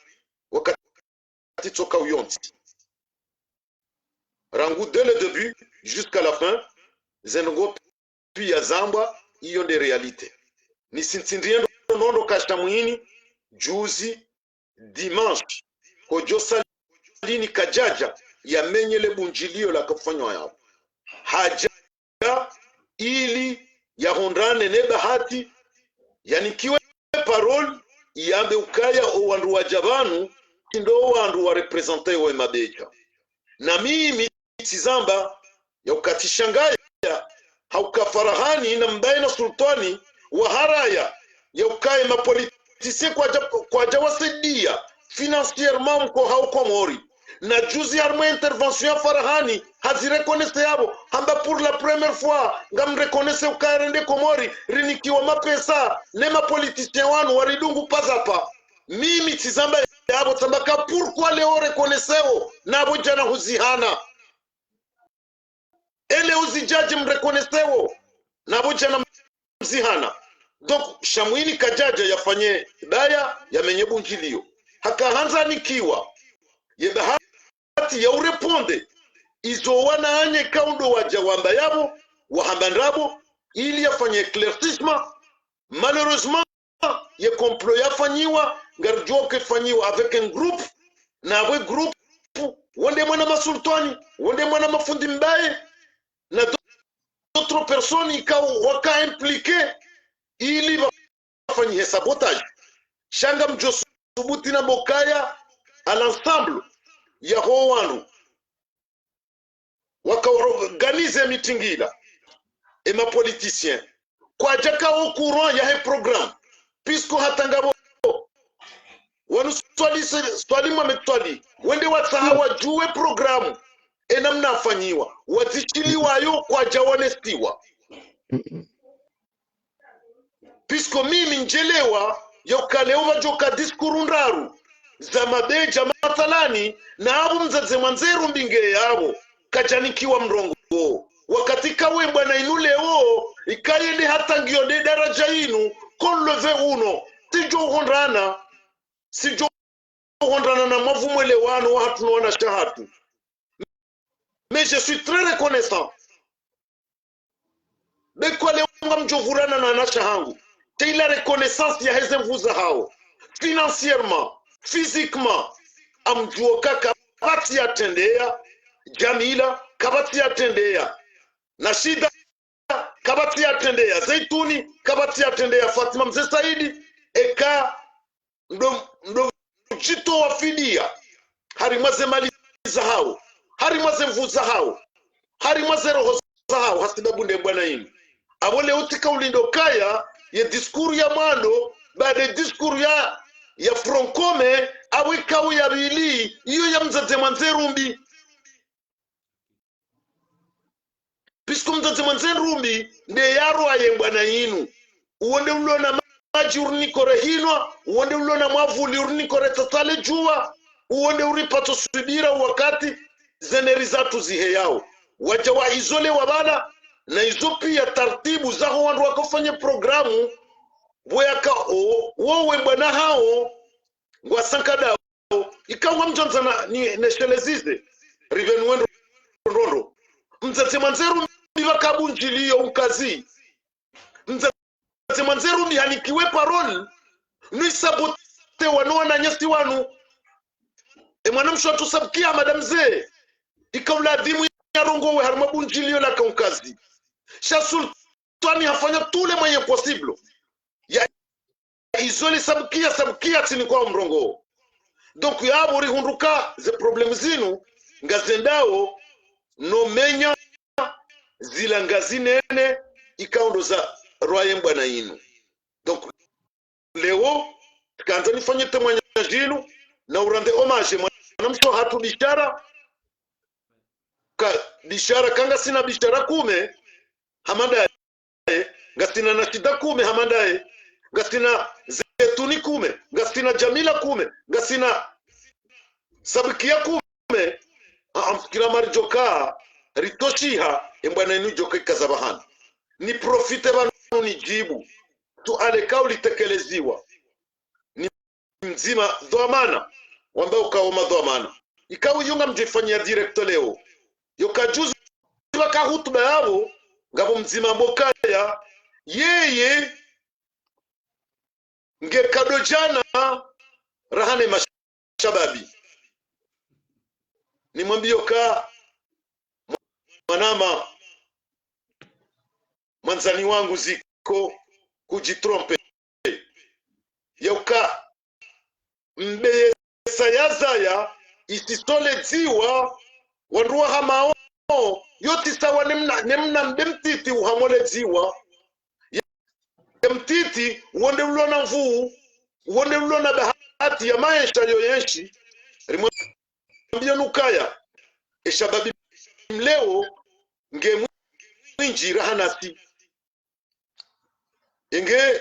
wakati tsoka uyontsi. Rangu dès le début jusqu'à la fin, ze ndrongoo piya zambwa, iyo nde réalité. Nisintsindiye ndo, ndo, ndo ka Shamwini, juzi, dimanche, kodjo salini kadjadja, yamenye le bundjiliyo lakofanywa yapvo. Hadja ili yahundrane ne bahati, yanikiwe parole, yambe ukaya o wandru wadja pvanu, tsi ndo wandru wa représenter we mabedja. Na mimi tsizamba, ya ukaya tsishangaya, ha uka Farahani na Mbaye na Sultwani, waharaya, ya ukaya ma politiciens kwadja, kwadja wasaidiya financièrement mkoa wa Komori. Na juzi harumwa intervention ya Farahani, hazireconnaître yapvo, hamba pour la première fois, ngamreconnaître ukaya rende Komori, rinikiwa mapesa, ne ma politiciens wanu, waridungu pazapa. Mimi tsizamba yapvo, tsamba ka pourquoi leo reconnaître wo, na pvo djana huzihana. Ele uzidjadje mreconnaître wo, na pvo djana mzihana. Donc, Shamwini kadjadja yafanye baya, yamenye bundjiliyo. Haka handza nikiwa, ye bahati ya urépondre, izo wananya ikao ndo wadja wamba yapvo, wahamba ndrabo, ili yafanye éclaircissement. Malheureusement, ye complot yafanyiwa, ngaridjuwa ke ifanyiwa avec un groupe, na pvo groupe, wo nde mwana masultwani, wo nde mwana mafundi Mbaye, na d'autres personnes ikao waka impliqués, ili wafanyihe sabotage. Sha ngamdjo subuti namba ukaya, à l'ensemble, yaho wandru waka organiser meeting ila, e ma politiciens kwadjaka au courant yahe programme, puisque hata ngapvo wanu Swali, Swali Mohamed Swali, wende watsaha wadjuwe programme, e namna yafanyiwa, wadzishiliwayo kwadja wonesiwa. Puisque mimi ndjelewa, ya ukaya leo pvadjoka discours ndraru za mabedja mathalani, na apvo mdzadze Mwandze Rumbi nge yapvo, kadjanikiwa mrongoo. Wakati kawe bwana inu leo, ikayende hata ngiyo nde daraja inu, qu'on le veuille ou non, tsidjo uhundrana, tsidjo uhundrana na mwavu mwelewano wahatru no wanashe wahatru. Mais je suis très reconnaissant. Be kwa leo ngamdjo vurana na wanashe wahangu. Tsi ila reconnaissance yaheze nvu zahao. Financièrement, physiquement. Ngamdjuo ka kapvatsi yatrendeya Djamila, kapvatsi yatrendeya Nashida, kapvatsi yatrendeya Zeituni, kapvatsi yatrendeya Fatima Mze Saidi, eka ndo, ndo djitowa fidiya, harimwa ze mali zahao, harimwa ze nvu zahao, harimwa ze roho zahao, hasibabu nde bwana inu. Apvo leo tsika ulindo ukaya, ye discours ya mwando, baada ye discours ya, ya Front Commun, apvo ikao ya pvili, iyo ya mdzadze Mwandze Rumbi. Puisque mdzadze Mwandze Rumbi, nde yarowa ye bwana inu. Uwo nde ulo na madji urinike rehinwa, uwo nde ulo na mwavuli urinike retsasale djuwa. uwo nde uripatso swibira wakati zeneri zatru ziheyao. Wadja wa izole wa bala, na izo pia tartibu zaho wandru wakofanye programu, bwe yaka o, wowe bwana hao, ngwa sankadao, ika ngwa mdjandza na, ni, neshelezeze, rivenu wendo ndrondro. Mdzadze mwandzeru mbi vaka bundjiliyo unkazi. Mdzadze mwandzeru mbi hanikiwe parole, nuisabote wanu wananyasi wanu. E mwana mshe watru Sabkia Madame Ze, ika uladhimu yarongowe harumwa bundjiliyo laka unkazi. Sha Sultwani hafanya tous les moyens possibles. Ya izole Sabkia, Sabkia tsini kwa mrongo. Donc, yapvo rihundru ka ze problèmes zinu, ngazendao, no menya, zila ngazi nene, ikao ndo za rwaye mbwana inu. Donc, leo, tsikahandza nifanye témoignage inu, na urendre hommage, mwana mshe hatru Bishara, ka, Bishara, ka ngasina Bishara kume, hama ndaye, ngasina Nashida kume hama ndaye, ngasina Zetuni kume, ngasina Jamila kume, ngasina Sabkia kume. A, amfikira maridjoka, ritoshiha, e mbwana inu djoka ikaza pvahanu. Ni profite pvanu nidjibu, suala ikao litekeleziwa. Ni mdzima dhwamana, wamba ukao madhwamana. Ikao iyo ngamdjifanyia direct leo. Yoka juzi pvaka hutuba yapvo, ngapvo mdzima mbo kaya, yeye, nge kado djana, raha ne mashababi. Nimwambiyo ka, mwanama, mwandzani wangu ziko, kudjitrompe. Yauka, mbeyesa ya zaya, isisole dziwa, wandru wa hamao, yo tsi sawa ne mna, ne mna mbe mtiti uhamole dziwa. Ye mtiti, uwo nde ulo na nvuu, uwo nde ulo na bahati ya maesha yo yenshi, rimwambiyo nukaya, e shababi mleo, nge mwindji raha nasi. Inge,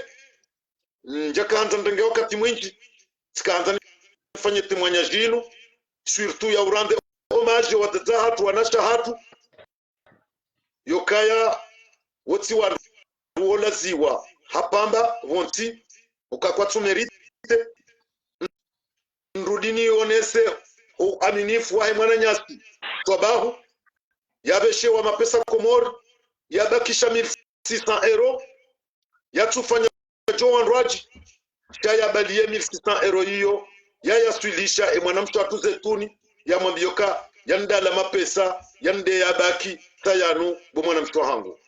ndjakahandza ndrenge wakati mwindji, tsikahandza nifanye témoignage inu, surtout ya urendre hommage wadzadze hatru, wanashe hatru, yokaya wotsi wandru wolaziwa hapvamba pvontsi, uka kwatsu mérité, nrudi nionese uaminifu wahe mwananyasi Swabahu, yapveshewa mapesa Komori, yabakisha mille six cents euros, yatsufanya djo wandrwadji, sha yabaliye mille six cents euros iyo, yayaswilisha e mwana mshe watru Zetuni, yamwambiyo ka, yandala mapesa, yande yabaki, sa yanu, bo mwana mshe wahangu.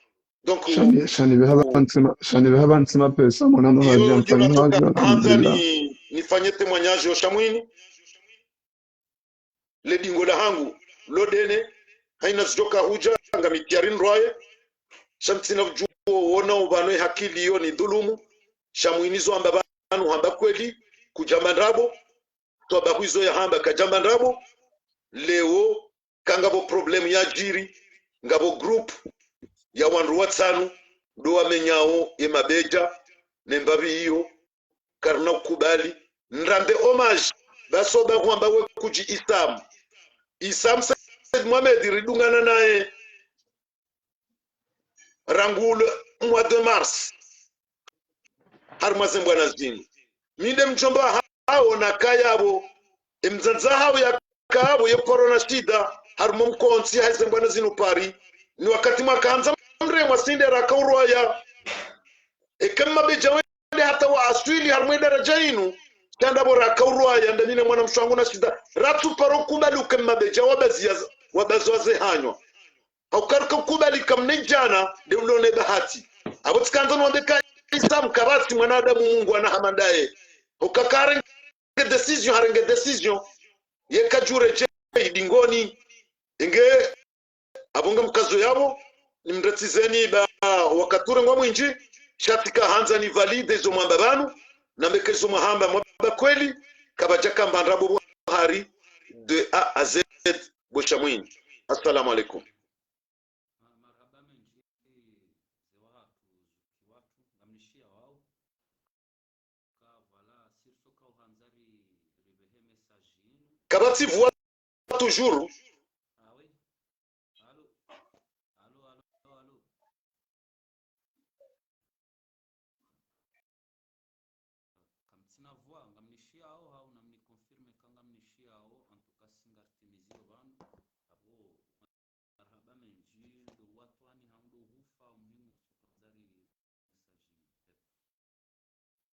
Donc, sha ni, sha nipveha pvantsi ma, sha nipveha pvantsi mapesa, mwana mshe iyo, iyo mfanya hazi, alhamdulillah. Ni, nifanye témoignage yo sha mwinyi. Le dingo lahangu, lo dene, haina zidjoka hudja, ngami tayari nirwaye, sha ntsina udjuwo wona upvanu e hakili iyo ni dhulumu, sha mwinyi zo hamba pvanu hamba kweli, kudjamba ndrabo, Swabahu izo yahamba kadjamba ndrabo, leo, ka ngapvo problème yadjiri, ngapvo groupe ya wandru watsanu, ndo wamenyao ye mabedja, ne mbapvi iyo, karina ukubali, nrendre hommage, ba Swabahu hamba we kudji Isam. Isam Said Mohamed ridungana naye, rangu le mois de mars. Harumwa ze mbwana zinu. Mi nde mdjomba hawo nakaya pvo. E mdzadze hawo yakaya pvo ye paro na shida. Harumwa mkontsi ha ze mbwana zinu Paris. Ni wakati mwakahandza mremwa sinde raka urwaya. Eka mabedja wende hata wa aswili harumwa e daraja inu. Sha nda pvo raka urwaya, nda mi ne mwana mshe wangu na shida. Ratsu paro kubali uka mabedja wabazia, wabazwa ze hanywa. Hauka rika ukubali ka mna idjana, nde ulo ne bahati. Apvo tsikahandza niwambe ka Isam kapvatsi mwanadamu mungwana hama ndaye. Hauka karenge décision, harenge décision. Ye kadjure dje idingoni. Inge, apvo ngamkazo yapvo, nimretsizeni ba wakati urengwa mwindji, sha tsikahandza ni valide izo mwamba pvanu, nambe ka izo mwahamba mwamba kweli, kapvadjaka mba ndrabo hari, de A à Z, bo sha mwinyi. Assalamu alaikum. Ma-, marahaba mendji, ze wahatru, zuki watru, ngamnishia wao. Ka, voilà, sirso ka uhandza ri, ripvehe Kapvatsi voix toujours.